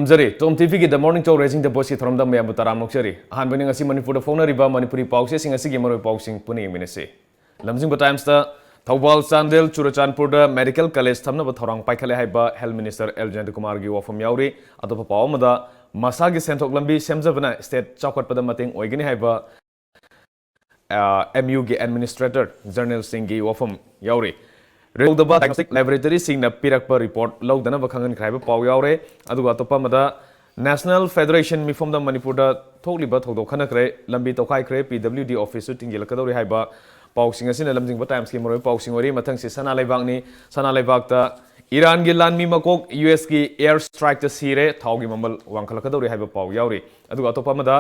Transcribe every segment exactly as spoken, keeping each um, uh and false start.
Zari, Tom ꯇꯤꯚꯤꯒꯤ The Morning Show Raising the Voiceꯀꯤ ꯊꯧꯔꯝꯗ ꯃꯌꯥꯝꯕꯨ ꯇꯔꯥꯝꯅ ꯑꯣꯛꯆꯔꯤ꯫ ꯑꯍꯥꯟꯕꯅꯤ ꯉꯁꯤ ꯃꯅꯤꯄꯨꯔꯗ ꯐꯣꯡꯅꯔꯤꯕ ꯃꯅꯤꯄꯨꯔꯤ ꯄꯥꯎꯆꯦꯁꯤꯡ ꯑꯁꯤꯒꯤ ꯃꯔꯨꯑꯣꯏꯕ ꯄꯥꯎꯁꯤꯡ ꯄꯨꯟꯅ ꯌꯦꯡꯃꯤꯟꯅꯁꯤ꯫ ꯂꯝꯖꯤꯡꯕ ꯇꯥꯏꯝꯁꯇ ꯊꯧꯕꯥꯜ, ꯆꯥꯟꯗꯦꯜ, ꯆꯨꯔꯆꯥꯟꯄꯨꯔꯗ ꯃꯦꯗꯤꯀꯦꯜ ꯀꯣꯂꯦꯖ ꯊꯝꯅꯕ ꯊꯧꯔꯥꯡ ꯄꯥꯏꯈꯠꯂꯦ ꯍꯥꯏꯕ ꯍꯦꯜꯊ ꯃꯤꯅꯤꯁꯇꯔ ꯑꯦꯜ ꯖꯌꯟꯇꯀꯨꯃꯥꯔꯒꯤ ꯋꯥꯐꯝ ꯌꯥꯎꯔꯤ꯫ ꯑꯇꯣꯞꯄ ꯄꯥꯎ ꯑꯃꯗ, ꯃꯁꯥꯒꯤ ꯁꯦꯟꯊꯣꯛ ꯂꯝꯕꯤ ꯁꯦꯝꯖꯕꯅ ꯁ꯭ꯇꯦꯠ ꯆꯥꯎꯈꯠꯄꯗ ꯃꯇꯦꯡ ꯑꯣꯏꯒꯅꯤ ꯍꯥꯏꯕ ꯑꯦꯝ ꯌꯨꯒꯤ ꯑꯦꯗꯃꯤꯅꯤꯁꯇ꯭ꯔꯦꯇꯔ ꯖꯦꯅꯔꯦꯜꯁꯤꯡꯒꯤ ꯋꯥꯐꯝ ꯌꯥꯎꯔꯤ꯫ ꯔꯦꯜꯗꯕ ꯗꯥꯏꯒꯅꯣꯁꯇꯤꯛ ꯂꯦꯕꯣꯔꯦꯇꯔꯤꯁꯤꯡꯅ ꯄꯤꯔꯛꯄ ꯔꯤꯄꯣꯔꯠ ꯂꯧꯗꯅꯕ ꯈꯪꯍꯟꯈ꯭ꯔꯦ ꯍꯥꯏꯕ ꯄꯥꯎ ꯌꯥꯎꯔꯦ꯫ ꯑꯗꯨꯒ ꯑꯇꯣꯞꯄ ꯑꯃꯗ, ꯅꯦꯁꯅꯦꯜ ꯐꯦꯗꯔꯦꯁꯟ ꯃꯤꯐꯝꯗ ꯃꯅꯤꯄꯨꯔꯗ ꯊꯣꯛꯂꯤꯕ ꯊꯧꯗꯣꯛ ꯈꯟꯅꯈ꯭ꯔꯦ, ꯂꯝꯕꯤ ꯇꯧꯈꯥꯏꯈ꯭ꯔꯦ, ꯄꯤ ꯗꯕ꯭ꯂꯤꯎ ꯗꯤ ꯑꯣꯐꯤꯁꯁꯨ ꯊꯤꯡꯖꯤꯜꯂꯛꯀꯗꯧꯔꯤ ꯍꯥꯏꯕ ꯄꯥꯎꯁꯤꯡ ꯑꯁꯤꯅ ꯂꯝꯖꯤꯡꯕ ꯇꯥꯏꯝꯁꯀꯤ ꯃꯔꯨꯑꯣꯏꯕ ꯄꯥꯎꯁꯤꯡ ꯑꯣꯏꯔꯤ꯫ ꯃꯊꯪꯁꯤ ꯁꯅꯥ ꯂꯩꯕꯥꯛꯅꯤ꯫ ꯁꯅꯥ ꯂꯩꯕꯥꯛꯇ ꯏꯔꯥꯟꯒꯤ ꯂꯥꯟꯃꯤ ꯃꯀꯣꯛ ꯌꯨ ꯑꯦꯁꯀꯤ ꯑꯦꯌꯔ ꯁ꯭ꯇ꯭ꯔꯥꯏꯛꯇ ꯁꯤꯔꯦ, ꯊꯥꯎꯒꯤ ꯃꯃꯜ ꯋꯥꯡꯈꯠꯂꯛꯀꯗꯧꯔꯤ ꯍꯥꯏꯕ ꯄꯥꯎ ꯌꯥꯎꯔꯤ꯫ ꯑꯗꯨꯒ ꯑꯇꯣꯞꯄ ꯑꯃꯗ,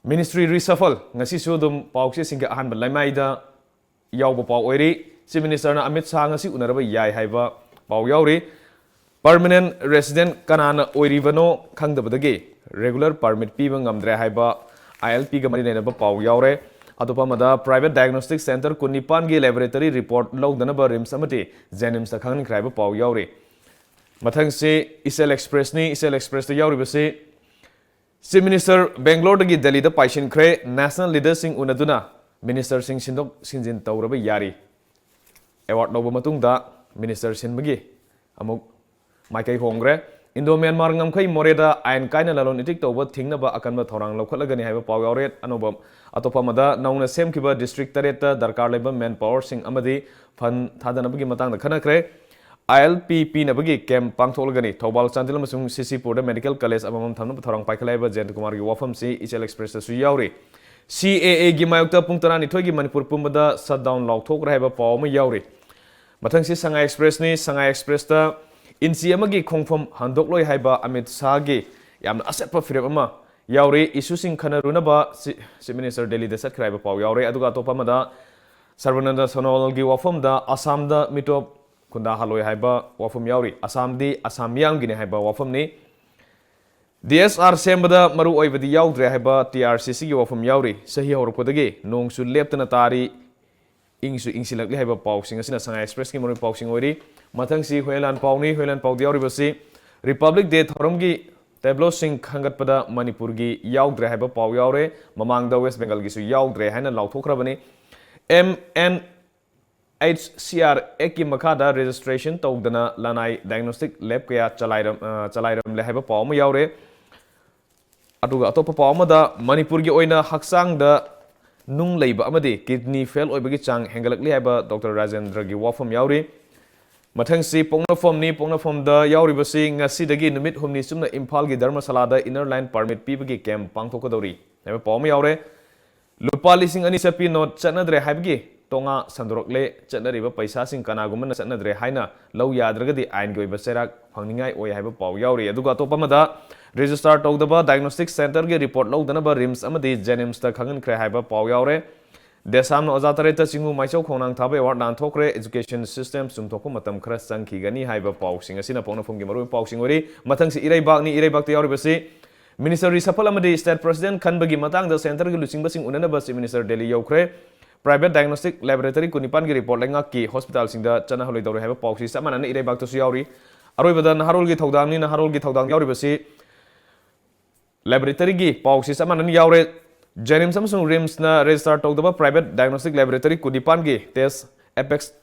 ꯃꯤꯅꯤꯁꯇ꯭ꯔꯤ ꯔꯤꯁꯐꯜ ꯉꯁꯤꯁꯨ ꯑꯗꯨꯝ ꯄꯥꯎꯆꯦꯁꯤꯡꯒꯤ ꯑꯍꯥꯟꯕ ꯂꯩꯃꯥꯏꯗ ꯌꯥꯎꯕ ꯄꯥꯎ ꯑꯣꯏꯔꯤ꯫ ꯆꯤꯐ ꯃꯤꯅꯤꯁꯇꯔꯅ ꯑꯃꯤꯠ ꯁꯥꯍ ꯉꯁꯤ ꯎꯅꯔꯕ ꯌꯥꯏ ꯍꯥꯏꯕ ꯄꯥꯎ ꯌꯥꯎꯔꯤ꯫ ꯄꯔꯃꯅꯦꯟ ꯔꯦꯁꯤꯗꯦꯟꯠ ꯀꯅꯥꯅ ꯑꯣꯏꯔꯤꯕꯅꯣ ꯈꯪꯗꯕꯗꯒꯤ ꯔꯦꯒꯨꯂꯔ ꯄꯔꯃꯤꯠ ꯄꯤꯕ ꯉꯝꯗ꯭ꯔꯦ ꯍꯥꯏꯕ ꯑꯥꯏ ꯑꯦꯜ ꯄꯤꯒ ꯃꯔꯤ ꯂꯩꯅꯕ ꯄꯥꯎ ꯌꯥꯎꯔꯦ꯫ ꯑꯇꯣꯞꯄ ꯑꯃꯗ, ꯄ꯭ꯔꯥꯏꯚꯦꯠ ꯗꯥꯏꯒꯅꯣꯁꯇꯤꯛ ꯁꯦꯟꯇꯔ ꯀꯨꯟꯅꯤꯄꯥꯟꯒꯤ ꯂꯦꯕꯣꯔꯦꯇꯔꯤ ꯔꯤꯄꯣꯔꯠ ꯂꯧꯗꯅꯕ ꯔꯤꯝꯁ ꯑꯃꯗꯤ ꯖꯦꯅꯤꯝꯁꯇ ꯈꯪꯍꯟꯈ꯭ꯔꯦ ꯍꯥꯏꯕ ꯄꯥꯎ ꯌꯥꯎꯔꯤ꯫ ꯃꯊꯪꯁꯤ ꯏꯆꯦꯜ ꯑꯦꯛꯁꯄ꯭ꯔꯦꯁꯅꯤ꯫ ꯏꯆꯦꯜ ꯑꯦꯛꯁꯄ꯭ꯔꯦꯁꯇ ꯌꯥꯎꯔꯤꯕꯁꯤ, ꯆꯤꯐ ꯃꯤꯅꯤꯁꯇꯔ ꯕꯦꯡꯒ꯭ꯂꯣꯔꯗꯒꯤ ꯗꯦꯜꯂꯤꯗ ꯄꯥꯏꯁꯤꯟꯈ꯭ꯔꯦ, ꯅꯦꯁꯅꯦꯜ ꯂꯤꯗꯔꯁꯤꯡ ꯎꯅꯗꯨꯅ ꯃꯤꯅꯤꯁꯇꯔꯁꯤꯡ ꯁꯤꯟꯗꯣꯛ ꯁꯤꯟꯖꯤꯟ ꯇꯧꯔꯕ ꯌꯥꯔꯤ꯫ ꯑꯦꯋꯥꯔꯗ ꯂꯧꯕ ꯃꯇꯨꯡꯗ ꯃꯤꯅꯤꯁꯇꯔ ꯁꯤꯟꯕꯒꯤ ꯑꯃꯨꯛ ꯃꯥꯏꯀꯩ ꯍꯣꯡꯈ꯭ꯔꯦ꯫ ꯏꯟꯗꯣ ꯃ꯭ꯌꯥꯟꯃꯥꯔ ꯉꯝꯈꯩ ꯃꯣꯔꯦꯗ ꯑꯥꯏꯟ ꯀꯥꯏꯅ ꯂꯂꯣꯟ ꯏꯇꯤꯛ ꯇꯧꯕ ꯊꯤꯡꯅꯕ ꯑꯀꯟꯕ ꯊꯧꯔꯥꯡ ꯂꯧꯈꯠꯂꯒꯅꯤ ꯍꯥꯏꯕ ꯄꯥꯎ ꯌꯥꯎꯔꯦ꯫ ꯑꯅꯧꯕ, ꯑꯇꯣꯞꯄ ꯑꯃꯗ, ꯅꯧꯅ ꯁꯦꯝꯈꯤꯕ ꯗꯤꯁꯇ꯭ꯔꯤꯛ ꯇꯔꯦꯠꯇ ꯗꯔꯀꯥꯔ ꯂꯩꯕ ꯃꯦꯟ ꯄꯥꯋꯔꯁꯤꯡ ꯑꯃꯗꯤ ꯐꯟ ꯊꯥꯗꯅꯕꯒꯤ ꯃꯇꯥꯡꯗ ꯈꯟꯅꯈ꯭ꯔꯦ꯫ ꯑꯥꯏ ꯑꯦꯜ ꯄꯤ ꯄꯤꯅꯕꯒꯤ ꯀꯦꯝꯞ ꯄꯥꯡꯊꯣꯛꯂꯒꯅꯤ꯫ ꯊꯧꯕꯥꯜ, ꯆꯥꯟꯗꯦꯜ ꯑꯃꯁꯨꯡ ꯁꯤ ꯁꯤ ꯄꯨꯔꯗ ꯃꯦꯗꯤꯀꯦꯜ ꯀꯣꯂꯦꯖ ꯑꯃꯃꯝ ꯊꯝꯅꯕ ꯊꯧꯔꯥꯡ ꯄꯥꯏꯈꯠꯂꯦ ꯍꯥꯏꯕ ꯖꯌꯟꯇ ꯀꯨꯃꯥꯔꯒꯤ ꯋꯥꯐꯝꯁꯤ ꯏꯆꯦꯜ ꯑꯦꯛꯁꯄ꯭ꯔꯦꯁꯇꯁꯨ ꯌꯥꯎꯔꯤ꯫ ꯁꯤ ꯑꯦ ꯑꯦꯒꯤ ꯃꯥꯌꯣꯛꯇ ꯄꯨꯡ ꯇꯔꯥꯅꯤꯊꯣꯏꯒꯤ ꯃꯅꯤꯄꯨꯔ ꯄꯨꯝꯕꯗ ꯁꯠꯗꯥꯎꯟ ꯂꯥꯎꯊꯣꯛꯈ꯭ꯔꯦ ꯍꯥꯏꯕ ꯄꯥꯎ ꯑꯃ ꯌꯥꯎꯔꯤ꯫ ꯃꯊꯪꯁꯤ ꯁꯉꯥꯏ ꯑꯦꯛꯁꯄ꯭ꯔꯦꯁꯅꯤ꯫ ꯁꯉꯥꯏ ꯑꯦꯛꯁꯄ꯭ꯔꯦꯁꯇ ꯏꯟꯆꯤ ꯑꯃꯒꯤ ꯈꯣꯡꯐꯝ ꯍꯟꯗꯣꯛꯂꯣꯏ ꯍꯥꯏꯕ ꯑꯃꯤꯠ ꯁꯥꯍꯒꯤ ꯌꯥꯝꯅ ꯑꯆꯦꯠꯄ ꯐꯤꯔꯦꯞ ꯑꯃ ꯌꯥꯎꯔꯤ꯫ ꯏꯁꯨꯁꯤꯡ ꯈꯟꯅꯔꯨꯅꯕ ꯆꯤ-, ꯆꯤꯐ ꯃꯤꯅꯤꯁꯇꯔ ꯗꯦꯜꯂꯤꯗ ꯆꯠꯈ꯭ꯔꯦ ꯍꯥꯏꯕ ꯄꯥꯎ ꯌꯥꯎꯔꯦ꯫ ꯑꯗꯨꯒ ꯑꯇꯣꯞꯄ ꯑꯃꯗ, ꯁꯔꯕꯥꯅꯟꯗ ꯁꯣꯅꯣꯋꯥꯜꯒꯤ ꯋꯥꯐꯝꯗ ꯑꯁꯥꯝꯗ ꯃꯤꯇꯣꯞ ꯈꯨꯟꯗꯥꯍꯜꯂꯣꯏ ꯍꯥꯏꯕ ꯋꯥꯐꯝ ꯌꯥꯎꯔꯤ꯫ ꯑꯁꯥꯝꯗꯤ ꯑꯁꯥꯝ ꯃꯤꯌꯥꯝꯒꯤꯅꯤ ꯍꯥꯏꯕ ꯋꯥꯐꯝꯅꯤ꯫ ꯗꯤ ꯑꯦꯁ ꯑꯥꯔ ꯁꯦꯝꯕꯗ ꯃꯔꯨ ꯑꯣꯏꯕꯗꯤ ꯌꯥꯎꯗ꯭ꯔꯦ ꯍꯥꯏꯕ ꯇꯤ ꯑꯥꯔ ꯁꯤ ꯁꯤꯒꯤ ꯋꯥꯐꯝ ꯌꯥꯎꯔꯤ꯫ ꯆꯍꯤ ꯍꯧꯔꯛꯄꯗꯒꯤ ꯅꯣꯡꯁꯨ ꯂꯦꯞꯇꯅ ꯇꯥꯔꯤ, ꯏꯪꯁꯨ ꯏꯪꯁꯤꯜꯂꯛꯂꯤ ꯍꯥꯏꯕ ꯄꯥꯎꯁꯤꯡ ꯑꯁꯤꯅ ꯁꯉꯥꯏ ꯑꯦꯛꯁꯄ꯭ꯔꯦꯁꯀꯤ ꯃꯔꯨꯑꯣꯏꯕ ꯄꯥꯎꯁꯤꯡ ꯑꯣꯏꯔꯤ꯫ ꯃꯊꯪꯁꯤ ꯍꯨꯏꯌꯦꯟ ꯂꯥꯟꯄꯥꯎꯅꯤ꯫ ꯍꯨꯏꯌꯦꯟ ꯂꯥꯟꯄꯥꯎꯗ ꯌꯥꯎꯔꯤꯕꯁꯤ, ꯔꯤꯄꯕ꯭ꯂꯤꯛ ꯗꯦ ꯊꯧꯔꯝꯒꯤ ꯇꯦꯕ꯭ꯂꯣꯁꯤꯡ ꯈꯟꯒꯠꯄꯗ ꯃꯅꯤꯄꯨꯔꯒꯤ ꯌꯥꯎꯗ꯭ꯔꯦ ꯍꯥꯏꯕ ꯄꯥꯎ ꯌꯥꯎꯔꯦ꯫ ꯃꯃꯥꯡꯗ ꯋꯦꯁ ꯕꯦꯡꯒꯜꯒꯤꯁꯨ ꯌꯥꯎꯗ꯭ꯔꯦ ꯍꯥꯏꯅ ꯂꯥꯎꯊꯣꯛꯈ꯭ꯔꯕꯅꯤ꯫ M N H C R ꯑꯦꯛꯀꯤ ꯃꯈꯥꯗ ꯔꯦꯖꯤꯁꯇ꯭ꯔꯦꯁꯟ ꯇꯧꯗꯅ ꯂꯅꯥꯏ ꯗꯥꯏꯒꯅꯣꯁꯇꯤꯛ ꯂꯦꯕ ꯀꯌꯥ ꯆꯂꯥꯏꯔꯝ-, ꯑ, ꯆꯂꯥꯏꯔꯝꯂꯦ ꯍꯥꯏꯕ ꯄꯥꯎ ꯑꯃ ꯌꯥꯎꯔꯦ꯫ ꯑꯗꯨꯒ ꯑꯇꯣꯞꯄ ꯄꯥꯎ ꯑꯃꯗ, ꯃꯅꯤꯄꯨꯔꯒꯤ ꯑꯣꯏꯅ ꯍꯛꯆꯥꯡꯗ ꯅꯨꯡ ꯂꯩꯕ ꯑꯃꯗꯤ ꯀꯤꯗꯅꯤ ꯐꯦꯜ ꯑꯣꯏꯕꯒꯤ ꯆꯥꯡ ꯍꯦꯟꯒꯠꯂꯛꯂꯤ ꯍꯥꯏꯕ ꯗꯣꯛꯇꯔ ꯔꯥꯖꯦꯟꯗ꯭ꯔꯒꯤ ꯋꯥꯐꯝ ꯌꯥꯎꯔꯤ꯫ ꯃꯊꯪꯁꯤ ꯄꯣꯛꯅꯐꯝꯅꯤ꯫ ꯄꯣꯛꯅꯐꯝꯗ ꯌꯥꯎꯔꯤꯕꯁꯤ ꯉꯁꯤꯗꯒꯤ ꯅꯨꯃꯤꯠ ꯍꯨꯝꯅꯤ ꯆꯨꯞꯅ ꯏꯝꯐꯥꯜꯒꯤ ꯙꯔꯃꯁꯥꯂꯥꯗ ꯏꯟꯅꯔ ꯂꯥꯏꯟ ꯄꯥꯔꯃꯤꯠ ꯄꯤꯕꯒꯤ ꯀꯦꯝꯞ ꯄꯥꯡꯊꯣꯛꯀꯗꯧꯔꯤ ꯍꯥꯏꯕ ꯄꯥꯎ ꯑꯃ ꯌꯥꯎꯔꯦ꯫ ꯂꯨꯄꯥ ꯂꯤꯁꯤꯡ ꯑꯅꯤ ꯆꯠꯄꯤ ꯅꯣꯠ ꯆꯠꯅꯗ꯭ꯔꯦ ꯍꯥꯏꯕꯒꯤ ꯇꯣꯉꯥ ꯁꯟꯗꯣꯔꯛꯂꯦ꯫ ꯆꯠꯅꯔꯤꯕ ꯄꯩꯁꯥꯁꯤꯡ ꯀꯅꯥꯒꯨꯝꯕꯅ ꯆꯠꯅꯗ꯭ꯔꯦ ꯍꯥꯏꯅ ꯂꯧ ꯌꯥꯗ꯭ꯔꯒꯗꯤ ꯑꯥꯏꯟꯒꯤ ꯑꯣꯏꯕ ꯆꯩꯔꯥꯛ ꯐꯪꯅꯤꯡꯉꯥꯏ ꯑꯣꯏ ꯍꯥꯏꯕ ꯄꯥꯎ ꯌꯥꯎꯔꯤ꯫ ꯑꯗꯨꯒ ꯑꯇꯣꯞꯄ ꯑꯃꯗ, ꯔꯦꯖꯤꯁꯇꯥꯔ ꯇꯧꯗꯕ ꯗꯥꯏꯒꯅꯣꯁꯇꯤꯛ ꯁꯦꯟꯇꯔꯒꯤ ꯔꯤꯄꯣꯔꯠ ꯂꯧꯗꯅꯕ ꯔꯤꯝꯁ ꯑꯃꯗꯤ ꯖꯦꯅꯤꯝꯁꯇ ꯈꯪꯍꯟꯈ꯭ꯔꯦ ꯍꯥꯏꯕ ꯄꯥꯎ ꯌꯥꯎꯔꯦ꯫ ꯗꯦꯁꯥꯝꯅ ꯑꯣꯖꯥ ꯇꯔꯦꯠꯇ ꯆꯤꯡꯉꯨ ꯃꯥꯏꯆꯧ ꯈꯣꯡꯅꯥꯡ ꯊꯥꯕ ꯑꯦꯋꯥꯔꯗ ꯂꯥꯟꯊꯣꯛꯈ꯭ꯔꯦ꯫ ꯑꯦꯖꯨꯀꯦꯁꯟ ꯁꯤꯁꯇꯦꯝ ꯆꯨꯝꯊꯣꯛꯄ ꯃꯇꯝ ꯈꯔ ꯆꯪꯈꯤꯒꯅꯤ ꯍꯥꯏꯕ ꯄꯥꯎꯁꯤꯡ ꯑꯁꯤꯅ ꯄꯣꯛꯅꯐꯝꯒꯤ ꯃꯔꯨꯑꯣꯏꯕ ꯄꯥꯎꯁꯤꯡ ꯑꯣꯏꯔꯤ꯫ ꯃꯊꯪꯁꯤ ꯏꯔꯩꯕꯥꯛꯅꯤ꯫ ꯏꯔꯩꯕꯥꯛꯇ ꯌꯥꯎꯔꯤꯕꯁꯤ ꯃꯤꯅꯤꯁꯇꯔ ꯔꯤꯁꯐꯜ ꯑꯃꯗꯤ ꯁ꯭ꯇꯦꯠ ꯄ꯭ꯔꯁꯤꯗꯦꯟꯠ ꯈꯟꯕꯒꯤ ꯃꯇꯥꯡꯗ ꯁꯦꯟꯇꯔꯒꯤ ꯂꯨꯆꯤꯡꯕꯁꯤꯡ ꯎꯅꯅꯕ ꯆꯤꯐ ꯃꯤꯅꯤꯁꯇꯔ ꯗꯦꯜꯂꯤ ꯌꯧꯈ꯭ꯔꯦ꯫ ꯄ꯭ꯔꯥꯏꯚꯦꯠ ꯗꯥꯏꯒꯅꯣꯁꯇꯤꯛ ꯂꯦꯕꯣꯔꯦꯇꯔꯤ ꯀꯨꯟꯅꯤꯄꯥꯟꯒꯤ ꯔꯤꯄꯣꯔꯠ ꯂꯩꯉꯥꯛꯀꯤ ꯍꯣꯁꯄꯤꯇꯥꯜꯁꯤꯡꯗ ꯆꯠꯅꯍꯜꯂꯣꯏꯗꯧꯔꯦ ꯍꯥꯏꯕ ꯄꯥꯎꯁꯤ ꯆꯞ ꯃꯥꯟꯅꯅ ꯏꯔꯩꯕꯥꯛꯇꯁꯨ ꯌꯥꯎꯔꯤ꯫ ꯑꯔꯣꯏꯕꯗ ꯅꯍꯥꯔꯣꯜꯒꯤ ꯊꯧꯗꯥꯡꯅꯤ꯫ ꯅꯍꯥꯔꯣꯜꯒꯤ ꯊꯧꯗꯥꯡ ꯌꯥꯎꯔꯤꯕꯁꯤ ꯂꯦꯕꯣꯔꯦꯇꯔꯤꯒꯤ ꯄꯥꯎꯁꯤ ꯆꯞ ꯃꯥꯟꯅꯅ ꯌꯥꯎꯔꯦ꯫ ꯖꯦꯅꯤꯝꯁ ꯑꯃꯁꯨꯡ ꯔꯤꯝꯁꯅ ꯔꯦꯖꯤꯁꯇꯥꯔ ꯇꯧꯗꯕ ꯄ꯭ꯔꯥꯏꯚꯦꯠ ꯗꯥꯏꯒꯅꯣꯁꯇꯤꯛ ꯂꯦꯕꯣꯔꯦꯇꯔꯤ ꯀꯨꯟꯅꯤꯄꯥꯟꯒꯤ ꯇꯦꯁ ꯑꯦꯄꯦꯛꯁ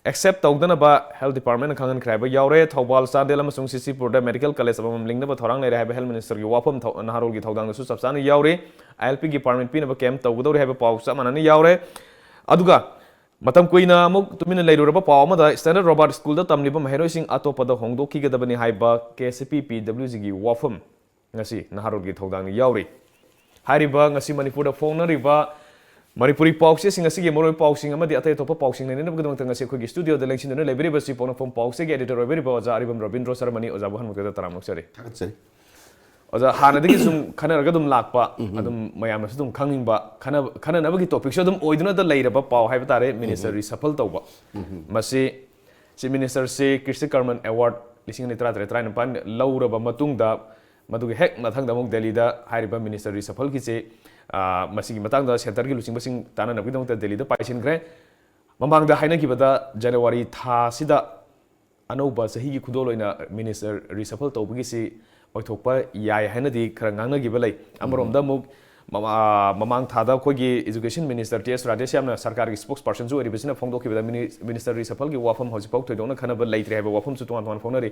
ꯑꯦꯛꯁꯦꯞ ꯇꯧꯗꯅꯕ ꯍꯦꯜꯊ ꯗꯤꯄꯥꯔꯠꯃꯦꯟꯠꯅ ꯈꯪꯍꯟꯈ꯭ꯔꯦ ꯍꯥꯏꯕ ꯌꯥꯎꯔꯦ꯫ ꯊꯧꯕꯥꯜ, ꯆꯥꯟꯗꯦꯜ ꯑꯃꯁꯨꯡ ꯁꯤꯁꯤꯄꯨꯔꯗ ꯃꯦꯗꯤꯀꯦꯜ ꯀꯣꯂꯦꯖ ꯑꯃꯃꯝ ꯂꯤꯡꯅꯕ ꯊꯧꯔꯥꯡ ꯂꯩꯔꯦ ꯍꯥꯏꯕ ꯍꯦꯜꯊ ꯃꯤꯅꯤꯁꯇꯔꯒꯤ ꯋꯥꯐꯝ ꯊꯧ-, ꯅꯍꯥꯔꯣꯜꯒꯤ ꯊꯧꯗꯥꯡꯗꯁꯨ ꯆꯞ ꯆꯥꯅ ꯌꯥꯎꯔꯤ꯫ ꯑꯥꯏ ꯑꯦꯜ ꯄꯤꯒꯤ ꯄꯥꯔꯃꯤꯠ ꯄꯤꯅꯕ ꯀꯦꯝꯞ ꯇꯧꯒꯗꯧꯔꯤ ꯍꯥꯏꯕ ꯄꯥꯎ ꯆꯞ ꯃꯥꯟꯅꯅ ꯌꯥꯎꯔꯦ꯫ ꯑꯗꯨꯒ ꯃꯇꯝ ꯀꯨꯏꯅ ꯑꯃꯨꯛ ꯇꯨꯃꯤꯟꯅ ꯂꯩꯔꯨꯔꯕ ꯄꯥꯎ ꯑꯃꯗ, ꯁ꯭ꯇꯦꯟꯗꯔꯠ ꯔꯣꯕꯥꯔꯠ ꯁ꯭ꯀꯨꯜꯗ ꯇꯝꯂꯤꯕ ꯃꯍꯩꯔꯣꯏꯁꯤꯡ ꯑꯇꯣꯞꯄꯗ ꯍꯣꯡꯗꯣꯛꯈꯤꯒꯗꯕꯅꯤ ꯍꯥꯏꯕ ꯀꯦ ꯑꯦꯁ ꯄꯤ ꯄꯤ ꯗꯕ꯭ꯂꯤꯎ ꯖꯤꯒꯤ ꯋꯥꯐꯝ ꯉꯁꯤ ꯅꯍꯥꯔꯣꯜꯒꯤ ꯊꯧꯗꯥꯡꯅ ꯌꯥꯎꯔꯤ꯫ ꯍꯥꯏꯔꯤꯕ ꯉꯁꯤ ꯃꯅꯤꯄꯨꯔꯗ ꯐꯣꯡꯅꯔꯤꯕ ꯃꯅꯤꯄꯨꯔꯤ ꯄꯥꯎꯆꯦꯁꯤꯡ ꯑꯁꯤꯒꯤ ꯃꯔꯨꯑꯣꯏꯕ ꯄꯥꯎꯁꯤꯡ ꯑꯃꯗꯤ ꯑꯇꯩ ꯑꯇꯣꯞꯄ ꯄꯥꯎꯁꯤꯡ ꯅꯩꯅꯅꯕꯒꯤꯗꯃꯛꯇ ꯉꯁꯤ ꯑꯩꯈꯣꯏꯒꯤ ꯁ꯭ꯇꯨꯗꯤꯑꯣꯗ ꯂꯦꯡꯁꯤꯟꯗꯨꯅ ꯂꯩꯕꯤꯔꯤꯕꯁꯤ ꯄꯣꯛꯅꯐꯝ ꯄꯥꯎꯆꯦꯒꯤ ꯑꯦꯗꯤꯇꯔ ꯑꯣꯏꯕꯤꯔꯤꯕ ꯑꯣꯖꯥ ꯑꯔꯤꯕꯝ ꯔꯕꯤꯟꯗ꯭ꯔꯣ ꯁꯔꯃꯅꯤ꯫ ꯑꯣꯖꯥꯕꯨ ꯍꯟꯃꯨꯛꯇꯗ ꯇꯔꯥꯝꯅ ꯑꯣꯛꯆꯔꯤ꯫ ꯊꯥꯒꯠꯆꯔꯤ꯫ ꯑꯣꯖꯥ, ꯍꯥꯟꯅꯗꯒꯤ ꯁꯨꯝ ꯈꯟꯅꯔꯒ ꯑꯗꯨꯝ ꯂꯥꯛꯄ, ꯑꯗꯨꯝ ꯃꯌꯥꯝꯅꯁꯨ ꯑꯗꯨꯝ ꯈꯪꯅꯤꯡꯕ, ꯈꯟꯅ-, ꯈꯟꯅꯅꯕꯒꯤ ꯇꯣꯄꯤꯛꯁꯨ ꯑꯗꯨꯝ ꯑꯣꯏꯗꯨꯅꯇ ꯂꯩꯔꯕ ꯄꯥꯎ ꯍꯥꯏꯕ ꯇꯥꯔꯦ, ꯃꯤꯅꯤꯁꯇꯔ ꯔꯤꯁꯐꯜ ꯇꯧꯕ꯫ ꯃꯁꯤ ꯆꯤꯐ ꯃꯤꯅꯤꯁꯇꯔꯁꯤ ꯀ꯭ꯔꯤꯁꯇꯤ ꯀꯔꯃꯟ ꯑꯦꯋꯥꯔꯗ ꯂꯤꯁꯤꯡ ꯑꯅꯤ ꯇꯔꯥꯇꯔꯦꯠ ꯇꯔꯥꯅꯤꯄꯥꯟ ꯂꯧꯔꯕ ꯃꯇꯨꯡꯗ, ꯃꯗꯨꯒꯤ ꯍꯦꯛ ꯃꯊꯪꯗ ꯑꯃꯨꯛ ꯗꯦꯜꯂꯤꯗ ꯍꯥꯏꯔꯤꯕ ꯃꯤꯅꯤꯁꯇꯔ ꯔꯤꯁꯐꯜꯒꯤꯁꯤ, ꯑ, ꯃꯁꯤꯒꯤ ꯃꯇꯥꯡꯗ ꯁꯦꯟꯇꯔꯒꯤ ꯂꯨꯆꯤꯡꯕꯁꯤꯡ ꯇꯥꯟꯅꯅꯕꯒꯤꯗꯃꯛꯇ ꯗꯦꯜꯂꯤꯗ ꯄꯥꯏꯁꯤꯟꯈ꯭ꯔꯦ꯫ ꯃꯃꯥꯡꯗ ꯍꯥꯏꯅꯈꯤꯕꯗ ꯖꯅꯋꯥꯔꯤ ꯊꯥꯁꯤꯗ ꯑꯅꯧꯕ ꯆꯍꯤꯒꯤ ꯈꯨꯗꯣꯜ ꯑꯣꯏꯅ ꯃꯤꯅꯤꯁꯇꯔ ꯔꯤꯁꯐꯜ ꯇꯧꯕꯒꯤꯁꯤ ꯑꯣꯏꯊꯣꯛꯄ ꯌꯥꯏ ꯍꯥꯏꯅꯗꯤ ꯈꯔ ꯉꯥꯡꯅꯈꯤꯕ ꯂꯩ꯫ ꯑꯃꯔꯣꯝꯗ ꯑꯃꯨꯛ ꯃꯃꯥ-, ꯃꯃꯥꯡ ꯊꯥꯗ ꯑꯩꯈꯣꯏꯒꯤ education minister ꯇꯤ ꯑꯦꯁ ꯔꯥꯙꯦꯁ꯭ꯌꯥꯝꯅ ꯁꯔꯀꯥꯔꯒꯤ spokesperson ꯁꯨ ꯑꯣꯏꯔꯤꯕꯁꯤꯅ ꯐꯣꯡꯗꯣꯛꯈꯤꯕꯗ, ꯃꯤꯅꯤ-, minister reshuffle ꯒꯤ ꯋꯥꯐꯝ ꯍꯧꯖꯤꯛꯐꯥꯎ ꯊꯣꯏꯗꯣꯛꯅ ꯈꯟꯅꯕ ꯂꯩꯇ꯭ꯔꯦ ꯍꯥꯏꯕ ꯋꯥꯐꯝꯁꯨ ꯇꯣꯉꯥꯟ ꯇꯣꯉꯥꯟ ꯐꯣꯡꯅꯔꯤ꯫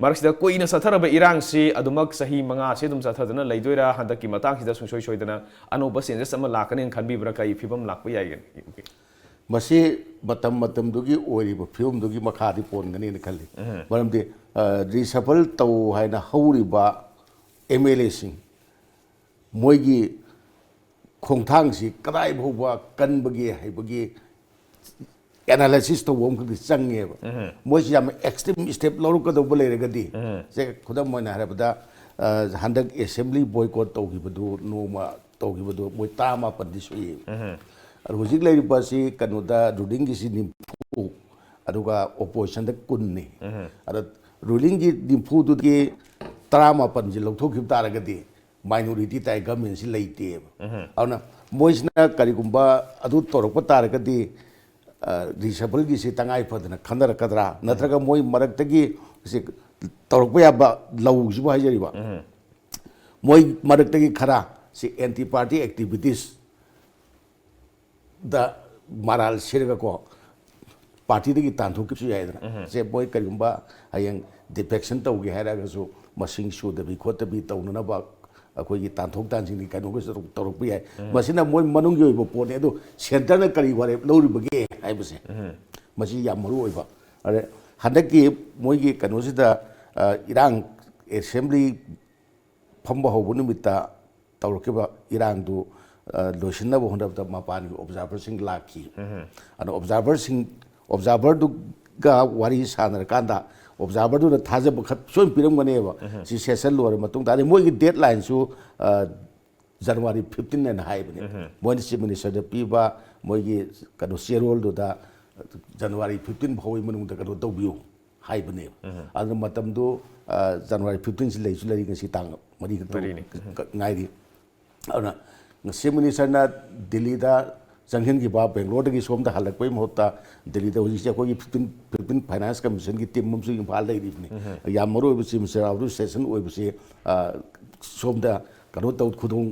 ꯃꯔꯛꯁꯤꯗ ꯀꯨꯏꯅ ꯆꯠꯊꯔꯕ ꯏꯔꯥꯡꯁꯤ ꯑꯗꯨꯃꯛ ꯆꯍꯤ ꯃꯉꯥꯁꯤ ꯑꯗꯨꯝ ꯆꯠꯊꯗꯨꯅ ꯂꯩꯗꯣꯏꯔꯥ? ꯍꯟꯗꯛꯀꯤ ꯃꯇꯥꯡꯁꯤꯗ ꯁꯨꯡꯁꯣꯏ ꯁꯣꯏꯗꯅ ꯑꯅꯧꯕ changes ꯑꯃ ꯂꯥꯛꯀꯅꯦꯅ ꯈꯟꯕꯤꯕ꯭ꯔꯥ? ꯀꯔꯤ ꯐꯤꯕꯝ ꯂꯥꯛꯄ ꯌꯥꯏꯒꯦ? ꯃꯁꯤ ꯃꯇꯝ ꯃꯇꯝꯗꯨꯒꯤ ꯑꯣꯏꯔꯤꯕ ꯐꯤꯕꯝꯗꯨꯒꯤ ꯃꯈꯥꯗꯤ ꯄꯣꯟꯒꯅꯤꯅ ꯈꯜꯂꯤ꯫ ꯃꯔꯝꯗꯤ, ꯑ, reshuffle ꯇꯧ ꯍꯥꯏꯅ ꯍꯧꯔꯤꯕ ꯑꯦꯝ ꯑꯦꯜ ꯑꯦꯁꯤꯡ, ꯃꯣꯏꯒꯤ ꯈꯣꯡꯊꯥꯡꯁꯤ ꯀꯗꯥꯏ ꯐꯥꯎꯕ ꯀꯟꯕꯒꯦ ꯍꯥꯏꯕꯒꯤ analysis ꯇꯧꯕ ꯑꯃꯈꯛꯇꯤ ꯆꯪꯉꯦꯕ꯫ ꯃꯣꯏꯁꯤ ꯌꯥꯝ extreme step ꯂꯧꯔꯛꯀꯗꯧꯕ ꯂꯩꯔꯒꯗꯤ, ꯁꯦ, ꯈꯨꯗꯝ ꯑꯣꯏꯅ ꯍꯥꯏꯔꯕꯗ, ꯑ, ꯍꯟꯗꯛ assembly boycott ꯇꯧꯈꯤꯕꯗꯨ, ꯅꯣꯡꯃ ꯇꯧꯈꯤꯕꯗꯨ, ꯃꯣꯏ ꯇꯔꯥꯃꯥꯄꯟꯗꯤ ꯁꯨꯏ꯫ ꯑꯗꯣ ꯍꯧꯖꯤꯛ ꯂꯩꯔꯤꯕ ꯑꯁꯤ ꯀꯩꯅꯣꯗ, ruling ꯒꯤꯁꯤ ꯅꯤꯐꯨ, ꯑꯗꯨꯒ opposition ꯗ ꯀꯨꯟꯅꯤ꯫ ꯑꯗꯣ ruling ꯒꯤ ꯅꯤꯐꯨꯗꯨꯒꯤ ꯇꯔꯥꯃꯥꯄꯟꯁꯤ ꯂꯧꯊꯣꯛꯈꯤꯕ ꯇꯥꯔꯒꯗꯤ, minority ꯇꯥꯏ, government ꯁꯤ ꯂꯩꯇꯦꯕ꯫ ꯑꯗꯨꯅ ꯃꯣꯏꯁꯤꯅ ꯀꯔꯤꯒꯨꯝꯕ ꯑꯗꯨ ꯇꯧꯔꯛꯄ ꯇꯥꯔꯒꯗꯤ, ꯑ, reshuffle ꯒꯤꯁꯤ ꯇꯉꯥꯏ ꯐꯗꯅ ꯈꯟꯅꯔꯛꯀꯗ꯭ꯔꯥ, ꯅꯠꯇ꯭ꯔꯒ ꯃꯣꯏ ꯃꯔꯛꯇꯒꯤ ꯁꯤ ꯇꯧꯔꯛꯄ ꯌꯥꯕ ꯂꯧꯁꯤꯕꯨ ꯍꯥꯏꯖꯔꯤꯕ, ꯃꯣꯏ ꯃꯔꯛꯇꯒꯤ ꯈꯔ ꯁꯤ anti party activities ꯗ ꯃꯔꯥꯜ ꯁꯤꯔꯒꯀꯣ, party ꯗꯒꯤ ꯇꯥꯟꯊꯣꯛꯈꯤꯕꯁꯨ ꯌꯥꯏꯗꯅ꯫ ꯁꯦ, ꯃꯣꯏ ꯀꯔꯤꯒꯨꯝꯕ ꯍꯌꯦꯡ defection ꯇꯧꯒꯦ ꯍꯥꯏꯔꯒꯁꯨ, ꯃꯁꯤꯡ ꯁꯨꯗꯕꯤ ꯈꯣꯠꯇꯕꯤ ꯇꯧꯅꯅꯕ ꯑꯩꯈꯣꯏꯒꯤ ꯇꯥꯟꯊꯣꯛ ꯇꯥꯟꯁꯤꯟꯒꯤ ꯀꯩꯅꯣꯒꯁꯨ ꯇꯧꯔꯛ-, ꯇꯧꯔꯛꯄ ꯌꯥꯏ꯫ ꯃꯁꯤꯅ ꯃꯣꯏ ꯃꯅꯨꯡꯒꯤ ꯑꯣꯏꯕ ꯄꯣꯠꯅꯤ꯫ ꯑꯗꯨ centre ꯅ ꯀꯔꯤ ꯋꯥꯔꯦꯞ ꯂꯧꯔꯤꯕꯒꯦ ꯍꯥꯏꯕꯁꯦ, ꯃꯁꯤ ꯌꯥꯝ ꯃꯔꯨ ꯑꯣꯏꯕ꯫ ꯑꯗ ꯍꯟꯗꯛꯀꯤ ꯃꯣꯏꯒꯤ ꯀꯩꯅꯣꯁꯤꯗ, ꯑ, ꯏꯔꯥꯡ, assembly ꯐꯝꯕ ꯍꯧꯕ ꯅꯨꯃꯤꯠꯇ ꯇꯧꯔꯛꯈꯤꯕ ꯏꯔꯥꯡꯗꯨ, ꯑ, ꯂꯣꯏꯁꯤꯟꯅꯕ ꯍꯣꯠꯅꯕꯗ ꯃꯄꯥꯟꯒꯤ observer ꯁꯤꯡ ꯂꯥꯛꯈꯤ꯫ ꯑꯗꯣ observer ꯁꯤꯡ, observer ꯗꯨꯒ ꯋꯥꯔꯤ ꯁꯥꯟꯅꯔꯀꯥꯟꯗ, observer ꯗꯨꯅ ꯊꯥꯖꯕ ꯈꯔ ꯁꯣꯏꯅ ꯄꯤꯔꯝꯒꯅꯦꯕ꯫ ꯁꯤ session ꯂꯣꯏꯔ ꯃꯇꯨꯡꯗ, ꯑꯗꯩ ꯃꯣꯏꯒꯤ deadline ꯁꯨ, ꯑ, January fifteen ꯍꯥꯏꯅ ꯍꯥꯏꯕꯅꯦ꯫ ꯃꯣꯏꯅ chief minister ꯗ ꯄꯤꯕ ꯃꯣꯏꯒꯤ ꯀꯩꯅꯣ ꯆꯦꯔꯣꯜꯗꯨꯗ January fifteen ꯐꯥꯎꯒꯤ ꯃꯅꯨꯡꯗ ꯀꯩꯅꯣ ꯇꯧꯕꯤꯌꯨ ꯍꯥꯏꯕꯅꯦꯕ꯫ ꯑꯗꯨꯅ ꯃꯇꯝꯗꯨ, ꯑ, January fifteen ꯁꯤ ꯂꯩꯁꯨ ꯂꯩꯔꯤ, ꯉꯁꯤ ꯇꯥꯡ ꯃꯔꯤ ꯈꯛꯇ ꯉꯥꯏꯔꯤ꯫ ꯑꯗꯨꯅ chief minister ꯅ ꯗꯤꯜꯂꯤꯗ ꯆꯪꯍꯟꯈꯤꯕ, ꯕꯦꯡꯒ꯭ꯂꯣꯔꯗꯒꯤ ꯁꯣꯝꯗ ꯍꯜꯂꯛꯄꯒꯤ ꯃꯍꯨꯠꯇ ꯗꯦꯜꯂꯤꯗ ꯍꯧꯖꯤꯛꯁꯦ ꯑꯩꯈꯣꯏꯒꯤ ꯐꯤꯐꯇꯤꯟ, ꯐꯤꯐꯇꯤꯟ ꯐꯥꯏꯅꯥꯟꯁ ꯀꯃꯤꯁꯟꯒꯤ ꯇꯤꯝ ꯑꯃꯁꯨ ꯏꯝꯐꯥꯜ ꯂꯩꯔꯤꯕꯅꯤ꯫ ꯌꯥꯝ ꯃꯔꯨ ꯑꯣꯏꯕ chief minister out of session ꯑꯣꯏꯕꯁꯦ, ꯑ, ꯁꯣꯝꯗ ꯀꯩꯅꯣ ꯇꯧ, ꯈꯨꯗꯣꯡ,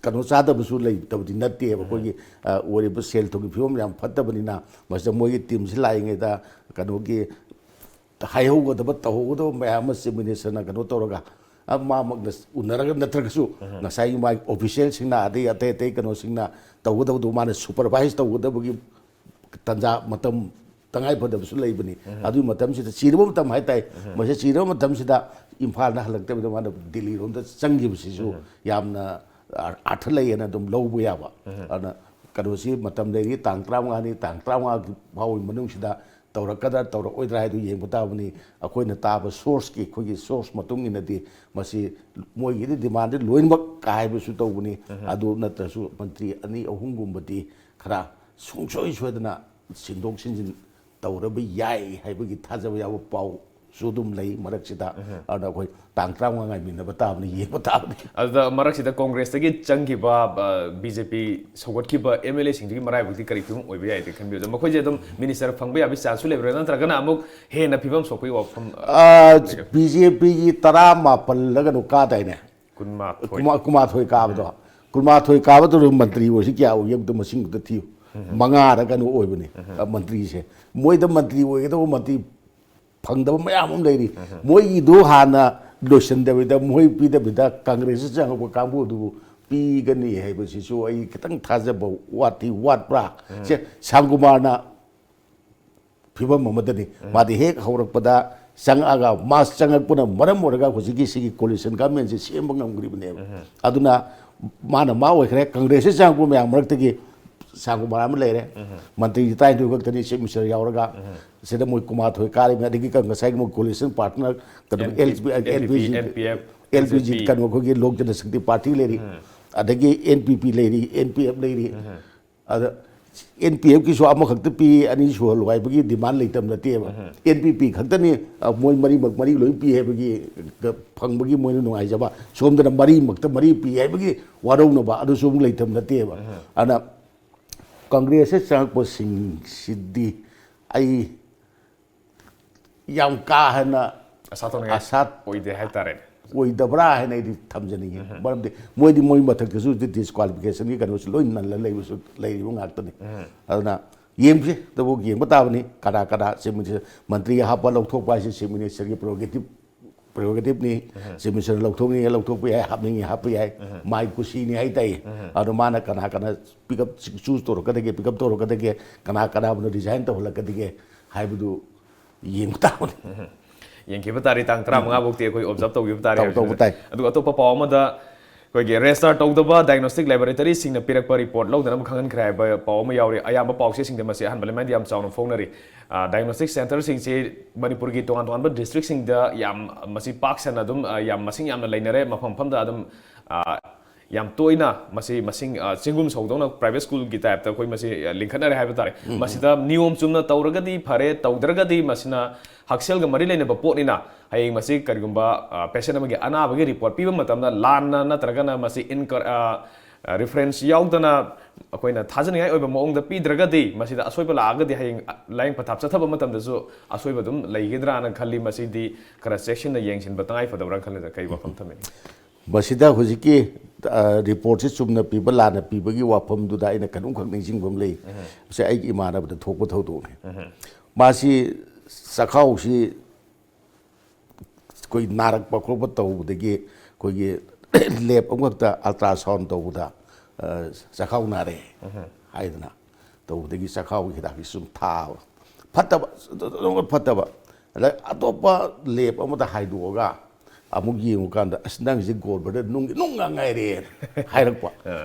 ꯀꯩꯅꯣ ꯆꯥꯗꯕꯁꯨ ꯂꯩꯇꯕꯗꯤ ꯅꯠꯇꯦꯕ꯫ ꯑꯩꯈꯣꯏꯒꯤ, ꯑ, ꯑꯣꯏꯔꯤꯕ ꯁꯦꯜ ꯊꯨꯝꯒꯤ ꯐꯤꯕꯝ ꯌꯥꯝ ꯐꯠꯇꯕꯅꯤꯅ, ꯃꯁꯤꯗ ꯃꯣꯏꯒꯤ ꯇꯤꯝꯁꯤ ꯂꯥꯛꯏꯉꯩꯗ ꯀꯩꯅꯣꯒꯤ ꯍꯥꯏꯍꯧꯒꯗꯕ, ꯇꯧꯍꯧꯒꯗꯕ ꯃꯌꯥꯝ ꯑꯃ ꯆꯤꯞ ꯃꯤꯅꯤꯁꯇꯔꯅ ꯀꯩꯅꯣ ꯇꯧꯔꯒ, ꯑ, ꯃꯥꯃꯛꯅ ꯎꯅꯔꯒ ꯅꯠꯇ꯭ꯔꯒꯁꯨ ꯉꯁꯥꯏꯒꯤ ꯃꯥꯒꯤ ꯑꯣꯐꯤꯁꯤꯌꯦꯜꯁꯤꯡꯅ, ꯑꯗꯩ ꯑꯇꯩ ꯑꯇꯩ ꯀꯩꯅꯣꯁꯤꯡꯅ ꯇꯧꯒꯗꯕꯗꯣ ꯃꯥꯅ ꯁꯨꯄꯔꯚꯥꯏꯁ ꯇꯧꯒꯗꯕꯒꯤ ꯇꯥꯟꯖꯥ, ꯃꯇꯝ ꯇꯉꯥꯏ ꯐꯗꯕꯁꯨ ꯂꯩꯕꯅꯤ꯫ ꯑꯗꯨꯒꯤ ꯃꯇꯝꯁꯤꯗ, ꯆꯤꯔꯕ ꯃꯇꯝ ꯍꯥꯏꯇꯥꯔꯦ, ꯃꯁꯤ ꯆꯤꯔꯕ ꯃꯇꯝꯁꯤꯗ ꯏꯝꯐꯥꯜꯗ ꯍꯜꯂꯛꯇꯕꯤꯗ ꯃꯥꯅ ꯗꯤꯜꯂꯤꯔꯣꯝꯗ ꯆꯪꯈꯤꯕꯁꯤꯁꯨ ꯌꯥꯝꯅ ꯑꯥꯔꯊ ꯂꯩꯌꯦꯅ ꯑꯗꯨꯝ ꯂꯧꯕ ꯌꯥꯕ꯫ ꯑꯗꯨꯅ ꯀꯩꯅꯣꯁꯤ ꯃꯇꯝ ꯂꯩꯔꯤ, ꯇꯥꯡ ꯇꯔꯥꯃꯉꯥꯅꯤ, ꯇꯥꯡ ꯇꯔꯥꯃꯉꯥ ꯐꯥꯎꯒꯤ ꯃꯅꯨꯡꯁꯤꯗ ꯇꯧꯔꯛꯀꯗ꯭ꯔꯥ ꯇꯧꯔꯛꯑꯣꯏꯗ꯭ꯔꯥ ꯍꯥꯏꯗꯨ ꯌꯦꯡꯕ ꯇꯥꯕꯅꯤ꯫ ꯑꯩꯈꯣꯏꯅ ꯇꯥꯕ ꯁꯣꯔꯁꯀꯤ, ꯑꯩꯈꯣꯏꯒꯤ ꯁꯣꯔꯁ ꯃꯇꯨꯡ ꯏꯟꯅꯗꯤ ꯃꯁꯤ ꯃꯣꯏꯒꯤꯗꯤ ꯗꯤꯃꯥꯟꯗꯤ ꯂꯣꯏꯅꯃꯛ ꯀꯥꯏꯕꯁꯨ ꯇꯧꯕꯅꯤ꯫ ꯑꯗꯨ ꯅꯠꯇ꯭ꯔꯁꯨ ꯃꯟꯇ꯭ꯔꯤ ꯑꯅꯤ ꯑꯍꯨꯝꯒꯨꯝꯕꯗꯤ ꯈꯔ ꯁꯨꯡꯁꯣꯏ ꯁꯣꯏꯗꯅ ꯁꯤꯟꯗꯣꯛ ꯁꯤꯟꯖꯤꯟ ꯇꯧꯔꯕ ꯌꯥꯏ ꯍꯥꯏꯕꯒꯤ ꯊꯥꯖꯕ ꯌꯥꯕ ꯄꯥꯎꯁꯨ ꯑꯗꯨꯝ ꯂꯩ ꯃꯔꯛꯁꯤꯗ꯫ ꯑꯗꯨꯅ ꯑꯩꯈꯣꯏ ꯇꯥꯡ ꯇꯔꯥꯃꯉꯥ ꯉꯥꯏꯃꯤꯟꯅꯕ ꯇꯥꯕꯅꯤ, ꯌꯦꯡꯕ ꯇꯥꯕꯅꯤ꯫ ꯑꯗꯨꯗ ꯃꯔꯛꯁꯤꯗ ꯀꯣꯡꯒ꯭ꯔꯦꯁꯇꯒꯤ ꯆꯪꯈꯤꯕ, ꯕꯤ ꯖꯦ ꯄꯤ ꯁꯧꯒꯠꯈꯤꯕ ꯑꯦꯝ ꯑꯦꯜ ꯑꯦꯁꯤꯡꯗꯨꯒꯤ ꯃꯔꯥꯏꯕꯛꯇꯤ ꯀꯔꯤ ꯐꯤꯕꯝ ꯑꯣꯏꯕ ꯌꯥꯏꯗꯤ ꯈꯟꯕꯤꯕꯗ, ꯃꯈꯣꯏꯁꯦ ꯑꯗꯨꯝ ꯃꯤꯅꯤꯁꯇꯔ ꯐꯪꯕ ꯌꯥꯕꯒꯤ ꯆꯥꯟꯁꯁꯨ ꯂꯩꯕ꯭ꯔꯥ, ꯅꯠꯇ꯭ꯔꯒꯅ ꯑꯃꯨꯛ ꯍꯦꯟꯅ ꯐꯤꯕꯝ ꯁꯣꯛꯄꯒꯤ ꯋꯥꯐꯝ? ꯕꯤ ꯖꯦ ꯄꯤꯒꯤ ꯇꯔꯥꯃꯥꯄꯜꯂ ꯀꯩꯅꯣ ꯀꯥꯗꯥꯏꯅꯦ? ꯀꯨꯟꯃꯥꯊꯣꯏ꯫ ꯀꯨꯟꯃꯥ-, ꯀꯨꯟꯃꯥꯊꯣꯏ ꯀꯥꯕꯗꯣ, ꯀꯨꯟꯃꯥꯊꯣꯏ ꯀꯥꯕꯗꯨ ꯃꯟꯇ꯭ꯔꯤ ꯑꯣꯏꯁꯤ ꯀꯌꯥ ꯑꯣꯏꯒꯦ ꯑꯝꯇ ꯃꯁꯤꯡ ꯑꯝꯇ ꯊꯤꯌꯨ꯫ ꯃꯉꯥꯔ ꯀꯩꯅꯣ ꯑꯣꯏꯕꯅꯤ, ꯑ, ꯃꯟꯇ꯭ꯔꯤꯁꯦ꯫ ꯃꯣꯏꯗ ꯃꯟꯇ꯭ꯔꯤ ꯑꯣꯏꯒꯗꯧꯕ ꯃꯟꯇ꯭ꯔꯤ ꯐꯪꯗꯕ ꯃꯌꯥꯝ ꯑꯃ ꯂꯩꯔꯤ꯫ ꯃꯣꯏꯒꯤꯗꯨ ꯍꯥꯟꯅ ꯂꯣꯏꯁꯤꯟꯗꯕꯤꯗ, ꯃꯣꯏ ꯄꯤꯗꯕꯤꯗ ꯀꯪꯒ꯭ꯔꯦꯁꯇ ꯆꯪꯉꯛꯄ ꯀꯥꯡꯕꯨꯗꯨꯕꯨ ꯄꯤꯒꯅꯤ ꯍꯥꯏꯕꯁꯤꯁꯨ ꯑꯩ ꯈꯤꯇꯪ ꯊꯥꯖꯕ ꯋꯥꯠꯇꯤ ꯋꯥꯠꯄ꯭ꯔꯥ? ꯁꯦ, ꯁ꯭ꯌꯥꯝꯀꯨꯃꯥꯔꯅ ꯐꯤꯕꯝ ꯑꯃꯗꯅꯤ꯫ ꯃꯥꯗꯤ ꯍꯦꯛ ꯍꯧꯔꯛꯄꯗ ꯆꯪꯉꯛꯑꯒ, ꯃꯥ ꯆꯪꯉꯛꯄꯅ ꯃꯔꯝ ꯑꯣꯏꯔꯒ ꯍꯧꯖꯤꯛꯀꯤ ꯁꯤꯒꯤ ꯀꯣꯂꯤꯁꯟ ꯒꯚꯔꯟꯃꯦꯟꯁꯤ ꯁꯦꯝꯕ ꯉꯝꯈ꯭ꯔꯤꯕꯅꯦꯕ꯫ ꯑꯗꯨꯅ ꯃꯥꯅ ꯃꯥ ꯑꯣꯏꯈ꯭ꯔꯦ, ꯀꯪꯒ꯭ꯔꯦꯁꯁꯤ ꯆꯪꯉꯛꯄ ꯃꯌꯥꯝ ꯃꯔꯛꯇꯒꯤ ꯁ꯭ꯌꯥꯝꯀꯨꯃꯥꯔ ꯑꯃ ꯂꯩꯔꯦ꯫ ꯃꯟꯇ꯭ꯔꯤ ꯇꯔꯥꯅꯤꯊꯣꯏ ꯈꯛꯇꯅꯤ, ꯆꯤꯐ ꯃꯤꯅꯤꯁꯇꯔ ꯌꯥꯎꯔꯒ꯫ ꯁꯤꯗ ꯃꯣꯏ ꯀꯨꯟꯃꯥꯊꯣꯏ ꯀꯥꯔꯤꯕꯅꯤ꯫ ꯑꯗꯒꯤ ꯉꯁꯥꯏꯒꯤ ꯃꯣꯏ ꯀꯣꯂꯤꯁꯟ ꯄꯥꯔꯠꯅꯔ, ꯀꯩꯅꯣ, NP, NPP, NPF, L P G, NPP. ꯀꯩꯅꯣ, ꯑꯩꯈꯣꯏꯒꯤ ꯂꯣꯛ ꯖꯅꯁꯛꯇꯤ ꯄꯥꯔꯇꯤ ꯂꯩꯔꯤ, ꯑꯗꯒꯤ ꯑꯦꯟ ꯄꯤ ꯄꯤ ꯂꯩꯔꯤ, ꯑꯦꯟ ꯄꯤ ꯑꯦꯐ ꯂꯩꯔꯤ꯫ ꯑꯗ ꯑꯦꯟ ꯄꯤ ꯑꯦꯐꯀꯤꯁꯨ ꯑꯃꯈꯛꯇ ꯄꯤ, ꯑꯅꯤ ꯁꯨꯍꯜꯂꯨ ꯍꯥꯏꯕꯒꯤ ꯗꯤꯃꯥꯟ ꯂꯩꯇꯕ ꯅꯠꯇꯦꯕ꯫ ꯑꯦꯟ ꯄꯤ ꯄꯤ ꯈꯛꯇꯅꯤ, ꯑ, ꯃꯣꯏ ꯃꯔꯤꯃꯛ ꯃꯔꯤ ꯂꯣꯏ ꯄꯤ ꯍꯥꯏꯕꯒꯤ, ꯐꯪꯕꯒꯤ ꯃꯣꯏꯅ ꯅꯨꯡꯉꯥꯏꯖꯕ꯫ ꯁꯣꯝꯗꯅ ꯃꯔꯤꯃꯛꯇ ꯃꯔꯤ ꯄꯤ ꯍꯥꯏꯕꯒꯤ ꯋꯥꯔꯧꯅꯕ ꯑꯗꯨꯁꯨ ꯑꯃꯨꯛ ꯂꯩꯇꯕ ꯅꯠꯇꯦꯕ꯫ ꯑꯗꯨꯅ ꯀꯪꯒ꯭ꯔꯦꯁꯇ ꯆꯪꯉꯛꯄꯁꯤꯡꯁꯤꯗꯤ ꯑꯩ ꯌꯥꯝ ꯀꯥ ꯍꯦꯟꯅ ꯑꯁꯥ ꯇꯧꯅꯤꯡꯉꯥꯏ ꯑꯁꯥ ꯑꯣꯏꯗꯦ ꯍꯥꯏꯇꯥꯔꯦꯅꯦ꯫ ꯑꯣꯏꯗꯕ꯭ꯔꯥ ꯍꯥꯏꯅ ꯑꯩꯗꯤ ꯊꯝꯖꯅꯤꯡꯉꯤ꯫ ꯃꯔꯝꯗꯤ ꯃꯣꯏꯗꯤ ꯃꯣꯏ ꯃꯊꯛꯇꯁꯨ ꯗꯤꯁꯀ꯭ꯋꯥꯂꯤꯐꯤꯀꯦꯁꯟꯒꯤ ꯀꯩꯅꯣꯁꯨ ꯂꯣꯏ ꯅꯜꯂ ꯂꯩꯕꯁꯨ ꯂꯩꯔꯤꯕ ꯉꯥꯛꯇꯅꯤ꯫ ꯑꯗꯨꯅ ꯌꯦꯡꯁꯤ, ꯑꯗꯨꯕꯨ ꯌꯦꯡꯕ ꯇꯥꯕꯅꯤ꯫ ꯀꯅꯥ ꯀꯅꯥ ꯆꯤꯐ ꯃꯤꯅꯤꯁꯇꯔ, ꯃꯟꯇ꯭ꯔꯤ ꯍꯥꯞꯄ ꯂꯧꯊꯣꯛꯄ ꯍꯥꯏꯁꯦ ꯆꯤꯐ ꯃꯤꯅꯤꯁꯇꯔꯒꯤ ꯄ꯭ꯔꯣꯒꯦꯇꯤꯞ ꯄ꯭ꯔꯤꯔꯣꯒꯦꯇꯤꯞꯅꯤ꯫ ꯆꯤꯐ ꯃꯤꯅꯤꯁꯇꯔꯅ ꯂꯧꯊꯣꯛꯅꯤꯡꯉꯦ ꯂꯧꯊꯣꯛꯄ ꯌꯥꯏ, ꯍꯥꯞꯅꯤꯡꯉꯦ ꯍꯥꯞꯄ ꯌꯥꯏ, ꯃꯥꯏ ꯀꯨꯁꯤꯅꯤ ꯍꯥꯏꯇꯥꯏ꯫ ꯑꯗꯣ ꯃꯥꯅ ꯀꯅꯥ ꯀꯅꯥ ꯄꯤꯛ ꯑꯞ ꯆꯨꯁ ꯇꯧꯔꯛꯀꯗꯒꯦ, ꯄꯤꯛ ꯑꯞ ꯇꯧꯔꯛꯀꯗꯒꯦ, ꯀꯅꯥ ꯀꯅꯥꯕꯨꯅ ꯔꯤꯖꯥꯏꯟ ꯇꯧꯍꯜꯂꯛꯀꯗꯒꯦ ꯍꯥꯏꯕꯗꯨ ꯌꯦꯡꯕ ꯇꯥꯕꯅꯤ꯫ ꯌꯦꯡꯈꯤꯕ ꯇꯥꯔꯤꯛ ꯇꯥꯡ ꯇꯔꯥꯃꯉꯥ ꯐꯥꯎꯗꯤ ꯑꯩꯈꯣꯏ ꯑꯣꯕꯖꯥꯔꯞ ꯇꯧꯈꯤꯕ ꯇꯥꯔꯦ ꯇꯧ- ꯍꯥꯏꯕꯁꯤꯅ꯫ ꯇꯧꯕ ꯇꯥꯏ꯫ ꯑꯗꯨꯒ ꯑꯇꯣꯞꯄ ꯄꯥꯎ ꯑꯃꯗ, ꯑꯩꯈꯣꯏꯒꯤ ꯔꯦꯖꯤꯁꯇꯥꯔ ꯇꯧꯗꯕ ꯗꯥꯏꯒꯅꯣꯁꯇꯤꯛ ꯂꯦꯕꯣꯔꯦꯇꯔꯤꯁꯤꯡꯅ ꯄꯤꯔꯛꯄ ꯔꯤꯄꯣꯔꯠ ꯂꯧꯗꯅꯕ ꯈꯪꯍꯟꯈ꯭ꯔꯦ ꯍꯥꯏꯕ ꯄꯥꯎ ꯑꯃ ꯌꯥꯎꯔꯤ꯫ ꯑꯌꯥꯝꯕ ꯄꯥꯎꯆꯦꯁꯤꯡꯗ ꯃꯁꯤ ꯑꯍꯥꯟꯕ ꯂꯩꯃꯥꯏꯗ ꯌꯥꯝ ꯆꯥꯎꯅ ꯐꯣꯡꯅꯔꯤ꯫ ꯗꯥꯏꯒꯅꯣꯁꯇꯤꯛ ꯁꯦꯟꯇꯔꯁꯤꯡꯁꯤ ꯃꯅꯤꯄꯨꯔꯒꯤ ꯇꯣꯉꯥꯟ ꯇꯣꯉꯥꯟꯕ ꯗꯤꯁꯇ꯭ꯔꯤꯛꯁꯤꯡꯗ ꯌꯥꯝ ꯃꯁꯤ ꯄꯥꯛ ꯁꯟꯅ ꯑꯗꯨꯝ, ꯑ, ꯌꯥꯝ ꯃꯁꯤꯡ ꯌꯥꯝꯅ ꯂꯩꯅꯔꯦ꯫ ꯃꯐꯝ ꯃꯐꯝꯗ ꯑꯗꯨꯝ, ꯑ, ꯌꯥꯝ ꯇꯣꯏꯅ ꯃꯁꯤ ꯃꯁꯤꯡ, ꯑ, ꯆꯤꯡꯒꯨꯝ ꯁꯧꯗꯧꯅ ꯄ꯭ꯔꯥꯏꯚꯦꯠ ꯁ꯭ꯀꯨꯜꯒꯤ ꯇꯥꯏꯞꯇ ꯑꯩꯈꯣꯏ ꯃꯁꯤ, ꯑ, ꯂꯤꯡꯈꯠꯅꯔꯦ ꯍꯥꯏꯕ ꯇꯥꯔꯦ꯫ ꯃꯁꯤꯗ ꯅꯤꯌꯣꯝ ꯆꯨꯝꯅ ꯇꯧꯔꯒꯗꯤ ꯐꯔꯦ, ꯇꯧꯗ꯭ꯔꯒꯗꯤ ꯃꯁꯤꯅ ꯍꯛꯁꯦꯜꯒ ꯃꯔꯤ ꯂꯩꯅꯕ ꯄꯣꯠꯅꯤꯅ ꯍꯌꯦꯡ ꯃꯁꯤ ꯀꯔꯤꯒꯨꯝꯕ, ꯑ, ꯄꯦꯁꯦꯟ ꯑꯃꯒꯤ ꯑꯅꯥꯕꯒꯤ ꯔꯤꯄꯣꯔꯠ ꯄꯤꯕ ꯃꯇꯝꯗ ꯂꯥꯟꯅ ꯅꯠꯇ꯭ꯔꯒꯅ ꯃꯁꯤ ꯏꯟꯀ-, ꯑ, ꯑ, ꯔꯤꯐꯔꯦꯟꯁ ꯌꯥꯎꯗꯅ ꯑꯩꯈꯣꯏꯅ ꯊꯥꯖꯅꯤꯡꯉꯥꯏ ꯑꯣꯏꯕ ꯃꯑꯣꯡꯗ ꯄꯤꯗ꯭ꯔꯒꯗꯤ ꯃꯁꯤꯗ ꯑꯁꯣꯏꯕ ꯂꯥꯛꯑꯒꯗꯤ ꯍꯌꯦꯡ ꯂꯥꯏꯌꯦꯡ ꯄꯊꯥꯞ ꯆꯠꯊꯕ ꯃꯇꯝꯗꯁꯨ ꯑꯁꯣꯏꯕ ꯑꯗꯨꯝ ꯂꯩꯒꯗ꯭ꯔꯥꯅ ꯈꯜꯂꯤ꯫ ꯃꯁꯤꯗꯤ ꯈꯔ ꯆꯦꯛꯁꯤꯟꯅ ꯌꯦꯡꯁꯤꯟꯕ ꯇꯉꯥꯏ ꯐꯗꯕ꯭ꯔꯥ ꯈꯜꯂꯤꯗ꯫ ꯀꯩ ꯋꯥꯐꯝ ꯊꯝꯕꯤꯅꯤ? ꯃꯁꯤꯗ ꯍꯧꯖꯤꯛꯀꯤ, ꯑ, ꯔꯤꯄꯣꯔꯠꯁꯤ ꯆꯨꯝꯅ ꯄꯤꯕ ꯂꯥꯟꯅ ꯄꯤꯕꯒꯤ ꯋꯥꯐꯝꯗꯨꯗ ꯑꯩꯅ ꯀꯩꯅꯣꯝꯈꯛ ꯅꯤꯡꯁꯤꯡꯕ ꯑꯃ ꯂꯩ꯫ ꯃꯁꯤ ꯑꯩꯒꯤ ꯏꯃꯥꯟꯅꯕꯗ ꯊꯣꯛꯄ ꯊꯧꯗꯣꯛꯅꯤ꯫ ꯃꯥꯁꯤ ꯆꯈꯥꯎꯁꯤ ꯑꯩꯈꯣꯏ ꯅꯥꯔꯛꯄ ꯈꯣꯠꯄ ꯇꯧꯕꯗꯒꯤ ꯑꯩꯈꯣꯏꯒꯤ ꯂꯦꯞ ꯑꯃꯈꯛꯇ ꯑꯜꯇ꯭ꯔꯥꯁꯥꯎꯟ ꯇꯧꯕꯗ, ꯑ, ꯆꯈꯥꯎ ꯅꯥꯔꯦ ꯍꯥꯏꯗꯅ ꯇꯧꯕꯗꯒꯤ ꯆꯈꯥꯎꯒꯤ ꯍꯤꯗꯥꯛꯁꯤ ꯁꯨꯝ ꯊꯥꯕ꯫ ꯐꯠꯇꯕ, ꯐꯠꯇꯕ꯫ ꯑꯗ ꯑꯇꯣꯞꯄ ꯂꯦꯞ ꯑꯃꯗ ꯍꯥꯏꯗꯣꯛꯑꯒ ꯑꯃꯨꯛ ꯌꯦꯡꯉꯨꯀꯥꯟꯗ, "ꯑꯁ, ꯅꯪꯁꯦ ꯒꯣꯜ ꯕ꯭ꯂꯦꯗꯔ ꯅꯨꯡꯒꯤ ꯅꯨꯡ ꯉꯥꯛ ꯉꯥꯏꯔꯦꯅ" ꯍꯥꯏꯔꯛꯄ꯫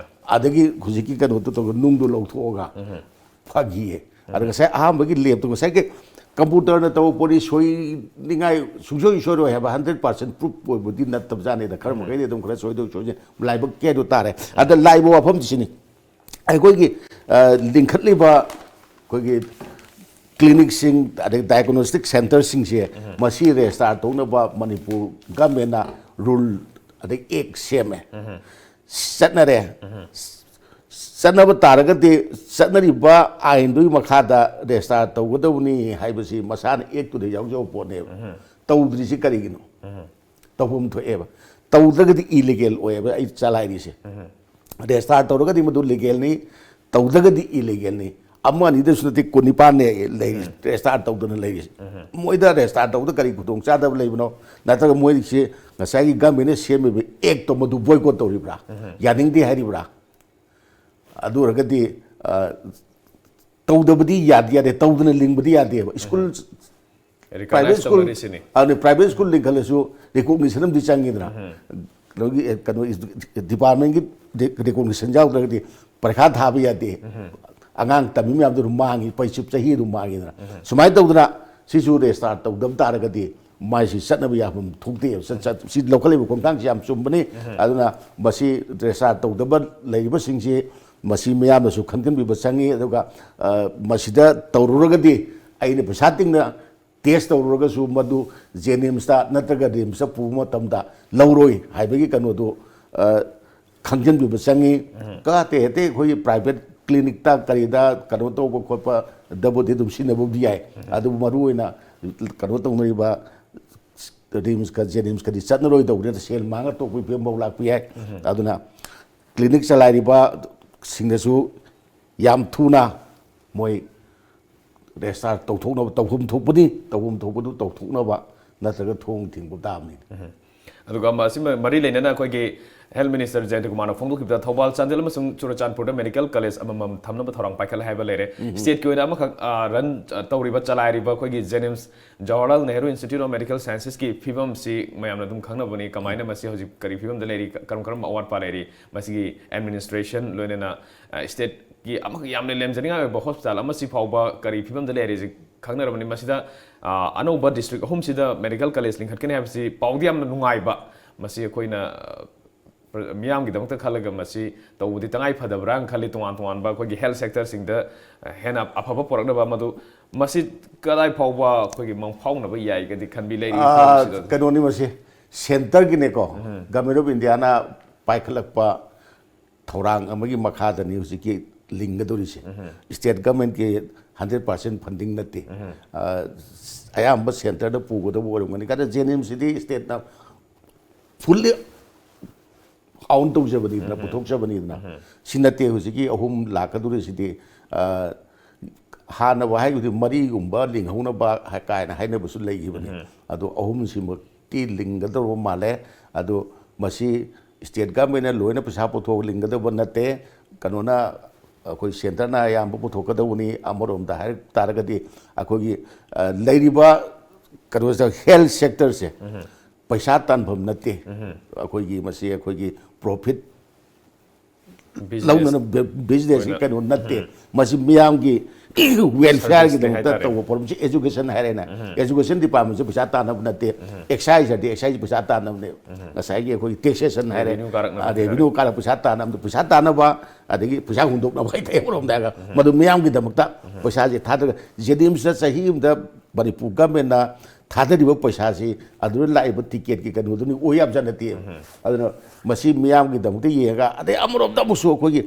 ꯑꯗꯒꯤ ꯍꯧꯖꯤꯛꯀꯤ ꯀꯩꯅꯣꯗꯣ ꯇꯧꯔꯒ ꯅꯨꯡꯗꯣ ꯂꯧꯊꯣꯛꯑꯒ ꯐꯈꯤꯌꯦ꯫ ꯑꯗ ꯉꯁꯥꯏ ꯑꯍꯥꯟꯕꯒꯤ ꯂꯦꯞꯇꯣ ꯉꯁꯥꯏꯒꯤ ꯀꯝꯄ꯭ꯌꯨꯇꯔꯅ ꯇꯧꯕ ꯄꯣꯠꯅꯤ, ꯁꯣꯏꯅꯤꯡꯉꯥꯏ ꯁꯨꯡꯁꯣꯏ ꯁꯣꯏꯔꯣꯏ ꯍꯥꯏꯕ ꯍꯟꯗ꯭ꯔꯦꯠ ꯄꯥꯔꯁꯦꯟ ꯄ꯭ꯔꯨꯐ ꯑꯣꯏꯕꯗꯤ ꯅꯠꯇꯕꯖꯥꯠꯅꯤꯗ꯫ ꯈꯔ ꯃꯈꯩꯗꯤ ꯑꯗꯨꯝ ꯈꯔ ꯁꯣꯏꯗꯣꯛ ꯁꯣꯏꯖꯤꯟ ꯂꯥꯏꯕꯛ ꯀꯦꯗꯨ ꯇꯥꯔꯦ꯫ ꯑꯗ ꯂꯥꯏꯕ ꯋꯥꯐꯝꯁꯤ ꯁꯤꯅꯤ꯫ ꯑꯩꯈꯣꯏꯒꯤ, ꯑ, ꯂꯤꯡꯈꯠꯂꯤꯕ ꯑꯩꯈꯣꯏꯒꯤ ꯀ꯭ꯂꯤꯅꯤꯛꯁꯤꯡ ꯑꯗꯩ ꯗꯥꯏꯒꯅꯣꯁꯇꯤꯛ ꯁꯦꯟꯇꯔꯁꯤꯡꯁꯦ ꯃꯁꯤ ꯔꯦꯖꯤꯁꯇꯥꯔ ꯇꯧꯅꯕ ꯃꯅꯤꯄꯨꯔ ꯒꯃꯦꯟꯅ ꯔꯨꯜ ꯑꯗꯩ ꯑꯦꯛ ꯁꯦꯝꯃꯦ꯫ ꯆꯠꯅꯔꯦ꯫ ꯆꯠꯅꯕ ꯇꯥꯔꯒꯗꯤ ꯆꯠꯅꯔꯤꯕ ꯑꯥꯏꯟꯗꯨꯒꯤ ꯃꯈꯥꯗ ꯔꯦꯖꯤꯁꯇꯥꯔ ꯇꯧꯒꯗꯕꯅꯤ ꯍꯥꯏꯕꯁꯤ ꯃꯁꯥꯅ ꯑꯦꯛꯇꯨꯗ ꯌꯥꯎꯖꯕ ꯄꯣꯠꯅꯦꯕ꯫ ꯇꯧꯗ꯭ꯔꯤꯁꯤ ꯀꯔꯤꯒꯤꯅꯣ? ꯇꯧꯐꯝ ꯊꯣꯛꯑꯦꯕ꯫ ꯇꯧꯗ꯭ꯔꯒꯗꯤ ꯏꯂꯤꯒꯦꯜ ꯑꯣꯏꯌꯦꯕ ꯑꯩ ꯆꯂꯥꯏꯔꯤꯁꯦ꯫ ꯔꯦꯖꯤꯁꯇꯥꯔ ꯇꯧꯔꯒꯗꯤ ꯃꯗꯨ ꯂꯤꯒꯦꯜꯅꯤ, ꯇꯧꯗ꯭ꯔꯒꯗꯤ ꯏꯂꯤꯒꯦꯜꯅꯤ꯫ ꯑꯃ ꯑꯅꯤꯗꯁꯨ ꯅꯠꯇꯦ, ꯀꯨꯟꯅꯤꯄꯥꯟꯅꯦ ꯂꯩꯔꯤꯁꯦ, ꯔꯦꯖꯤꯁꯇꯥꯔ ꯇꯧꯗꯅ ꯂꯩꯔꯤꯁꯦ꯫ ꯃꯣꯏꯗ ꯔꯦꯖꯤꯁꯇꯥꯔ ꯇꯧꯕꯗ ꯀꯔꯤ ꯈꯨꯗꯣꯡꯆꯥꯗꯕ ꯂꯩꯕꯅꯣ? ꯅꯠꯇ꯭ꯔꯒ ꯃꯣꯏꯁꯦ ꯉꯁꯥꯏꯒꯤ ꯒꯃꯦꯟꯅ ꯁꯦꯝꯃꯤꯕ ꯑꯦꯛꯇꯣ ꯃꯗꯨ ꯕꯣꯏꯀꯣꯠ ꯇꯧꯔꯤꯕ꯭ꯔꯥ? ꯌꯥꯅꯤꯡꯗꯦ ꯍꯥꯏꯔꯤꯕ꯭ꯔꯥ? ꯑꯗꯨ ꯑꯣꯏꯔꯒꯗꯤ, ꯑ, ꯇꯧꯗꯕꯗꯤ ꯌꯥꯗꯦ, ꯌꯥꯗꯦ, ꯇꯧꯗꯅ ꯂꯤꯡꯕꯗꯤ ꯌꯥꯗꯦꯕ꯫ ꯁ꯭ꯀꯨꯜ, ꯔꯤꯀꯣꯒꯅꯥꯏꯁ ꯄ꯭ꯔꯥꯏꯚꯦꯠ ꯁ꯭ꯀꯨꯜ, ꯇꯧꯅꯔꯤꯁꯤꯅꯤ꯫ ꯑꯗꯨꯅ ꯄ꯭ꯔꯥꯏꯚꯦꯠ ꯁ꯭ꯀꯨꯜ ꯂꯤꯡꯈꯠꯂꯁꯨ ꯔꯤꯀꯣꯒꯅꯤꯁꯟ ꯑꯃꯗꯤ ꯆꯪꯉꯤꯗꯅ꯫ ꯀꯩꯅꯣꯒꯤ, ꯑꯦ, ꯀꯩꯅꯣ, ꯗꯤꯄꯥꯔꯠꯃꯦꯟꯒꯤ ꯔꯤ-, ꯔꯤꯀꯣꯒꯅꯤꯁꯟ ꯌꯥꯎꯗ꯭ꯔꯒꯗꯤ ꯄꯔꯤꯈꯥ ꯊꯥꯕ ꯌꯥꯗꯦ꯫ ꯑꯉꯥꯡ ꯇꯝꯃꯤ ꯃꯌꯥꯝꯗꯨ ꯑꯗꯨꯝ ꯃꯥꯡꯉꯤ, ꯄꯩꯆꯨꯞ ꯆꯍꯤ ꯑꯗꯨꯝ ꯃꯥꯡꯉꯤꯗꯅ꯫ ꯁꯨꯃꯥꯏꯅ ꯇꯧꯗꯅ ꯁꯤꯁꯨ ꯔꯦꯖꯤꯁꯇꯥꯔ ꯇꯧꯗꯕ ꯇꯥꯔꯒꯗꯤ ꯃꯥꯏꯁꯤ ꯆꯠꯅꯕ ꯌꯥꯐꯝ ꯊꯣꯛꯇꯦꯕ꯫ ꯆꯠ-, ꯆꯠ-, ꯁꯤ ꯂꯧꯈꯠꯂꯤꯕ ꯈꯣꯡꯊꯥꯡꯁꯤ ꯌꯥꯝ ꯆꯨꯝꯕꯅꯤ꯫ ꯑꯗꯨꯅ ꯃꯁꯤ ꯔꯦꯖꯤꯁꯇꯥꯔ ꯇꯧꯗꯕ ꯂꯩꯔꯤꯕꯁꯤꯡꯁꯤ ꯃꯁꯤ ꯃꯤꯌꯥꯝꯅꯁꯨ ꯈꯟꯒꯟꯕꯤꯕ ꯆꯪꯉꯤ꯫ ꯑꯗꯨꯒ, ꯑ, ꯃꯁꯤꯗ ꯇꯧꯔꯨꯔꯒꯗꯤ ꯑꯩꯅ ꯄꯩꯁꯥ ꯇꯤꯡꯅ ꯇꯦꯁ ꯇꯧꯔꯨꯔꯒꯁꯨ ꯃꯗꯨ ꯖꯦꯅꯤꯝꯁꯇ ꯅꯠꯇ꯭ꯔꯒ ꯔꯤꯝꯁꯇ ꯄꯨꯕ ꯃꯇꯝꯗ ꯂꯧꯔꯣꯏ ꯍꯥꯏꯕꯒꯤ ꯀꯩꯅꯣꯗꯨ, ꯑ, ꯈꯪꯖꯤꯟꯕꯤꯕ ꯆꯪꯉꯤ꯫ ꯀꯥ ꯑꯇꯩ ꯑꯇꯩ ꯑꯩꯈꯣꯏꯒꯤ ꯄ꯭ꯔꯥꯏꯚꯦꯠ ꯀ꯭ꯂꯤꯅꯤꯛꯇ ꯀꯔꯤꯗ ꯀꯩꯅꯣ ꯇꯧꯕ ꯈꯣꯠꯄꯗꯕꯨꯗꯤ ꯑꯗꯨꯝ ꯁꯤꯖꯤꯟꯅꯕꯕꯨꯗꯤ ꯌꯥꯏ꯫ ꯑꯗꯨꯕꯨ ꯃꯔꯨꯑꯣꯏꯅ ꯀꯩꯅꯣ ꯇꯧꯅꯔꯤꯕ ꯔꯤꯝꯁꯀ ꯖꯦꯅꯤꯝꯁꯀꯗꯤ ꯆꯠꯅꯔꯣꯏꯗꯧꯕꯅꯤꯅ ꯁꯦꯜ ꯃꯥꯡꯉ ꯇꯣꯛꯄꯒꯤ ꯐꯤꯕꯝꯐꯥꯎ ꯂꯥꯛꯄ ꯌꯥꯏ꯫ ꯑꯗꯨꯅ ꯀ꯭ꯂꯤꯅꯤꯛ ꯆꯂꯥꯏꯔꯤꯕꯁꯤꯡꯗꯁꯨ ꯌꯥꯝ ꯊꯨꯅ ꯃꯣꯏ ꯔꯦꯖꯤꯁꯇꯥꯔ ꯇꯧꯊꯣꯛꯅꯕ, ꯇꯧꯐꯝ ꯊꯣꯛꯄꯅꯤ, ꯇꯧꯐꯝ ꯊꯣꯛꯄꯗꯨ ꯇꯧꯊꯣꯛꯅꯕ ꯅꯠꯇ꯭ꯔꯒ ꯊꯣꯡ ꯊꯤꯡꯕ ꯇꯥꯕꯅꯤ꯫ ꯑꯗꯨꯒ ꯃꯁꯤ ꯃꯔꯤ ꯂꯩꯅꯅ ꯑꯩꯈꯣꯏꯒꯤ ꯍꯦꯜꯊ ꯃꯤꯅꯤꯁꯇꯔ ꯖꯌꯟꯇ ꯀꯨꯃꯥꯔꯅ ꯐꯣꯡꯗꯣꯛꯈꯤꯕꯗ ꯊꯧꯕꯥꯜ, ꯆꯥꯟꯗꯦꯜ ꯑꯃꯁꯨꯡ ꯆꯨꯔꯆꯥꯟꯄꯨꯔꯗ ꯃꯦꯗꯤꯀꯦꯜ ꯀꯣꯂꯦꯖ ꯑꯃꯃꯝ ꯊꯝꯅꯕ ꯊꯧꯔꯥꯡ ꯄꯥꯏꯈꯠꯂꯦ ꯍꯥꯏꯕ ꯂꯩꯔꯦ꯫ ꯁ꯭ꯇꯦꯠꯀꯤ ꯑꯣꯏꯅ ꯑꯃꯈꯛ, ꯑ, ꯔꯟ, ꯑ, ꯇꯧꯔꯤꯕ, ꯆꯂꯥꯏꯔꯤꯕ ꯑꯩꯈꯣꯏꯒꯤ JNIMS, Jawaharlal Nehru institute of medical ꯁꯥꯏꯟꯁꯦꯁꯀꯤ ꯐꯤꯕꯝꯁꯤ ꯃꯌꯥꯝꯅ ꯑꯗꯨꯝ ꯈꯪꯅꯕꯅꯤ꯫ ꯀꯃꯥꯏꯅ ꯃꯁꯤ ꯍꯧꯖꯤꯛ ꯀꯔꯤ ꯐꯤꯕꯝꯗ ꯂꯩꯔꯤ, ꯀ-, ꯀꯔꯝ ꯀꯔꯝꯕ ꯑꯋꯥꯠꯄ ꯂꯩꯔꯤ, ꯃꯁꯤꯒꯤ ꯑꯦꯗꯃꯤꯅꯤꯁꯇ꯭ꯔꯦꯁꯟ ꯂꯣꯏꯅꯅ, ꯑ, ꯁ꯭ꯇꯦꯠꯀꯤ ꯑꯃꯈꯛ ꯌꯥꯝꯅ ꯂꯦꯝꯖꯅꯤꯡꯉꯥꯏ ꯑꯣꯏꯕ ꯍꯣꯁꯄꯤꯇꯥꯜ ꯑꯃꯁꯤ ꯐꯥꯎꯕ ꯀꯔꯤ ꯐꯤꯕꯝꯗ ꯂꯩꯔꯤꯁꯤ ꯈꯪꯅꯔꯕꯅꯤ꯫ ꯃꯁꯤꯗ, ꯑ, ꯑꯅꯧꯕ ꯗꯤꯁꯇ꯭ꯔꯤꯛ ꯑꯍꯨꯝꯁꯤꯗ ꯃꯦꯗꯤꯀꯦꯜ ꯀꯣꯂꯦꯖ ꯂꯤꯡꯈꯠꯀꯅꯤ ꯍꯥꯏꯕꯁꯤ ꯄꯥꯎꯗꯤ ꯌꯥꯝꯅ ꯅꯨꯡꯉꯥꯏꯕ, ꯃꯁꯤ ꯑꯩꯈꯣꯏꯅ, ꯑ, ꯄ꯭ꯔ-, ꯃꯤꯌꯥꯝꯒꯤꯗꯃꯛꯇ ꯈꯜꯂꯒ ꯃꯁꯤ ꯇꯧꯕꯗꯤ ꯇꯉꯥꯏ ꯐꯗꯕ꯭ꯔꯥꯅ ꯈꯜꯂꯤ꯫ ꯇꯣꯉꯥꯟ ꯇꯣꯉꯥꯟꯕ ꯑꯩꯈꯣꯏꯒꯤ ꯍꯦꯜꯊ ꯁꯦꯛꯇꯔꯁꯤꯡꯗ, ꯑ, ꯍꯦꯟꯅ ꯑꯐꯕ ꯄꯨꯔꯛꯅꯕ꯫ ꯃꯗꯨ ꯃꯁꯤ ꯀꯗꯥꯏ ꯐꯥꯎꯕ ꯑꯩꯈꯣꯏꯒꯤ ꯃꯪ ꯐꯥꯎꯅꯕ ꯌꯥꯏꯒꯗꯤ ꯈꯟꯕꯤ ꯂꯩꯔꯤ? ꯑꯥ, ꯐꯤꯕꯝꯁꯤꯗ? ꯀꯩꯅꯣꯅꯤ ꯃꯁꯤ, ꯁꯦꯟꯇꯔꯒꯤꯅꯦꯀꯣ, ꯒꯚꯔꯟꯃꯦꯟꯠ ꯑꯣꯐ ꯏꯟꯗꯤꯌꯥꯅ ꯄꯥꯏꯈꯠꯂꯛꯄ ꯊꯧꯔꯥꯡ ꯑꯃꯒꯤ ꯃꯈꯥꯗꯅꯤ ꯍꯧꯖꯤꯛꯀꯤ ꯂꯤꯡꯒꯗꯧꯔꯤꯁꯦ꯫ ꯁ꯭ꯇꯦꯠ ꯒꯃꯦꯟꯀꯤ ꯍꯟꯗ꯭ꯔꯦꯠ ꯄꯥꯔꯁꯦꯟ ꯐꯟꯗꯤꯡ ꯅꯠꯇꯦ꯫ ꯑ, ꯑꯌꯥꯝꯕ ꯁꯦꯟꯇꯔꯗ ꯄꯨꯒꯗꯕ ꯑꯣꯏꯔꯝꯒꯅꯤ꯫ ꯀꯥꯏꯗ ꯖꯦꯅꯤꯝꯁꯁꯤꯗꯤ ꯁ꯭ꯇꯦꯠꯅ ꯐꯨꯜꯂꯤ ꯑꯥꯎꯟ ꯇꯧꯖꯕꯅꯤꯗꯅ, ꯄꯨꯊꯣꯛꯆꯕꯅꯤꯗꯅ꯫ ꯁꯤ ꯅꯠꯇꯦ ꯍꯧꯖꯤꯛꯀꯤ ꯑꯍꯨꯝ ꯂꯥꯛꯀꯗꯧꯔꯤꯁꯤꯗꯤ꯫ ꯑ, ꯍꯥꯟꯅ ꯋꯥꯍꯩꯕꯨꯗꯤ ꯃꯔꯤꯒꯨꯝꯕ ꯂꯤꯡꯍꯧꯅꯕ ꯍꯥꯏ-, ꯀꯥꯏꯅ ꯍꯥꯏꯅꯕꯁꯨ ꯂꯩꯈꯤꯕꯅꯤ꯫ ꯑꯗꯣ ꯑꯍꯨꯝꯁꯤꯃꯛꯇꯤ ꯂꯤꯡꯒꯗꯧꯕ ꯃꯥꯜꯂꯦ꯫ ꯑꯗꯣ ꯃꯁꯤ ꯁ꯭ꯇꯦꯠ ꯒꯃꯦꯟꯅ ꯂꯣꯏꯅ ꯄꯩꯁꯥ ꯄꯨꯊꯣꯛ ꯂꯤꯡꯒꯗꯧꯕ ꯅꯠꯇꯦ꯫ ꯀꯩꯅꯣꯅ, ꯑꯩꯈꯣꯏ ꯁꯦꯟꯇꯔꯅ ꯑꯌꯥꯝꯕ ꯄꯨꯊꯣꯛꯀꯗꯧꯕꯅꯤ꯫ ꯑꯃꯔꯣꯝꯗ ꯍꯥꯏ ꯇꯥꯔꯒꯗꯤ ꯑꯩꯈꯣꯏꯒꯤ, ꯑ, ꯂꯩꯔꯤꯕ ꯀꯩꯅꯣꯁꯤꯗ ꯍꯦꯜꯊ ꯁꯦꯛꯇꯔꯁꯦ ꯄꯩꯁꯥ ꯇꯥꯟꯐꯝ ꯅꯠꯇꯦ꯫ ꯑꯩꯈꯣꯏꯒꯤ ꯃꯁꯤ ꯑꯩꯈꯣꯏꯒꯤ ꯄ꯭ꯔꯣꯐꯤꯠ ꯂꯧꯅꯅ ꯕꯤ-, ꯕꯤꯖꯤꯅꯦꯁꯀꯤ ꯑꯣꯏꯅ ꯀꯩꯅꯣ ꯅꯠꯇꯦ꯫ ꯃꯁꯤ ꯃꯤꯌꯥꯝꯒꯤ ꯋꯦꯜꯐꯤꯌꯔꯒꯤꯗꯃꯛꯇ ꯍꯥꯏꯇꯥꯔꯦ꯫ ꯇꯧꯕ ꯄꯣꯠ ꯑꯃꯁꯤ ꯑꯦꯖꯨꯀꯦꯁꯟ ꯍꯥꯏꯔꯦꯅꯦ꯫ ꯑꯦꯖꯨꯀꯦꯁꯟ ꯗꯤꯄꯥꯔꯠꯃꯦꯟꯁꯦ ꯄꯩꯁꯥ ꯇꯥꯟꯅꯕ ꯅꯠꯇꯦ꯫ ꯑꯦꯛꯁꯥꯏꯖ ꯍꯥꯏꯗꯤ ꯑꯦꯛꯁꯥꯏꯖ ꯄꯩꯁꯥ ꯇꯥꯟꯅꯕꯅꯦ꯫ ꯉꯁꯥꯏꯒꯤ ꯑꯩꯈꯣꯏꯒꯤ ꯇꯦꯛꯁꯦꯁꯟ ꯍꯥꯏꯔꯦ꯫ ꯔꯦꯚꯤꯅ꯭ꯌꯨ ꯀꯥꯔꯛꯅꯕ ꯑ, ꯍꯥꯏꯇꯥꯔꯦ꯫ ꯔꯦꯚꯤꯅ꯭ꯌꯨ ꯀꯥꯔꯛ ꯄꯩꯁꯥ ꯇꯥꯟꯅꯕꯗꯣ, ꯄꯩꯁꯥ ꯇꯥꯟꯅꯕ ꯑꯗꯒꯤ ꯄꯩꯁꯥ ꯍꯨꯟꯗꯣꯛꯅꯕ ꯍꯥꯏꯇꯥꯔꯦ꯫ ꯑꯃꯔꯣꯝꯗ ꯍꯥꯏꯔꯒ ꯃꯗꯨ ꯃꯤꯌꯥꯝꯒꯤꯗꯃꯛꯇ ꯄꯩꯁꯥꯁꯦ ꯊꯥꯗꯔꯒ ꯖꯦꯅꯤꯝꯁꯇ ꯆꯍꯤ ꯑꯃꯗ ꯃꯅꯤꯄꯨꯔ ꯒꯃꯦꯟꯅ ꯊꯥꯗꯔꯤꯕ ꯄꯩꯁꯥꯁꯤ ꯑꯗꯨꯗ ꯂꯥꯛꯏꯕ ꯇꯤꯀꯦꯠꯀꯤ ꯀꯩꯅꯣꯗꯨꯅꯤ ꯑꯣꯏ ꯌꯥꯕꯖꯥꯠ ꯅꯠꯇꯦ꯫ ꯑꯗꯨꯅ ꯃꯁꯤ ꯃꯤꯌꯥꯝꯒꯤꯗꯃꯛꯇ ꯌꯦꯡꯉꯒ, ꯑꯗꯩ ꯑꯃꯔꯣꯝꯗ ꯑꯃꯨꯛꯁꯨ ꯑꯩꯈꯣꯏꯒꯤ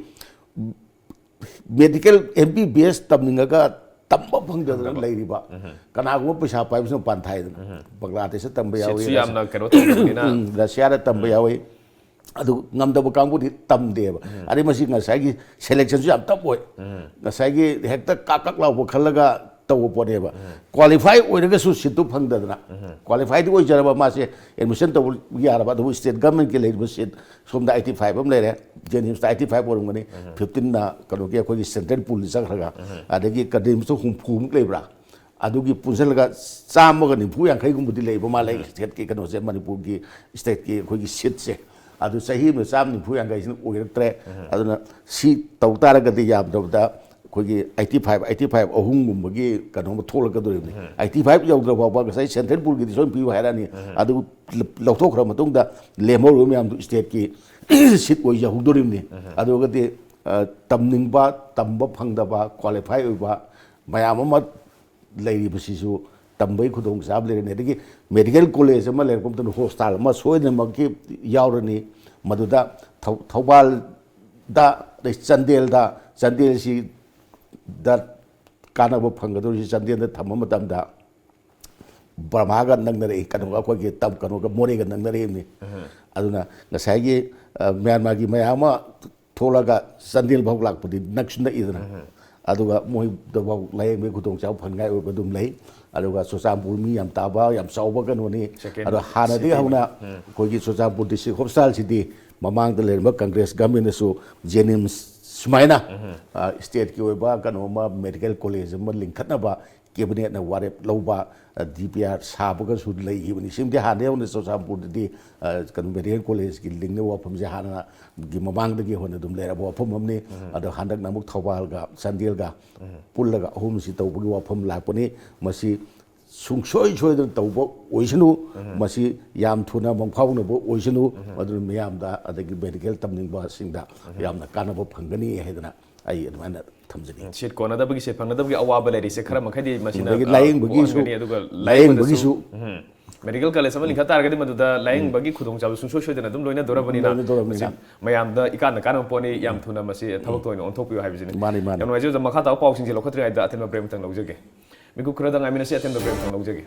ꯃꯦꯗꯤꯀꯦꯜ ꯑꯦꯝ ꯕꯤ ꯕꯤ ꯑꯦꯁ ꯇꯝꯅꯤꯡꯉꯒ ꯇꯝꯕ ꯐꯪꯗꯗꯅ ꯐꯪꯗꯕ꯫ ꯂꯩꯔꯤꯕ ꯀꯅꯥꯒꯨꯝꯕ ꯄꯩꯁꯥ ꯄꯥꯏꯕꯁꯤꯅ ꯃꯄꯥꯟ ꯊꯥꯏꯗꯅ ꯕꯪꯒ꯭ꯂꯥꯗꯦꯁꯇ ꯇꯝꯕ ꯌꯥꯎꯏ, ꯁꯤꯠꯁꯨ ꯌꯥꯝꯅ ꯀꯩꯅꯣ ꯇꯧꯕꯅꯤꯅ꯫ ꯎꯝ, ꯔꯁꯤꯌꯥꯗ ꯇꯝꯕ ꯌꯥꯎꯏ꯫ ꯑꯗꯨ ꯉꯝꯗꯕ ꯀꯥꯡꯕꯨꯗꯤ ꯇꯝꯗꯦꯕ꯫ ꯑꯗꯩ ꯃꯁꯤ ꯉꯁꯥꯏꯒꯤ ꯁꯦꯂꯦꯛꯁꯟꯁꯨ ꯌꯥꯝ ꯇꯞ ꯑꯣꯏ꯫ ꯉꯁꯥꯏꯒꯤ ꯍꯦꯛꯇ ꯀꯥꯛ ꯀꯥꯛ ꯂꯥꯎꯕ ꯈꯜꯂꯒ ꯇꯧꯕ ꯄꯣꯠꯅꯦꯕ꯫ ꯀ꯭ꯋꯥꯂꯤꯐꯥꯏ ꯑꯣꯏꯔꯒꯁꯨ ꯁꯤꯠꯇꯨ ꯐꯪꯗꯗꯅ, ꯀ꯭ꯋꯥꯂꯤꯐꯥꯏꯗꯤ ꯑꯣꯏꯖꯔꯕ ꯃꯥꯁꯦ, ꯑꯦꯗꯃꯤꯁꯟ ꯇꯧꯕ ꯌꯥꯔꯕ, ꯑꯗꯨꯕꯨ ꯁ꯭ꯇꯦꯠ ꯒꯃꯦꯟꯀꯤ ꯂꯩꯔꯤꯕ ꯁꯤꯠ ꯁꯣꯝꯗ ꯑꯩꯠꯇꯤ ꯐꯥꯏꯚ ꯑꯃ ꯂꯩꯔꯦ, ꯖꯦꯅꯤꯝꯁꯇ ꯑꯩꯠꯇꯤ ꯐꯥꯏꯚ ꯑꯣꯏꯔꯝꯒꯅꯤ, ꯐꯤꯐꯇꯤꯟꯅ ꯀꯩꯅꯣꯒꯤ ꯑꯩꯈꯣꯏꯒꯤ ꯁꯦꯟꯇ꯭ꯔꯦꯜ ꯄꯨꯜꯗ ꯆꯠꯈ꯭ꯔꯒ, ꯑꯗꯒꯤ ꯀꯗ꯭ꯔꯤꯝꯁꯇ ꯍꯨꯝꯐꯨꯃꯨꯛ ꯂꯩꯕ꯭ꯔꯥ? ꯑꯗꯨꯒꯤ ꯄꯨꯟꯁꯤꯜꯂꯒ ꯆꯥꯝꯃꯒ ꯅꯤꯐꯨ ꯌꯥꯡꯈꯩꯒꯨꯝꯕꯗꯤ ꯂꯩꯕ ꯃꯥꯜꯂꯦ, ꯁ꯭ꯇꯦꯠꯀꯤ ꯀꯩꯅꯣꯁꯦ, ꯃꯅꯤꯄꯨꯔꯒꯤ ꯁ꯭ꯇꯦꯠꯀꯤ ꯑꯩꯈꯣꯏꯒꯤ ꯁꯤꯠꯁꯦ꯫ ꯑꯗꯨ ꯆꯍꯤ ꯑꯃꯗ ꯆꯥꯝꯃ ꯅꯤꯐꯨ ꯌꯥꯡꯈꯩꯁꯤꯅ ꯑꯣꯏꯔꯛꯇ꯭ꯔꯦ꯫ ꯑꯗꯨꯅ ꯁꯤ ꯇꯧ ꯇꯥꯔꯒꯗꯤ ꯌꯥꯝꯗ꯭ꯔꯕꯗ ꯑꯩꯈꯣꯏꯒꯤ ꯑꯩꯠꯇꯤ ꯐꯥꯏꯚ, ꯑꯩꯠꯇꯤ ꯐꯥꯏꯚ ꯑꯍꯨꯝꯒꯨꯝꯕꯒꯤ ꯀꯩꯅꯣꯝꯃ ꯊꯣꯛꯂꯛꯀꯗꯣꯔꯤꯕꯅꯤ꯫ ꯑꯩꯠꯇꯤ ꯐꯥꯏꯚ ꯌꯧꯗ꯭ꯔ ꯐꯥꯎꯕ ꯉꯁꯥꯏ ꯁꯦꯟꯇ꯭ꯔꯦꯜ ꯄꯨꯜꯒꯤꯗꯤ ꯁꯣꯏꯅ ꯄꯤꯌꯨ ꯍꯥꯏꯔꯛꯑꯅꯤ꯫ ꯑꯗꯨ ꯂꯧꯊꯣꯛꯈ꯭ꯔ ꯃꯇꯨꯡꯗ ꯂꯦꯝꯍꯧꯔꯤꯕ ꯃꯌꯥꯝꯗꯨ ꯁ꯭ꯇꯦꯠꯀꯤ ꯁꯤꯠ ꯑꯣꯏ ꯌꯧꯍꯧꯗꯣꯔꯤꯕꯅꯤ꯫ ꯑꯗꯨꯒꯗꯤ, ꯑ, ꯇꯝꯅꯤꯡꯕ, ꯇꯝꯕ ꯐꯪꯗꯕ, ꯀ꯭ꯋꯥꯂꯤꯐꯥꯏ ꯑꯣꯏꯕ ꯃꯌꯥꯝ ꯑꯃ ꯂꯩꯔꯤꯕꯁꯤꯁꯨ ꯇꯝꯕꯒꯤ ꯈꯨꯗꯣꯡꯆꯥꯕ ꯂꯩꯔꯅꯤ꯫ ꯑꯗꯒꯤ ꯃꯦꯗꯤꯀꯦꯜ ꯀꯣꯂꯦꯖ ꯑꯃ ꯂꯩꯔꯛꯄ ꯃꯇꯝꯗ ꯍꯣꯁꯄꯤꯇꯥꯜ ꯑꯃ ꯁꯣꯏꯗꯅꯃꯛꯀꯤ ꯌꯥꯎꯔꯅꯤ꯫ ꯃꯗꯨꯗ ꯊꯧ-, ꯊꯧꯕꯥꯜ ꯗ, ꯑꯗꯩ ꯆꯥꯟꯗꯦꯜꯗ, ꯆꯥꯟꯗꯦꯜꯁꯤꯗ ꯀꯥꯟꯅꯕ ꯐꯪꯒꯗꯧꯔꯤꯁꯤ ꯆꯥꯟꯗꯦꯜꯗ ꯊꯝꯕ ꯃꯇꯝꯗ ꯕꯔꯃꯥꯒ ꯅꯛꯅꯔꯛꯏ, ꯀꯩꯅꯣꯒ ꯑꯩꯈꯣꯏꯒꯤ ꯇꯝ-, ꯀꯩꯅꯣꯒ ꯃꯣꯔꯦꯒ ꯅꯛꯅꯔꯛꯏꯕꯅꯤ꯫ ꯑꯗꯨꯅ ꯉꯁꯥꯏꯒꯤ, ꯑ, ꯃ꯭ꯌꯥꯟꯃꯥꯔꯒꯤ ꯃꯌꯥꯝ ꯑꯃ ꯊꯣꯛꯂꯒ ꯆꯥꯟꯗꯦꯜ ꯐꯥꯎ ꯂꯥꯛꯄꯗꯤ ꯅꯛꯁꯨ ꯅꯛꯏꯗꯅ꯫ ꯑꯗꯨꯒ ꯃꯣꯏꯗꯐꯥꯎ ꯂꯥꯌꯦꯡꯕꯒꯤ ꯈꯨꯗꯣꯡꯆꯥꯕ ꯐꯪꯅꯤꯡꯉꯥꯏ ꯑꯣꯏꯕ ꯑꯗꯨꯝ ꯂꯩ꯫ ꯑꯗꯨꯒ ꯆꯨꯔꯆꯥꯟꯄꯨꯔ ꯃꯤ ꯌꯥꯝ ꯇꯥꯕ, ꯌꯥꯝ ꯆꯥꯎꯕ ꯀꯩꯅꯣꯅꯤ꯫ Second ꯑꯗꯣ ꯍꯥꯟꯅꯗꯒꯤ city ꯍꯧꯅ ꯎꯝ꯫ ꯑꯩꯈꯣꯏꯒꯤ ꯆꯨꯔꯆꯥꯟꯄꯨꯔ district hospitalꯁꯤꯗꯤ ꯃꯃꯥꯡꯗ ꯂꯩꯔꯝꯕ Congress governmentꯅꯁꯨ JNIMS ꯁꯨꯃꯥꯏꯅ, ꯑ, stateꯀꯤ ꯑꯣꯏꯕ ꯀꯩꯅꯣ ꯑꯃ, medical college ꯑꯃ ꯂꯤꯡꯈꯠꯅꯕ cabinetꯅ ꯋꯥꯔꯦꯞ ꯂꯧꯕ, ꯑ, DPR ꯁꯥꯕꯒꯁꯨ ꯂꯩꯈꯤꯕꯅꯤ꯫ ꯁꯤꯃꯗꯤ ꯍꯥꯟꯅꯗꯒꯤ ꯍꯧꯅ ꯆꯨꯔꯆꯥꯟꯄꯨꯔꯗꯗꯤ, ꯑ, ꯀꯩꯅꯣ, medical collegeꯀꯤ ꯂꯤꯡꯅꯕ ꯋꯥꯐꯝꯁꯦ ꯍꯥꯟꯅꯒꯤ ꯃꯃꯥꯡꯗꯒꯤ ꯍꯧꯅ ꯑꯗꯨꯝ ꯂꯩꯔꯕ ꯋꯥꯐꯝ ꯑꯃꯅꯤ꯫ ꯑꯗꯣ ꯍꯟꯗꯛꯅ ꯑꯃꯨꯛ ꯊꯧꯕꯥꯜꯒ ꯆꯥꯟꯗꯦꯜꯒ ꯄꯨꯜꯂꯒ ꯑꯍꯨꯝꯁꯤ ꯇꯧꯕꯒꯤ ꯋꯥꯐꯝ ꯂꯥꯛꯄꯅꯤ꯫ ꯃꯁꯤ ꯁꯨꯡꯁꯣꯏ ꯁꯣꯏꯗꯅ ꯇꯧꯕ ꯑꯣꯏꯁꯅꯨ꯫ ꯃꯁꯤ ꯌꯥꯝ ꯊꯨꯅ ꯃꯪꯐꯥꯎꯅꯕ ꯑꯣꯏꯁꯅꯨ꯫ ꯑꯗꯨꯅ ꯃꯤꯌꯥꯝꯗ, ꯑꯗꯒꯤ medical ꯇꯝꯅꯤꯡꯕꯁꯤꯡꯗ ꯌꯥꯝꯅ ꯀꯥꯟꯅꯕ ꯐꯪꯒꯅꯤ ꯍꯥꯏꯗꯅ ꯑꯩ ꯑꯗꯨꯃꯥꯏꯅ ꯊꯝꯖꯅꯤꯡꯉꯤ꯫ Seat ꯀꯣꯟꯅꯗꯕꯒꯤ, seat ꯐꯪꯅꯗꯕꯒꯤ ꯑꯋꯥꯕ ꯂꯩꯔꯤꯁꯦ ꯈꯔ ꯃꯈꯩꯗꯤ ꯃꯁꯤꯅ, ꯑꯗꯒꯤ ꯑ, ꯂꯥꯌꯦꯡꯕꯒꯤꯁꯨ, ꯀꯣꯛꯍꯟꯒꯅꯤ꯫ ꯑꯗꯨꯒ ꯂꯥꯌꯦꯡꯕꯗꯁꯨ, ꯂꯥꯌꯦꯡꯕꯒꯤꯁꯨ ꯎꯝ, medical college ꯑꯃ ꯂꯤꯡꯈꯠ ꯇꯥꯔꯒꯗꯤ ꯃꯗꯨꯗ ꯂꯥꯌꯦꯡꯕꯒꯤ ꯈꯨꯗꯣꯡꯆꯥꯕ ꯁꯨꯡꯁꯣꯏ ꯁꯣꯏꯗꯅ ꯑꯗꯨꯝ ꯂꯣꯏꯅꯗꯣꯔꯕꯅꯤꯅ, ꯂꯣꯏꯅꯗꯣꯔꯕꯅꯤꯅ꯫ ꯃꯁꯤ ꯃꯌꯥꯝꯗ ꯏꯀꯥꯟꯗ ꯀꯥꯟꯅꯕ ꯄꯣꯠꯅꯤ꯫ ꯌꯥꯝ ꯊꯨꯅ ꯃꯁꯤ ꯊꯕꯛꯇ ꯑꯣꯏꯅ ꯑꯣꯟꯊꯣꯛꯄꯤꯌꯨ ꯍꯥꯏꯕꯁꯤꯅꯤ꯫ ꯃꯥꯅꯤ, ꯃꯥꯅꯤ꯫ ꯌꯥꯝ ꯅꯨꯡꯉꯥꯏꯖꯩ ꯑꯣꯖꯥ꯫ ꯃꯈꯥ ꯇꯥꯕ ꯄꯥꯎꯁꯤꯡꯁꯦ ꯂꯧꯈꯠꯇ꯭ꯔꯤꯉꯩꯗ ꯑꯊꯦꯟꯕ break ꯑꯃꯇꯪ ꯂꯧꯖꯒꯦ꯫ ꯃꯤꯀꯨꯞ ꯈꯔꯗ ꯉꯥꯏꯃꯤꯟꯅꯁꯤ, ꯑꯊꯦꯟꯕ break ꯑꯃꯇꯪ ꯂꯧꯖꯒꯦ꯫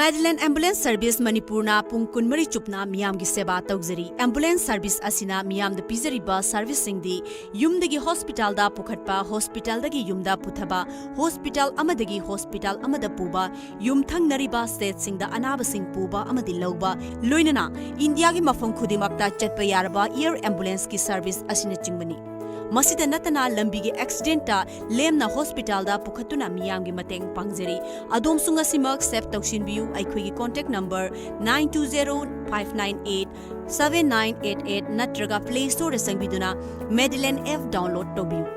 Madeline Ambulance Service ꯃꯅꯤꯄꯨꯔꯅ ꯄꯨꯡ ꯀꯨꯟꯃꯔꯤ ꯆꯨꯞꯅ ꯃꯤꯌꯥꯝꯒꯤ ꯁꯦꯕꯥ ꯇꯧꯖꯔꯤ꯫ Ambulance service ꯑꯁꯤꯅ ꯃꯤꯌꯥꯝꯗ ꯄꯤꯖꯔꯤꯕ serviceꯁꯤꯡꯗꯤ ꯌꯨꯝꯗꯒꯤ hospitalꯗ ꯄꯨꯈꯠꯄ, hospitalꯗꯒꯤ ꯌꯨꯝꯗ ꯄꯨꯊꯕ, hospital ꯑꯃꯗꯒꯤ hospital ꯑꯃꯗ ꯄꯨꯕ, ꯌꯨꯝꯊꯪꯅꯔꯤꯕ stateꯁꯤꯡꯗ ꯑꯅꯥꯕꯁꯤꯡ ꯄꯨꯕ ꯑꯃꯗꯤ ꯂꯧꯕ, ꯂꯣꯏꯅꯅ ꯏꯟꯗꯤꯌꯥꯒꯤ ꯃꯐꯝ ꯈꯨꯗꯤꯡꯃꯛꯇ ꯆꯠꯄ ꯌꯥꯔꯕ air ambulanceꯀꯤ service ꯑꯁꯤꯅꯆꯤꯡꯕꯅꯤ꯫ ꯃꯁꯤꯗ ꯅꯠꯇꯅ ꯂꯝꯕꯤꯒꯤ accidentꯇ ꯂꯦꯝꯅ hospitalꯗ ꯄꯨꯈꯠꯇꯨꯅ ꯃꯤꯌꯥꯝꯒꯤ ꯃꯇꯦꯡ ꯄꯥꯡꯖꯔꯤ꯫ ꯑꯗꯣꯝꯁꯨ ꯉꯁꯤꯃꯛ save ꯇꯧꯁꯤꯟꯕꯤꯌꯨ꯫ ꯑꯩꯈꯣꯏꯒꯤ contact number nine two zero five nine eight seven nine eight eight ꯅꯠꯇ꯭ꯔꯒ Play Storeꯗ ꯆꯪꯕꯤꯗꯨꯅ Madeline app download ꯇꯧꯕꯤꯌꯨ꯫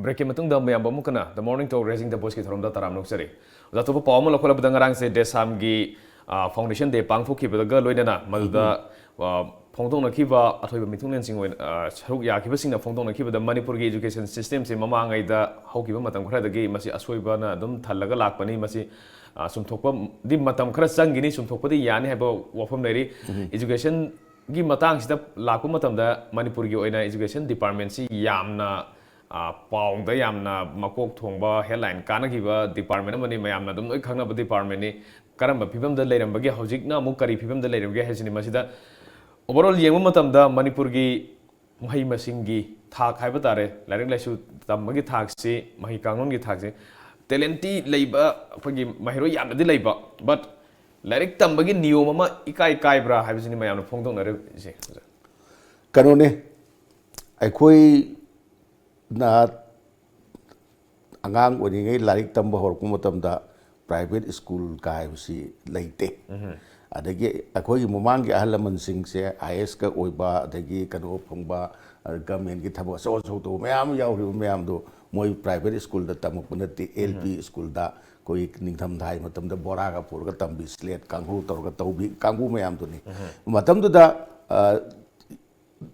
Breakꯀꯤ ꯃꯇꯨꯡꯗ ꯃꯌꯥꯝꯕꯨ ꯑꯃꯨꯛ ꯍꯟꯅ The Morning Talk Raising the Voiceꯀꯤ ꯊꯧꯔꯝꯗ ꯇꯔꯥꯝꯅ ꯑꯣꯛꯆꯔꯤ꯫ ꯑꯣꯖꯥ, ꯑꯇꯣꯞꯄ ꯄꯥꯎ ꯑꯃ ꯂꯧꯈꯠꯂꯕꯗ, ꯉꯔꯥꯡꯁꯦ ꯗꯦꯁꯥꯝꯒꯤ, ꯑ, Foundation Day ꯄꯥꯡꯊꯣꯛꯈꯤꯕꯗꯒ ꯂꯣꯏꯅꯅ ꯃꯗꯨꯗ, ꯑ, ꯐꯣꯡꯗꯣꯛꯅꯈꯤꯕ ꯑꯊꯣꯏꯕ ꯃꯤꯊꯨꯡꯂꯦꯟꯁꯤꯡ ꯑꯣꯏꯅ, ꯑ, ꯁꯔꯨꯛ ꯌꯥꯈꯤꯕꯁꯤꯡꯅ ꯐꯣꯡꯗꯣꯛꯅꯈꯤꯕꯗ ꯃꯅꯤꯄꯨꯔꯒꯤ education systemꯁꯦ ꯃꯃꯥꯡꯉꯩꯗ ꯍꯧꯈꯤꯕ ꯃꯇꯝ ꯈꯔꯗꯒꯤ ꯃꯁꯤ ꯑꯁꯣꯏꯕꯅ ꯑꯗꯨꯝ ꯊꯜꯂꯒ ꯂꯥꯛꯄꯅꯤ꯫ ꯃꯁꯤ, ꯑ, ꯆꯨꯝꯊꯣꯛꯄꯗꯤ ꯃꯇꯝ ꯈꯔ ꯆꯪꯒꯅꯤ, ꯆꯨꯝꯊꯣꯛꯄꯗꯤ ꯌꯥꯅꯤ ꯍꯥꯏꯕ ꯋꯥꯐꯝ ꯂꯩꯔꯤ꯫ Educationꯒꯤ ꯃꯇꯥꯡꯁꯤꯗ ꯂꯥꯛꯄ ꯃꯇꯝꯗ ꯃꯅꯤꯄꯨꯔꯒꯤ ꯑꯣꯏꯅ education departmentꯁꯤ ꯌꯥꯝꯅ, ꯑ, ꯄꯥꯎꯗ ꯌꯥꯝꯅ ꯃꯀꯣꯛ ꯊꯣꯡꯕ, headline ꯀꯥꯟꯅꯈꯤꯕ department ꯑꯃꯅꯤ, ꯃꯌꯥꯝꯅ ꯑꯗꯨꯝ ꯂꯣꯏ ꯈꯪꯅꯕ departmentꯅꯤ꯫ ꯀꯔꯝꯕ ꯐꯤꯕꯝꯗ ꯂꯩꯔꯝꯕꯒꯦ, ꯍꯧꯖꯤꯛꯅ ꯑꯃꯨꯛ ꯀꯔꯤ ꯐꯤꯕꯝꯗ ꯂꯩꯔꯝꯒꯦ ꯍꯥꯏꯕꯁꯤꯅꯤ꯫ ꯃꯁꯤꯗ overall ꯌꯦꯡꯕ ꯃꯇꯝꯗ ꯃꯅꯤꯄꯨꯔꯒꯤ ꯃꯍꯩ ꯃꯁꯤꯡꯒꯤ ꯊꯥꯛ ꯍꯥꯏꯕ ꯇꯥꯔꯦ, ꯂꯥꯏꯔꯤꯛ ꯂꯥꯏꯁꯨ ꯇꯝꯕꯒꯤ ꯊꯥꯛꯁꯤ, ꯃꯍꯩ ꯀꯥꯡꯂꯣꯟꯒꯤ ꯊꯥꯛꯁꯤ, talentꯇꯤ ꯂꯩꯕ, ꯑꯩꯈꯣꯏꯒꯤ ꯃꯍꯩꯔꯣꯏ ꯌꯥꯝꯅꯗꯤ ꯂꯩꯕ, but ꯂꯥꯏꯔꯤꯛ ꯇꯝꯕꯒꯤ ꯅꯤꯌꯣꯝ ꯑꯃ ꯏꯀꯥꯏ ꯀꯥꯏꯕ꯭ꯔꯥ ꯍꯥꯏꯕꯁꯤꯅꯤ ꯃꯌꯥꯝꯅ ꯐꯣꯡꯗꯣꯛꯅꯔꯤꯕꯁꯦ꯫ ꯀꯩꯅꯣꯅꯦ, ꯑꯩꯈꯣꯏꯅ ꯑꯉꯥꯡ ꯑꯣꯏꯔꯤꯉꯩ ꯂꯥꯏꯔꯤꯛ ꯇꯝꯕ ꯍꯧꯔꯛꯄ ꯃꯇꯝꯗ private schoolꯒ ꯍꯥꯏꯕꯁꯤ ꯂꯩꯇꯦ꯫ ꯑꯗꯒꯤ ꯑꯩꯈꯣꯏꯒꯤ ꯃꯃꯥꯡꯒꯤ ꯑꯍꯜ ꯂꯃꯟꯁꯤꯡꯁꯦ IASꯀ ꯑꯣꯏꯕ, ꯑꯗꯒꯤ ꯀꯩꯅꯣ ꯐꯪꯕ, governmentꯀꯤ ꯊꯕꯛ ꯑꯆꯧ ꯑꯆꯧ ꯇꯧꯕ ꯃꯌꯥꯝ ꯑꯃ ꯌꯥꯎꯔꯤꯕ ꯃꯌꯥꯝꯗꯣ ꯃꯣꯏ private schoolꯗ ꯇꯝꯃꯛꯄ ꯅꯠꯇꯦ, LP schoolꯗ ꯑꯩꯈꯣꯏ ꯅꯤꯡꯊꯝ ꯊꯥꯒꯤ ꯃꯇꯝꯗ ꯕꯣꯔꯥꯒ ꯄꯨꯔꯒ ꯇꯝꯕꯤ, slate ꯀꯥꯡꯍꯧ ꯇꯧꯔꯒ ꯇꯧꯕꯤ ꯀꯥꯡꯕꯨ ꯃꯌꯥꯝꯗꯨꯅꯤ꯫ ꯃꯇꯝꯗꯨꯗ, ꯑ,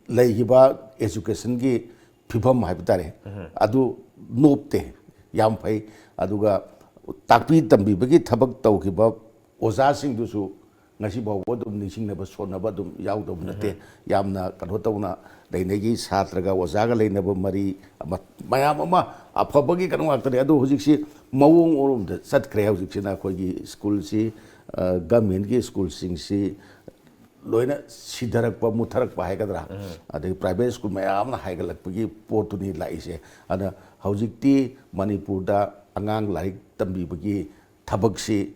ꯂꯩꯈꯤꯕ educationꯒꯤ ꯐꯤꯕꯝ ꯍꯥꯏꯕ ꯇꯥꯔꯦ, ꯑꯗꯨ ꯅꯣꯞꯇꯦ, ꯌꯥꯝ ꯐꯩ꯫ ꯑꯗꯨꯒ ꯇꯥꯛꯄꯤ ꯇꯝꯕꯤꯕꯒꯤ ꯊꯕꯛ ꯇꯧꯈꯤꯕ ꯑꯣꯖꯥꯁꯤꯡꯗꯨꯁꯨ ꯉꯁꯤ ꯐꯥꯎꯕ ꯑꯗꯨꯝ ꯅꯤꯡꯁꯤꯡꯅꯕ ꯁꯣꯟꯅꯕ ꯑꯗꯨꯝ ꯌꯥꯎꯗꯕ ꯅꯠꯇꯦ꯫ ꯌꯥꯝꯅ ꯀꯩꯅꯣ ꯇꯧꯅ ꯂꯩꯅꯩꯒꯤ꯫ ꯁꯥꯇ꯭ꯔꯒ ꯑꯣꯖꯥꯒ ꯂꯩꯅꯕ ꯃꯔꯤ ꯑꯃ, ꯃꯌꯥꯝ ꯑꯃ ꯑꯐꯕꯒꯤ ꯀꯩꯅꯣ ꯉꯥꯛꯇꯅꯦ꯫ ꯑꯗꯣ ꯍꯧꯖꯤꯛꯁꯤ ꯃꯑꯣꯡ ꯑꯃꯔꯣꯝꯗ ꯆꯠꯈ꯭ꯔꯦ꯫ ꯍꯧꯖꯤꯛꯁꯤꯅ ꯑꯩꯈꯣꯏꯒꯤ ꯁ꯭ꯀꯨꯜꯁꯤ, ꯒꯃꯦꯟꯒꯤ ꯁ꯭ꯀꯨꯜꯁꯤꯡꯁꯤ ꯂꯣꯏꯅ ꯁꯤꯊꯔꯛꯄ, ꯃꯨꯠꯊꯔꯛꯄ ꯍꯥꯏꯒꯗ꯭ꯔꯥ, ꯑꯗꯒꯤ ꯄ꯭ꯔꯥꯏꯚꯦꯠ ꯁ꯭ꯀꯨꯜ ꯃꯌꯥꯝ ꯑꯃ ꯍꯥꯏꯒꯠꯂꯛꯄꯒꯤ ꯄꯣꯠꯇꯨꯅꯤ ꯂꯥꯛꯏꯁꯦ꯫ ꯑꯗ ꯍꯧꯖꯤꯛꯇꯤ ꯃꯅꯤꯄꯨꯔꯗ ꯑꯉꯥꯡ ꯂꯥꯏꯔꯤꯛ ꯇꯝꯕꯤꯕꯒꯤ ꯊꯕꯛꯁꯤ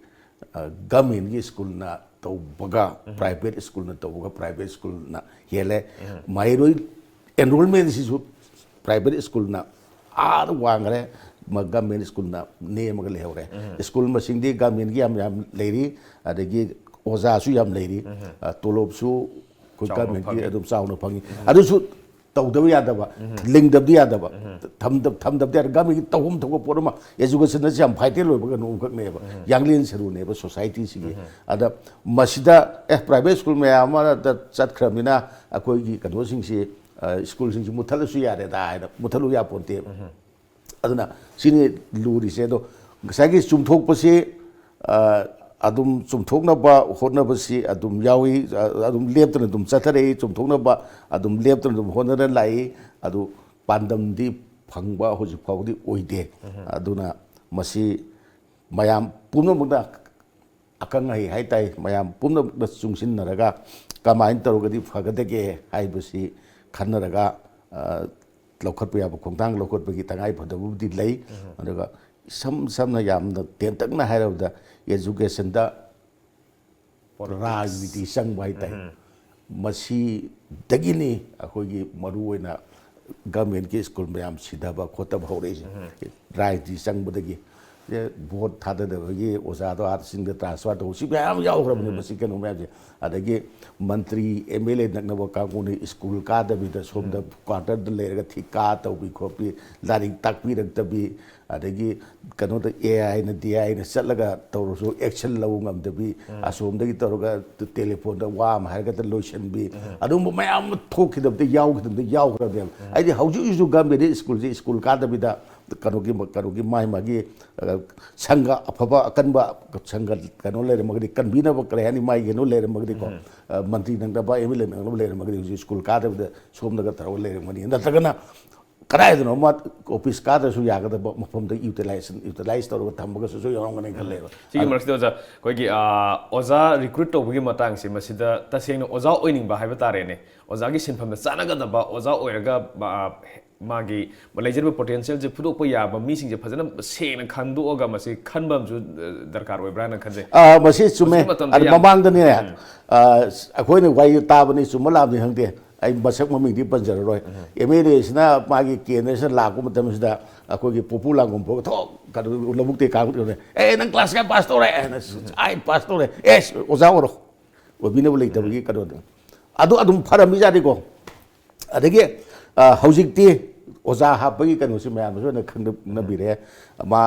ꯒꯃꯦꯟꯒꯤ ꯁ꯭ꯀꯨꯜꯅ ꯇꯧꯕꯒ ꯄ꯭ꯔꯥꯏꯚꯦꯠ ꯁ꯭ꯀꯨꯜꯅ ꯇꯧꯕꯒ ꯄ꯭ꯔꯥꯏꯚꯦꯠ ꯁ꯭ꯀꯨꯜꯅ ꯍꯦꯜꯂꯦ꯫ ꯃꯍꯩꯔꯣꯏ ꯑꯦꯟꯔꯣꯜꯃꯦꯟꯁꯤꯁꯨ ꯄ꯭ꯔꯥꯏꯚꯦꯠ ꯁ꯭ꯀꯨꯜꯅ ꯑꯥꯗ ꯋꯥꯡꯈ꯭ꯔꯦ, ꯒꯃꯦꯟ ꯁ꯭ꯀꯨꯜꯅ ꯅꯦꯝꯃꯒ ꯂꯩꯍꯧꯔꯦ꯫ ꯁ꯭ꯀꯨꯜ ꯃꯁꯤꯡꯗꯤ ꯒꯃꯦꯟꯒꯤ ꯌꯥꯝ ꯌꯥꯝ ꯂꯩꯔꯤ, ꯑꯗꯒꯤ ꯑꯣꯖꯥꯁꯨ ꯌꯥꯝ ꯂꯩꯔꯤ, ꯇꯣꯂꯣꯞꯁꯨ ꯑꯩꯈꯣꯏ ꯒꯃꯦꯟꯒꯤ ꯑꯗꯨꯝ ꯆꯥꯎꯅ ꯐꯪꯉꯤ꯫ ꯑꯗꯨꯁꯨ ꯇꯧꯗꯕ ꯌꯥꯗꯕ, ꯂꯤꯡꯗꯕꯗꯤ ꯌꯥꯗꯕ, ꯊꯝꯗꯕ ꯊꯝꯗꯕꯗꯤ ꯌꯥꯗꯕ꯫ ꯒꯃꯦꯟꯒꯤ ꯇꯧꯐꯝ ꯊꯣꯛꯄ ꯄꯣꯠ ꯑꯃ, ꯑꯦꯖꯨꯀꯦꯁꯟꯗꯁꯨ ꯌꯥꯝ ꯚꯥꯏꯇꯦꯜ ꯑꯣꯏꯕ ꯀꯩꯅꯣ ꯑꯃꯈꯛꯅꯦꯕ, ꯌꯥꯡꯂꯦꯟ ꯁꯔꯨꯅꯦꯕ ꯁꯣꯁꯥꯏꯇꯤꯁꯤꯒꯤ꯫ ꯑꯗ ꯃꯁꯤꯗ ꯑꯦ ꯄ꯭ꯔꯥꯏꯚꯦꯠ ꯁ꯭ꯀꯨꯜ ꯃꯌꯥꯝ ꯑꯃꯗ ꯆꯠꯈ꯭ꯔꯕꯅꯤꯅ ꯑꯩꯈꯣꯏꯒꯤ ꯀꯩꯅꯣꯁꯤꯡꯁꯤ, ꯁ꯭ꯀꯨꯜꯁꯤꯡꯁꯤ ꯃꯨꯠꯊꯠꯂꯁꯨ ꯌꯥꯔꯦꯗ ꯍꯥꯏꯅ ꯃꯨꯠꯊꯠꯂꯨ ꯌꯥꯄꯣꯟꯇꯦꯕ꯫ ꯑꯗꯨꯅ ꯁꯤꯅꯤ ꯂꯨꯔꯤꯁꯦ꯫ ꯑꯗꯣ ꯉꯁꯥꯏꯒꯤ ꯆꯨꯝꯊꯣꯛꯄꯁꯤ ꯑꯗꯨꯝ ꯆꯨꯝꯊꯣꯛꯅꯕ ꯍꯣꯠꯅꯕꯁꯤ ꯑꯗꯨꯝ ꯌꯥꯎꯏ꯫ ꯑꯗꯨꯝ ꯂꯦꯞꯇꯅ ꯑꯗꯨꯝ ꯆꯠꯊꯔꯛꯏ꯫ ꯆꯨꯝꯊꯣꯛꯅꯕ ꯑꯗꯨꯝ ꯂꯦꯞꯇꯅ ꯑꯗꯨꯝ ꯍꯣꯠꯅꯔ ꯂꯥꯛꯏ꯫ ꯑꯗꯨ ꯄꯥꯟꯗꯝꯗꯤ ꯐꯪꯕ ꯍꯧꯖꯤꯛ ꯐꯥꯎꯕꯗꯤ ꯑꯣꯏꯗꯦ꯫ ꯑꯗꯨꯅ ꯃꯁꯤ ꯃꯌꯥꯝ ꯄꯨꯝꯅꯃꯛꯅ ꯑꯈꯪ ꯑꯍꯩ ꯍꯥꯏꯇꯥꯔꯦ, ꯃꯌꯥꯝ ꯄꯨꯝꯅꯃꯛꯅ ꯆꯨꯡꯁꯤꯟꯅꯔꯒ ꯀꯃꯥꯏꯅ ꯇꯧꯔꯒꯗꯤ ꯐꯒꯗꯒꯦ ꯍꯥꯏꯕꯁꯤ ꯈꯟꯅꯔꯒ ꯂꯧꯈꯠꯄ ꯌꯥꯕ ꯈꯣꯡꯊꯥꯡ ꯂꯧꯈꯠꯄꯒꯤ ꯇꯉꯥꯏ ꯐꯗꯕꯕꯨꯗꯤ ꯂꯩ꯫ ꯑꯗꯨꯒ ꯏꯁꯝ ꯁꯝꯅ ꯌꯥꯝꯅ ꯇꯦꯟꯇꯛꯅ ꯍꯥꯏꯔꯕꯗ educationꯗ ꯔꯥꯖꯅꯤꯇꯤ ꯆꯪꯕ ꯍꯥꯏꯇꯥꯔꯦ꯫ ꯃꯁꯤꯗꯒꯤꯅꯤ ꯑꯩꯈꯣꯏꯒꯤ ꯃꯔꯨꯑꯣꯏꯅ ꯒꯃꯦꯟꯒꯤ ꯁ꯭ꯀꯨꯜ ꯃꯌꯥꯝ ꯁꯤꯊꯕ ꯈꯣꯠꯇꯕ ꯍꯧꯔꯛꯏꯁꯦ꯫ ꯔꯥꯖꯅꯤꯇꯤ ꯆꯪꯕꯗꯒꯤ꯫ ꯚꯣꯠ ꯊꯥꯗꯗꯕꯒꯤ ꯑꯣꯖꯥꯗꯣ ꯑꯥꯗ ꯆꯤꯡꯗ ꯇ꯭ꯔꯥꯟꯁꯐꯔ ꯇꯧꯕ ꯁꯤ ꯃꯌꯥꯝ ꯌꯥꯎꯈ꯭ꯔꯕꯅꯦ꯫ ꯃꯁꯤ ꯀꯩꯅꯣ ꯃꯌꯥꯝꯁꯦ꯫ ꯑꯗꯒꯤ ꯃꯟꯇ꯭ꯔꯤ ꯑꯦꯝ ꯑꯦꯜ ꯑꯦ ꯅꯛꯅꯕ ꯀꯥꯡꯕꯨꯅ ꯁ꯭ꯀꯨꯜ ꯀꯥꯗꯕꯤꯗ ꯁꯣꯝꯗ ꯀ꯭ꯋꯥꯇꯔꯗ ꯂꯩꯔꯒ ꯊꯤꯀꯥ ꯇꯧꯕꯤ ꯈꯣꯠꯄꯤ, ꯂꯥꯏꯔꯤꯛ ꯇꯥꯛꯄꯤꯔꯛꯇꯕꯤ, ꯑꯗꯒꯤ ꯀꯩꯅꯣꯗ ꯑꯦ ꯑꯥꯏꯅ ꯗꯤ ꯑꯥꯏꯅ ꯆꯠꯂꯒ ꯇꯧꯔꯁꯨ ꯑꯦꯛꯁꯟ ꯂꯧꯕ ꯉꯝꯗꯕꯤ, ꯑꯁꯣꯝꯗꯒꯤ ꯇꯧꯔꯒ ꯇꯦꯂꯤꯐꯣꯟꯗ ꯋꯥ ꯑꯃ ꯍꯥꯏꯔꯒꯗ ꯂꯣꯏꯁꯤꯟꯕꯤ, ꯑꯗꯨꯒꯨꯝꯕ ꯃꯌꯥꯝ ꯑꯃ ꯊꯣꯛꯈꯤꯗꯕꯗ ꯌꯥꯎꯈꯤꯗꯕꯗ ꯌꯥꯎꯈ꯭ꯔꯕꯅꯦꯕ꯫ ꯑꯩꯗꯤ ꯍꯧꯖꯤꯛ ꯍꯧꯖꯤꯛꯁꯨ ꯒꯃꯦꯟꯒꯤ ꯁ꯭ꯀꯨꯜꯁꯦ ꯁ꯭ꯀꯨꯜ ꯀꯥꯗꯕꯤꯗ ꯀꯩꯅꯣꯒꯤ ꯀꯩꯅꯣꯒꯤ ꯃꯥꯒꯤ ꯃꯥꯒꯤ ꯁꯪꯒ ꯑꯐꯕ ꯑꯀꯟꯕ ꯁꯪꯒ ꯀꯩꯅꯣ ꯂꯩꯔꯝꯃꯒꯗꯤ, ꯀꯟꯕꯤꯅꯕ ꯀꯔꯤ ꯍꯥꯏꯅꯤ, ꯃꯥꯒꯤ ꯀꯩꯅꯣ ꯂꯩꯔꯝꯃꯒꯗꯤꯀꯣ, ꯃꯟꯇ꯭ꯔꯤ ꯅꯪꯅꯕ, ꯑꯦꯝ ꯑꯦꯜ ꯑꯦ ꯅꯪꯅꯕ ꯂꯩꯔꯝꯃꯒꯗꯤ ꯍꯧꯖꯤꯛ ꯁ꯭ꯀꯨꯜ ꯀꯥꯗꯕꯤꯗ ꯁꯣꯝꯗꯒ ꯇꯧꯔꯒ ꯂꯩꯔꯝꯒꯅꯤ꯫ ꯅꯠꯇ꯭ꯔꯒꯅ ꯀꯗꯥꯏꯗꯅꯣ ꯑꯃ ꯑꯣꯐꯤꯁ ꯀꯥꯗ꯭ꯔꯁꯨ ꯌꯥꯒꯗꯕ ꯃꯐꯝꯗ ꯌꯨꯇꯤꯂꯥꯏꯖꯦꯁꯟ ꯌꯨꯇꯤꯂꯥꯏꯖ ꯇꯧꯔꯒ ꯊꯝꯕꯒꯁꯨ ꯌꯥꯎꯔꯝꯒꯅꯤ ꯈꯜꯂꯦꯕ꯫ ꯁꯤꯒꯤ ꯃꯔꯛꯁꯤꯗ ꯑꯣꯖꯥ, ꯑꯩꯈꯣꯏꯒꯤ ꯑꯣꯖꯥ ꯔꯤꯀ꯭ꯔꯨꯠ ꯇꯧꯕꯒꯤ ꯃꯇꯥꯡꯁꯦ, ꯃꯁꯤꯗ ꯇꯁꯦꯡꯅ ꯑꯣꯖꯥ ꯑꯣꯏꯅꯤꯡꯕ ꯍꯥꯏꯕ ꯇꯥꯔꯦꯅꯦ, ꯑꯣꯖꯥꯒꯤ ꯁꯤꯟꯐꯝꯗ ꯆꯥꯟꯅꯒꯗꯕ ꯑꯣꯖꯥ ꯑꯣꯏꯔꯒ ꯃꯥꯒꯤ ꯂꯩꯖꯔꯤꯕ ꯄꯣꯇꯦꯟꯁꯤꯌꯦꯜꯁꯦ ꯐꯨꯗꯣꯛꯄ ꯌꯥꯕ ꯃꯤꯁꯤꯡꯁꯦ ꯐꯖꯅ ꯁꯦꯡꯅ ꯈꯟꯗꯣꯛꯑꯒ ꯃꯁꯤ ꯈꯟꯕ ꯑꯃꯁꯨ ꯗꯔꯀꯥꯔ ꯑꯣꯏꯕ꯭ꯔꯥꯅ ꯈꯟꯖꯩ꯫ ꯃꯁꯤ ꯆꯨꯝꯃꯦ꯫ ꯑꯗꯨ ꯃꯃꯥꯡꯗꯅꯦ, ꯑꯩꯈꯣꯏꯅ ꯋꯥꯔꯤ ꯇꯥꯕꯅꯤ, ꯆꯨꯝꯕ ꯂꯥꯟꯕꯅꯤ ꯈꯪꯗꯦ, ꯑꯩ ꯃꯁꯛ ꯃꯃꯤꯡꯗꯤ ꯄꯟꯖꯔꯔꯣꯏ꯫ ꯑꯦꯝ ꯑꯦꯜ ꯑꯦꯁꯤꯅ ꯃꯥꯒꯤ ꯀꯦꯟꯗ꯭ꯔꯁꯤꯗ ꯂꯥꯛꯄ ꯃꯇꯝꯁꯤꯗ ꯑꯩꯈꯣꯏꯒꯤ ꯄꯨꯄꯨ ꯂꯥꯡꯒꯣꯝ ꯐꯥꯎꯕ ꯊꯣꯛ ꯀꯩꯅꯣ ꯂꯧꯕꯨꯛꯇꯒꯤ ꯀꯥꯈꯠꯂꯒ, "ꯑꯦ, ꯅꯪ ꯀ꯭ꯂꯥꯁ ꯀꯌꯥ ꯄꯥꯁ ꯇꯧꯔꯦ?" ꯍꯥꯏꯅ, "ꯑꯥꯏꯠ ꯄꯥꯁ ꯇꯧꯔꯦ"꯫ "ꯑꯦꯁ, ꯑꯣꯖꯥ ꯑꯣꯏꯔꯣ"꯫ ꯑꯣꯏꯕꯤꯅꯕ ꯂꯩꯇꯕꯒꯤ ꯀꯩꯅꯣꯗꯣ꯫ ꯑꯗꯨ ꯑꯗꯨꯝ ꯐꯔꯝꯃꯤꯖꯥꯠꯅꯤꯀꯣ꯫ ꯑꯗꯒꯤ ꯍꯧꯖꯤꯛꯇꯤ ꯑꯣꯖꯥ ꯍꯥꯞꯄꯒꯤ ꯀꯩꯅꯣꯁꯤ ꯃꯌꯥꯝꯅꯁꯨ ꯂꯣꯏꯅ ꯈꯪꯅꯕꯤꯔꯦ꯫ ꯃꯥ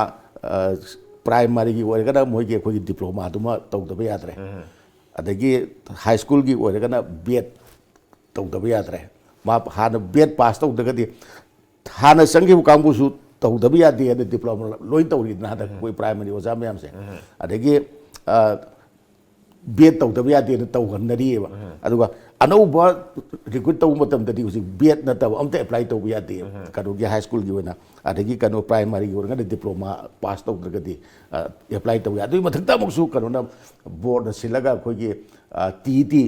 ꯄ꯭ꯔꯥꯏꯃꯥꯔꯤꯒꯤ ꯑꯣꯏꯔꯒꯅ ꯃꯣꯏꯒꯤ ꯑꯩꯈꯣꯏꯒꯤ ꯗꯤꯄ꯭ꯂꯣꯃꯥꯗꯨꯃ ꯇꯧꯗꯕ ꯌꯥꯗ꯭ꯔꯦ꯫ ꯑꯗꯒꯤ ꯍꯥꯏ ꯁ꯭ꯀꯨꯜꯒꯤ ꯑꯣꯏꯔꯒꯅ ꯕꯤ ꯑꯦꯗ ꯇꯧꯗꯕ ꯌꯥꯗ꯭ꯔꯦ꯫ ꯃꯥ ꯍꯥꯟꯅ ꯕꯤ ꯑꯦꯗ ꯄꯥꯁ ꯇꯧꯗ꯭ꯔꯒꯗꯤ, ꯍꯥꯟꯅ ꯆꯪꯈꯤꯕ ꯀꯥꯡꯕꯨꯁꯨ ꯇꯧꯗꯕ ꯌꯥꯗꯦ ꯍꯥꯏꯅ ꯗꯤꯄ꯭ꯂꯣꯃꯥ ꯂꯣꯏ ꯇꯧꯔꯤꯗꯅ ꯍꯟꯗꯛ ꯑꯩꯈꯣꯏ ꯄ꯭ꯔꯥꯏꯃꯥꯔꯤ ꯑꯣꯖꯥ ꯃꯌꯥꯝꯁꯦ꯫ ꯑꯗꯒꯤ ꯕꯤ ꯑꯦꯗ ꯇꯧꯗꯕ ꯌꯥꯗꯦꯅ ꯇꯧꯍꯟꯅꯔꯤꯑꯕ꯫ ꯑꯗꯨꯒ ꯑꯅꯧꯕ ꯔꯤꯀ꯭ꯔꯨꯠ ꯇꯧꯕ ꯃꯇꯝꯗꯗꯤ ꯍꯧꯖꯤꯛ ꯕꯤ ꯑꯦꯗ ꯅꯠꯇꯕ ꯑꯝꯇ ꯑꯦꯄ꯭ꯂꯥꯏ ꯇꯧꯕ ꯌꯥꯗꯦ, ꯀꯩꯅꯣꯒꯤ ꯍꯥꯏ ꯁ꯭ꯀꯨꯜꯒꯤ ꯑꯣꯏꯅ꯫ ꯑꯗꯒꯤ ꯀꯩꯅꯣ ꯄ꯭ꯔꯥꯏꯃꯥꯔꯤꯒꯤ ꯑꯣꯏꯔꯒꯅ ꯗꯤꯄ꯭ꯂꯣꯃꯥ ꯄꯥꯁ ꯇꯧꯗ꯭ꯔꯒꯗꯤ ꯑꯦꯄ꯭ꯂꯥꯏ ꯇꯧꯕ ꯌꯥꯏ꯫ ꯑꯗꯨꯒꯤ ꯃꯊꯛꯇ ꯑꯃꯨꯛꯁꯨ ꯀꯩꯅꯣꯅ ꯕꯣꯔꯗꯅ ꯁꯤꯜꯂꯒ ꯑꯩꯈꯣꯏꯒꯤ ꯇꯤ ꯏ ꯇꯤ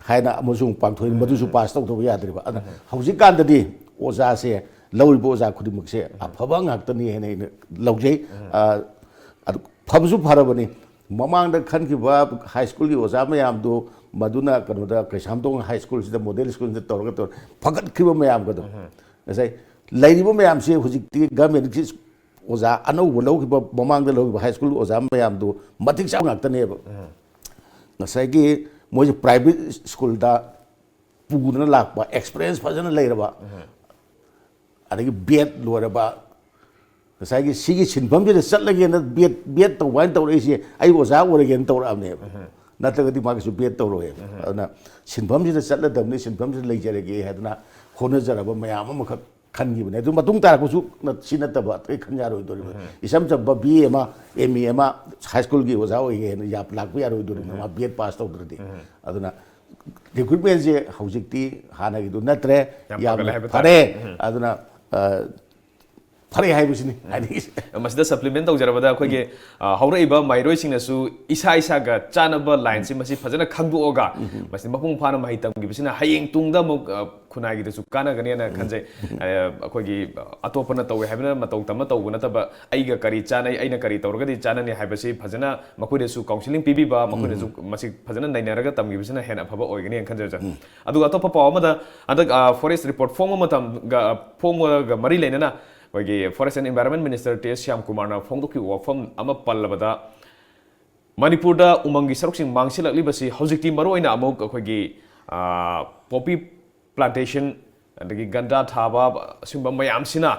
ꯍꯥꯏꯅ ꯑꯃꯁꯨ ꯑꯃꯨꯛ ꯄꯥꯡꯊꯣꯛꯏ, ꯃꯗꯨꯁꯨ ꯄꯥꯁ ꯇꯧꯗꯕ ꯌꯥꯗ꯭ꯔꯤꯕ꯫ ꯑꯗꯨꯅ ꯍꯧꯖꯤꯛꯀꯥꯟꯗꯗꯤ ꯑꯣꯖꯥꯁꯦ, ꯂꯧꯔꯤꯕ ꯑꯣꯖꯥ ꯈꯨꯗꯤꯡꯃꯛꯁꯦ ꯑꯐꯕ ꯉꯥꯛꯇꯅꯤ ꯍꯥꯏꯅ ꯑꯩꯅ ꯂꯧꯖꯩ꯫ ꯑꯗꯨ ꯐꯕꯁꯨ ꯐꯔꯕꯅꯤ꯫ ꯃꯃꯥꯡꯗ ꯈꯟꯈꯤꯕ ꯍꯥꯏ ꯁ꯭ꯀꯨꯜꯒꯤ ꯑꯣꯖꯥ ꯃꯌꯥꯝꯗꯨ, ꯃꯗꯨꯅ ꯀꯩꯅꯣꯗ ꯀꯩꯁꯥꯝꯊꯣꯡ ꯍꯥꯏ ꯁ꯭ꯀꯨꯜꯁꯤꯗ, ꯃꯣꯗꯦꯜ ꯁ꯭ꯀꯨꯜꯁꯤꯗ ꯇꯧꯔꯒ ꯇꯧꯔ ꯐꯒꯠꯈ꯭ꯔꯤꯕ ꯃꯌꯥꯝꯒꯗꯣ, ꯉꯁꯥꯏ ꯂꯩꯔꯤꯕ ꯃꯌꯥꯝꯁꯦ ꯍꯧꯖꯤꯛꯇꯤ ꯒꯃꯦꯟꯒꯤ ꯑꯣꯖꯥ ꯑꯅꯧꯕ ꯂꯧꯈꯤꯕ, ꯃꯃꯥꯡꯗ ꯂꯧꯈꯤꯕ ꯍꯥꯏ ꯁ꯭ꯀꯨꯜ ꯑꯣꯖꯥ ꯃꯌꯥꯝꯗꯨ ꯃꯇꯤꯛ ꯆꯥꯕ ꯉꯥꯛꯇꯅꯦꯕ꯫ ꯉꯁꯥꯏꯒꯤ ꯃꯣꯏꯁꯦ ꯄ꯭ꯔꯥꯏꯚꯦꯠ ꯁ꯭ꯀꯨꯜꯗ ꯄꯨꯗꯅ ꯂꯥꯛꯄ, ꯑꯦꯛꯁꯄꯤꯔꯤꯌꯦꯟꯁ ꯐꯖꯅ ꯂꯩꯔꯕ, ꯑꯗꯒꯤ ꯕꯤ ꯑꯦꯗ ꯂꯣꯏꯔꯕ, ꯉꯁꯥꯏꯒꯤ ꯁꯤꯒꯤ ꯁꯤꯟꯐꯝꯁꯤꯗ ꯆꯠꯂꯒꯦꯅ ꯕꯤ ꯑꯦꯗ, ꯕꯤ ꯑꯦꯗ ꯇꯧꯕ ꯍꯥꯏꯅ ꯇꯧꯔꯛꯏꯁꯦ, "ꯑꯩ ꯑꯣꯖꯥ ꯑꯣꯏꯔꯒꯦꯅ" ꯇꯧꯔꯛꯑꯕꯅꯦꯕ꯫ ꯅꯠꯇ꯭ꯔꯒꯗꯤ ꯃꯥꯒꯤꯁꯨ ꯕꯤ ꯑꯦꯗ ꯇꯧꯔꯣꯏꯕ꯫ ꯑꯗꯨꯅ ꯁꯤꯟꯐꯝꯁꯤꯗ ꯆꯠꯂꯗꯕꯅꯤ, ꯁꯤꯟꯐꯝꯁꯤꯗ ꯂꯩꯖꯔꯒꯦ ꯍꯥꯏꯗꯅ ꯍꯣꯠꯅꯖꯔꯕ ꯃꯌꯥꯝ ꯑꯃꯈꯛ ꯈꯟꯈꯤꯕꯅꯦ꯫ ꯑꯗꯨ ꯃꯇꯨꯡ ꯇꯥꯔꯛꯄꯁꯨ ꯅ-, ꯁꯤ ꯅꯠꯇꯕ ꯑꯇꯩ ꯈꯟ ꯌꯥꯔꯣꯏꯗꯣꯔꯤꯕ꯫ ꯏꯆꯝ ꯆꯝꯕ ꯕꯤ ꯑꯦ ꯑꯃ, ꯑꯦꯝ ꯑꯦ ꯑꯃ, ꯍꯥꯏ ꯁ꯭ꯀꯨꯜꯒꯤ ꯑꯣꯖꯥ ꯑꯣꯏꯒꯦꯅ ꯌꯥ-, ꯂꯥꯛꯄ ꯌꯥꯔꯣꯏꯗꯣꯔꯤꯕ, ꯃꯥ ꯕꯤ ꯑꯦꯗ ꯄꯥꯁ ꯇꯧꯗ꯭ꯔꯗꯤ꯫ ꯑꯗꯨꯅ ꯔꯤꯀ꯭ꯔꯨꯠꯃꯦꯟꯁꯦ ꯍꯧꯖꯤꯛꯇꯤ ꯍꯥꯟꯅꯒꯤꯗꯨ ꯅꯠꯇ꯭ꯔꯦ, ꯌꯥꯝ ꯌꯥꯝꯅ ꯐꯒꯠꯂꯦ ꯍꯥꯏꯕ ꯇꯥꯔꯦ꯫ ꯐꯔꯦ꯫ ꯑꯗꯨꯅ, ꯑ, ꯐꯔꯦ ꯍꯥꯏꯕꯁꯤꯅꯤ ꯍꯥꯏꯅꯤꯡꯉꯤꯁꯦ꯫ ꯃꯁꯤꯗ ꯁꯄ꯭ꯂꯤꯃꯦꯟ ꯇꯧꯖꯔꯕꯗ, ꯑꯩꯈꯣꯏꯒꯤ, ꯑ, ꯍꯧꯔꯛꯏꯕ ꯃꯍꯩꯔꯣꯏꯁꯤꯡꯅꯁꯨ ꯏꯁꯥ ꯏꯁꯥꯒ ꯆꯥꯅꯕ ꯂꯥꯏꯟꯁꯤ ꯃꯁꯤ ꯐꯖꯅ ꯈꯪꯗꯣꯛꯑꯒ, ꯃꯁꯤ ꯃꯄꯨꯡ ꯐꯥꯅ ꯃꯍꯩ ꯇꯝꯈꯤꯕꯁꯤꯅ ꯍꯌꯦꯡ ꯇꯨꯡꯗ ꯑꯃꯨꯛ, ꯑ, ꯈꯨꯟꯅꯥꯏꯒꯤꯗꯁꯨ ꯀꯥꯟꯅꯒꯅꯤꯅ ꯈꯟꯖꯩ꯫ ꯑ, ꯑꯩꯈꯣꯏꯒꯤ, ꯑ, ꯑꯇꯣꯞꯄꯅ ꯇꯧꯋꯦ ꯍꯥꯏꯕꯅ ꯃꯇꯧ ꯇꯝꯃ ꯇꯧꯕ ꯅꯠꯇꯕ, ꯑꯩꯒ ꯀꯔꯤ ꯆꯥꯅꯩ, ꯑꯩꯅ ꯀꯔꯤ ꯇꯧꯔꯒꯗꯤ ꯆꯥꯅꯅꯤ ꯍꯥꯏꯕꯁꯤ ꯐꯖꯅ ꯃꯈꯣꯏꯗꯁꯨ ꯀꯥꯎꯟꯁꯤꯂꯤꯡ ꯄꯤꯕꯤꯕ, ꯃꯈꯣꯏꯅꯁꯨ ꯃꯁꯤ ꯐꯖꯅ ꯅꯩꯅꯔꯒ ꯇꯝꯈꯤꯕꯁꯤꯅ ꯍꯦꯟꯅ ꯑꯐꯕ ꯑꯣꯏꯒꯅꯤꯅ ꯈꯟꯖꯩ, ꯑꯣꯖꯥ꯫ ꯑꯗꯨꯒ ꯑꯇꯣꯞꯄ ꯄꯥꯎ ꯑꯃꯗ, ꯍꯟꯗꯛ, ꯑ, ꯐꯣꯔꯦꯁ ꯔꯤꯄꯣꯔꯠ ꯐꯣꯡꯕ ꯃꯇꯝꯒ, ꯐꯣꯡꯕꯒ ꯃꯔꯤ ꯂꯩꯅꯅ ꯑꯩꯈꯣꯏꯒꯤ forest and environment minister T S Shyam ꯀꯨꯃꯥꯔꯅ ꯐꯣꯡꯗꯣꯛꯈꯤꯕ ꯋꯥꯐꯝ ꯑꯃ ꯄꯜꯂꯕꯗ, ꯃꯅꯤꯄꯨꯔꯗ ꯎꯃꯪꯒꯤ ꯁꯔꯨꯛꯁꯤꯡ ꯃꯥꯡꯁꯤꯜꯂꯛꯂꯤꯕꯁꯤ ꯍꯧꯖꯤꯛꯇꯤ ꯃꯔꯨꯑꯣꯏꯅ ꯑꯃꯨꯛ ꯑꯩꯈꯣꯏꯒꯤ, ꯑ, ꯄꯣꯄꯤ ꯄ꯭ꯂꯥꯟꯇꯦꯁꯟ, ꯑꯗꯒꯤ ꯒꯟꯖꯥ ꯊꯥꯕ, ꯑꯁꯤꯒꯨꯝꯕ ꯃꯌꯥꯝꯁꯤꯅ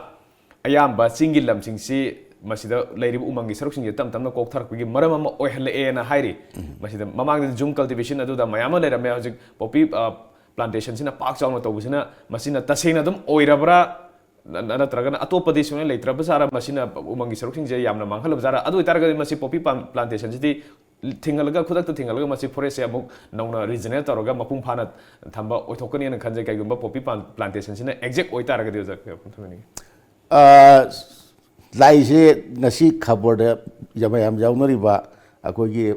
ꯑꯌꯥꯝꯕ ꯆꯤꯡꯒꯤ ꯂꯝꯁꯤꯡꯁꯤ ꯃꯁꯤꯗ ꯂꯩꯔꯤꯕ ꯎꯃꯪꯒꯤ ꯁꯔꯨꯛꯁꯤꯡꯁꯦ ꯇꯞ ꯇꯞꯅ ꯀꯣꯛꯊꯔꯛꯄꯒꯤ ꯃꯔꯝ ꯑꯃ ꯑꯣꯏꯍꯜꯂꯛꯑꯦꯅ ꯍꯥꯏꯔꯤ꯫ ꯃꯁꯤꯗ ꯃꯃꯥꯡꯗꯗꯤ ꯖꯨꯝ ꯀꯜꯇꯤꯚꯦꯁꯟ ꯑꯗꯨꯗ ꯃꯌꯥꯝ ꯑꯃ ꯂꯩꯔꯝꯃꯦ꯫ ꯍꯧꯖꯤꯛ ꯄꯣꯄꯤ, ꯑ, ꯄ꯭ꯂꯥꯟꯇꯦꯁꯟꯁꯤꯅ ꯄꯥꯛ ꯆꯥꯎꯅ ꯇꯧꯕꯁꯤꯅ ꯃꯁꯤꯅ ꯇꯁꯦꯡꯅ ꯑꯗꯨꯝ ꯑꯣꯏꯔꯕ꯭ꯔꯥ? ꯅ-, ꯅꯠꯇ꯭ꯔꯒꯅ ꯑꯇꯣꯞꯄꯗꯤ ꯁꯨꯡꯂꯩ ꯂꯩꯇ꯭ꯔꯕ ꯖꯥꯠꯔꯥ? ꯃꯁꯤꯅ ꯎꯃꯪꯒꯤ ꯁꯔꯨꯛꯁꯤꯡꯁꯦ ꯌꯥꯝꯅ ꯃꯥꯡꯍꯜꯂꯕ ꯖꯥꯠꯔꯥ? ꯑꯗꯨ ꯑꯣꯏꯇꯥꯔꯒꯗꯤ ꯃꯁꯤ ꯄꯣꯄꯤ ꯄꯥꯝ-, ꯄ꯭ꯂꯥꯟꯇꯦꯁꯟꯁꯤꯗꯤ ꯊꯤꯡꯍꯜꯂꯒ, ꯈꯨꯗꯛꯇ ꯊꯤꯡꯍꯜꯂꯒ ꯃꯁꯤ ꯐꯣꯔꯦꯁꯁꯦ ꯑꯃꯨꯛ ꯅꯧꯅ ꯔꯤꯖꯅꯦꯔꯦꯠ ꯇꯧꯔꯒ ꯃꯄꯨꯡ ꯐꯥꯅ ꯊꯝꯕ ꯑꯣꯏꯊꯣꯛꯀꯅꯤꯅ ꯈꯟꯖꯩ, ꯀꯩꯒꯨꯝꯕ ꯄꯣꯄꯤ ꯄꯥꯝ-, ꯄ꯭ꯂꯥꯟꯇꯦꯁꯟꯁꯤꯅ ꯑꯦꯛꯖꯦꯛ ꯑꯣꯏꯇꯥꯔꯒꯗꯤ, ꯑꯣꯖꯥ, ꯀꯩ ꯋꯥꯐꯝ ꯊꯝꯕꯤꯅꯤꯡꯉꯤ? ꯑ, ꯂꯥꯛꯏꯁꯦ ꯉꯁꯤ ꯈꯕꯔꯗ ꯌꯥꯝ, ꯃꯌꯥꯝ ꯌꯥꯎꯅꯔꯤꯕ ꯑꯩꯈꯣꯏꯒꯤ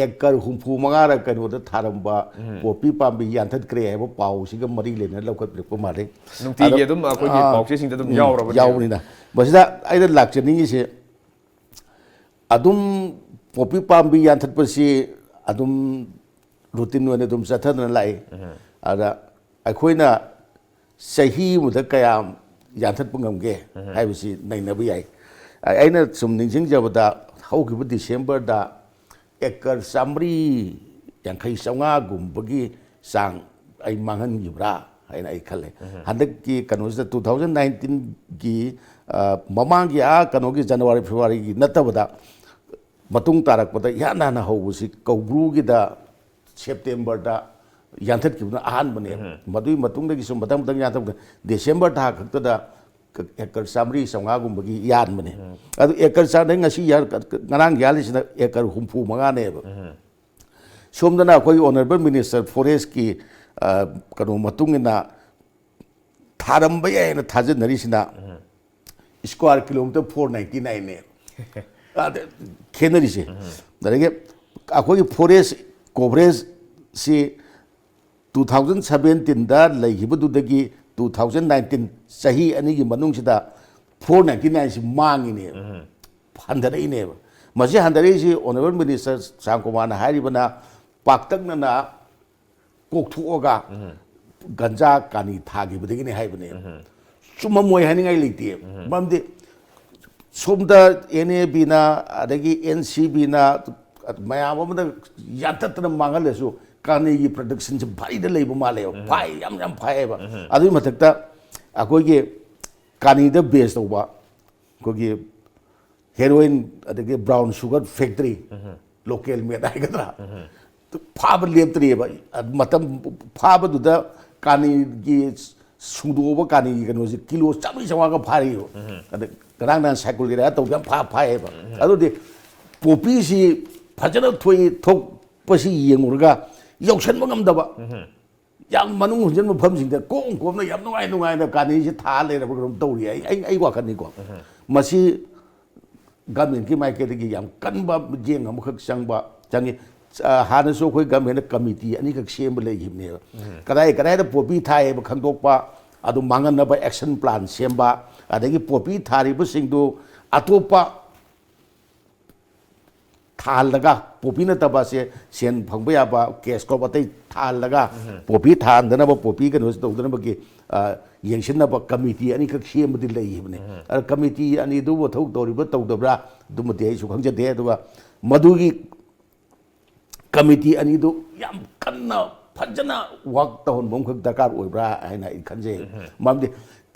ꯑꯦꯀꯔ ꯍꯨꯝꯐꯨ ꯃꯉꯥꯔ ꯀꯩꯅꯣꯗ ꯊꯥꯔꯝꯕ ꯄꯣꯄꯤ ꯄꯥꯝꯕꯤ ꯌꯥꯟꯊꯠꯈ꯭ꯔꯦ ꯍꯥꯏꯕ ꯄꯥꯎꯁꯤꯒ ꯃꯔꯤ ꯂꯩꯅꯅ ꯂꯧꯈꯠꯄꯤꯔꯛꯄ ꯃꯥꯜꯂꯦ꯫ ꯅꯨꯡꯇꯤꯒꯤ ꯑꯗꯣ, ꯑꯗꯨꯝ ꯑꯩꯈꯣꯏꯒꯤ ꯑꯥ, ꯄꯥꯎꯆꯦꯁꯤꯡꯗ ꯑꯗꯨꯝ ꯎꯝ, ꯌꯥꯎꯔꯕꯅꯦꯕ꯫ ꯌꯥꯎꯕꯅꯤꯅ꯫ ꯃꯁꯤꯗ ꯑꯩꯅ ꯂꯥꯛꯆꯅꯤꯡꯉꯤꯁꯦ, ꯑꯗꯨꯝ ꯄꯣꯄꯤ ꯄꯥꯝꯕꯤ ꯌꯥꯟꯊꯠꯄꯁꯤ ꯑꯗꯨꯝ ꯔꯨꯇꯤꯟ ꯑꯣꯏꯅ ꯑꯗꯨꯝ ꯆꯠꯊꯗꯨꯅ ꯂꯥꯛꯏ꯫ ꯑꯗ ꯑꯩꯈꯣꯏꯅ ꯆꯍꯤ ꯑꯃꯗ ꯀꯌꯥꯝ ꯌꯥꯟꯊꯠꯄ ꯉꯝꯒꯦ ꯍꯥꯏꯕꯁꯤ ꯅꯩꯅꯕ ꯌꯥꯏ꯫ ꯑꯩꯅ ꯁꯨꯝ ꯅꯤꯡꯁꯤꯡꯖꯕꯗ, ꯍꯧꯈꯤꯕ ꯗꯤꯁꯦꯝꯕꯔꯗ ꯑꯦꯀꯔ ꯆꯥꯃꯔꯤ ꯌꯥꯡꯈꯩ ꯆꯥꯝꯃꯉꯥꯒꯨꯝꯕꯒꯤ ꯆꯥꯡ ꯑꯩ ꯃꯥꯡꯍꯟꯈꯤꯕ꯭ꯔꯥ ꯍꯥꯏꯅ ꯑꯩ ꯈꯜꯂꯦ꯫ ꯍꯟꯗꯛꯀꯤ ꯀꯩꯅꯣꯁꯤꯗ, ꯇꯨ ꯊꯥꯎꯖꯟ ꯅꯥꯏꯟꯇꯤꯟꯒꯤ, ꯑ, ꯃꯃꯥꯡꯒꯤ, ꯑꯥ, ꯀꯩꯅꯣꯒꯤ ꯖꯅꯋꯥꯔꯤ ꯐꯦꯕ꯭ꯔꯨꯋꯥꯔꯤꯒꯤ ꯅꯠꯇꯕꯗ, ꯃꯇꯨꯡ ꯇꯥꯔꯛꯄꯗ ꯏꯍꯥꯟ ꯍꯥꯟꯅ ꯍꯧꯕꯁꯤ ꯀꯧꯕ꯭ꯔꯨꯒꯤꯗ ꯁꯦꯞꯇꯦꯝꯕꯔꯗ, ꯌꯥꯟꯊꯠꯈꯤꯕꯗꯨꯅ ꯑꯍꯥꯟꯕꯅꯦꯕ꯫ ꯃꯗꯨꯒꯤ ꯃꯇꯨꯡꯗꯒꯤꯁꯨ ꯃꯊꯪ ꯃꯊꯪ ꯌꯥꯟꯊꯠꯄꯗ ꯗꯤꯁꯦꯝꯕꯔ ꯊꯥ ꯈꯛꯇꯗ ꯑꯦꯀꯔ ꯆꯥꯃꯔꯤ ꯆꯥꯝꯃꯉꯥꯒꯨꯝꯕꯒꯤ ꯌꯥꯟꯕꯅꯦ꯫ ꯑꯗꯨ ꯑꯦꯀꯔ ꯆꯥꯗꯩ ꯉꯁꯤ ꯌꯥ-, ꯉꯔꯥꯡ ꯌꯥꯜꯂꯤꯁꯤꯅ ꯑꯦꯀꯔ ꯍꯨꯝꯐꯨ ꯃꯉꯥꯅꯦꯕ꯫ ꯁꯣꯝꯗꯅ ꯑꯩꯈꯣꯏꯒꯤ ꯑꯣꯅꯔꯦꯕꯜ ꯃꯤꯅꯤꯁꯇꯔ ꯐꯣꯔꯦꯁꯀꯤ, ꯑ, ꯀꯩꯅꯣ ꯃꯇꯨꯡ ꯏꯟꯅ ꯊꯥꯔꯝꯕ ꯌꯥꯏꯅ ꯊꯥꯖꯅꯔꯤꯁꯤꯅ ꯁ꯭ꯀ꯭ꯋꯥꯔ ꯀꯤꯂꯣꯃꯤꯇꯔ ꯐꯣꯔ ꯅꯥꯏꯟꯇꯤ ꯅꯥꯏꯟꯅꯦ꯫ ꯑꯗ ꯈꯦꯠꯅꯔꯤꯁꯦ꯫ ꯑꯗꯒꯤ ꯑꯩꯈꯣꯏꯒꯤ ꯐꯣꯔꯦꯁ ꯀꯣꯚꯔꯦꯖꯁꯤ ꯇꯨ ꯊꯥꯎꯖꯟ ꯁꯕꯦꯟꯇꯤꯟꯗ ꯂꯩꯈꯤꯕꯗꯨꯗꯒꯤ ꯇꯨ ꯊꯥꯎꯖꯟ ꯅꯥꯏꯟꯇꯤꯟ ꯆꯍꯤ ꯑꯅꯤꯒꯤ ꯃꯅꯨꯡꯁꯤꯗ ꯐꯣꯔ ꯅꯥꯏꯟꯇꯤ ꯅꯥꯏꯟꯁꯤ ꯃꯥꯡꯉꯤꯅꯦꯕ, ꯍꯟꯊꯔꯛꯏꯅꯦꯕ꯫ ꯃꯁꯤ ꯍꯟꯊꯔꯛꯏꯁꯤ ꯑꯣꯅꯔꯦꯕꯜ ꯃꯤꯅꯤꯁꯇꯔ ꯁ꯭ꯌꯥꯝ ꯀꯨꯃꯥꯔꯅ ꯍꯥꯏꯔꯤꯕꯅ ꯄꯥꯛꯇꯛꯅꯅ ꯀꯣꯛꯊꯣꯛꯑꯒ ꯒꯟꯖꯥ ꯀꯥꯅꯤ ꯊꯥꯈꯤꯕꯗꯒꯤꯅꯤ ꯍꯥꯏꯕꯅꯦꯕ꯫ ꯆꯨꯝꯃꯝꯃꯣꯏ ꯍꯥꯏꯅꯤꯡꯉꯥꯏ ꯂꯩꯇꯦ꯫ ꯃꯔꯝꯗꯤ ꯁꯣꯝꯗ ꯑꯦꯟ ꯑꯦ ꯕꯤꯅ ꯑꯗꯒꯤ ꯑꯦꯟ ꯁꯤ ꯕꯤꯅ ꯃꯌꯥꯝ ꯑꯃꯗ ꯌꯥꯟꯊꯠꯇꯅ ꯃꯥꯡꯍꯜꯂꯁꯨ ꯀꯥꯅꯤꯒꯤ ꯄ꯭ꯔꯗꯛꯁꯟꯁꯦ ꯚꯥꯔꯤꯗ ꯂꯩꯕ ꯃꯥꯜꯂꯦꯕ꯫ ꯐꯥꯏ, ꯌꯥꯝ ꯌꯥꯝ ꯐꯥꯏꯌꯦꯕ꯫ ꯑꯗꯨꯒꯤ ꯃꯊꯛꯇ ꯑꯩꯈꯣꯏꯒꯤ ꯀꯥꯅꯤꯗ ꯕꯦꯁ ꯇꯧꯕ ꯑꯩꯈꯣꯏꯒꯤ ꯍꯦꯔꯣꯏꯟ ꯑꯗꯒꯤ ꯕ꯭ꯔꯥꯎꯟ ꯁꯨꯒꯔ ꯐꯦꯛꯇꯔꯤ, ꯂꯣꯀꯦꯜ ꯃꯦꯠ ꯍꯥꯏꯒꯗ꯭ꯔꯥ, ꯐꯥꯕ ꯂꯦꯞꯇ꯭ꯔꯤꯑꯕ꯫ ꯃꯇꯝ ꯐꯥꯕꯗꯨꯗ ꯀꯥꯅꯤꯒꯤ ꯁꯨꯡꯗꯣꯛꯑꯕ ꯀꯥꯅꯤꯒꯤ ꯀꯩꯅꯣꯁꯦ ꯀꯤꯂꯣ ꯆꯥꯝꯃꯔꯤ ꯆꯥꯝꯃꯉꯥꯒ ꯐꯥꯔꯤꯑꯕ꯫ ꯑꯗ ꯉꯔꯥꯡ ꯅꯍꯥꯟ ꯁꯥꯏꯀꯨꯜ ꯑꯦꯔꯤꯌꯥ ꯇꯧꯗ ꯌꯥꯝ ꯐꯥ ꯐꯥꯏꯌꯦꯕ꯫ ꯑꯗꯨꯗꯤ ꯄꯣꯄꯤꯁꯤ ꯐꯖꯅ ꯊꯣꯛꯏ, ꯊꯣꯛꯄꯁꯤ ꯌꯦꯡꯉꯨꯔꯒ ꯌꯧꯁꯟꯕ ꯉꯝꯗꯕ, ꯌꯥꯝ ꯃꯅꯨꯡ ꯍꯨꯟꯖꯤꯟꯕ ꯃꯐꯝꯁꯤꯡꯗ ꯀꯣꯝ ꯀꯣꯝꯅ ꯌꯥꯝ ꯅꯨꯡꯉꯥꯏ ꯅꯨꯡꯉꯥꯏꯅ ꯀꯥꯅꯤꯁꯤ ꯊꯥ ꯂꯩꯔꯕ ꯀꯩꯅꯣꯝ ꯇꯧꯔꯤ꯫ ꯑꯩ, ꯑꯩ, ꯑꯩ ꯋꯥꯈꯜꯅꯤꯀꯣ꯫ ꯃꯁꯤ ꯒꯃꯦꯟꯒꯤ ꯃꯥꯏꯀꯩꯗꯒꯤ ꯌꯥꯝ ꯀꯟꯕ ꯃꯤꯠꯌꯦꯡ ꯑꯃꯈꯛ ꯆꯪꯕ ꯆꯪꯉꯤ꯫ ꯑ, ꯍꯥꯟꯅꯁꯨ ꯑꯩꯈꯣꯏ ꯒꯃꯦꯟꯅ ꯀꯃꯤꯇꯤ ꯑꯅꯤꯈꯛ ꯁꯦꯝꯕ ꯂꯩꯈꯤꯕꯅꯦꯕ꯫ ꯀꯗꯥꯏ ꯀꯗꯥꯏꯗ ꯄꯣꯄꯤ ꯊꯥꯏꯌꯦꯕ ꯈꯪꯗꯣꯛꯄ, ꯑꯗꯨ ꯃꯥꯡꯍꯟꯅꯕ ꯑꯦꯛꯁꯟ ꯄ꯭ꯂꯥꯟ ꯁꯦꯝꯕ, ꯑꯗꯒꯤ ꯄꯣꯄꯤ ꯊꯥꯔꯤꯕꯁꯤꯡꯗꯨ ꯑꯇꯣꯞꯄ ꯊꯥꯍꯜꯂꯒ, ꯄꯣꯄꯤ ꯅꯠꯇꯕ ꯑꯁꯦ ꯁꯦꯟ ꯐꯪꯕ ꯌꯥꯕ ꯀꯦꯁ ꯀ꯭ꯔꯣꯞ ꯑꯇꯩ ꯊꯥꯍꯜꯂꯒ, ꯄꯣꯄꯤ ꯊꯥꯍꯟꯗꯅꯕ, ꯄꯣꯄꯤ ꯀꯩꯅꯣꯁꯤ ꯇꯧꯗꯅꯕꯒꯤ, ꯑ, ꯌꯦꯡꯁꯤꯟꯅꯕ ꯀꯃꯤꯇꯤ ꯑꯅꯤꯈꯛ ꯁꯦꯝꯕꯗꯤ ꯂꯩꯈꯤꯕꯅꯦ꯫ ꯑꯗ ꯀꯃꯤꯇꯤ ꯑꯅꯤꯗꯨ ꯃꯊꯧ ꯇꯧꯔꯤꯕ꯭ꯔꯥ ꯇꯧꯗꯕ꯭ꯔꯥ, ꯑꯗꯨꯃꯗꯤ ꯑꯩꯁꯨ ꯈꯪꯖꯗꯦ꯫ ꯑꯗꯨꯒ ꯃꯗꯨꯒꯤ ꯀꯃꯤꯇꯤ ꯑꯅꯤꯗꯨ ꯌꯥꯝ ꯀꯟꯅ ꯐꯖꯅ ꯋꯥꯛ ꯇꯧꯍꯟꯕ ꯑꯃꯈꯛ ꯗꯔꯀꯥꯔ ꯑꯣꯏꯕ꯭ꯔꯥ ꯍꯥꯏꯅ ꯑꯩ ꯈꯟꯖꯩ꯫ ꯃꯔꯝꯗꯤ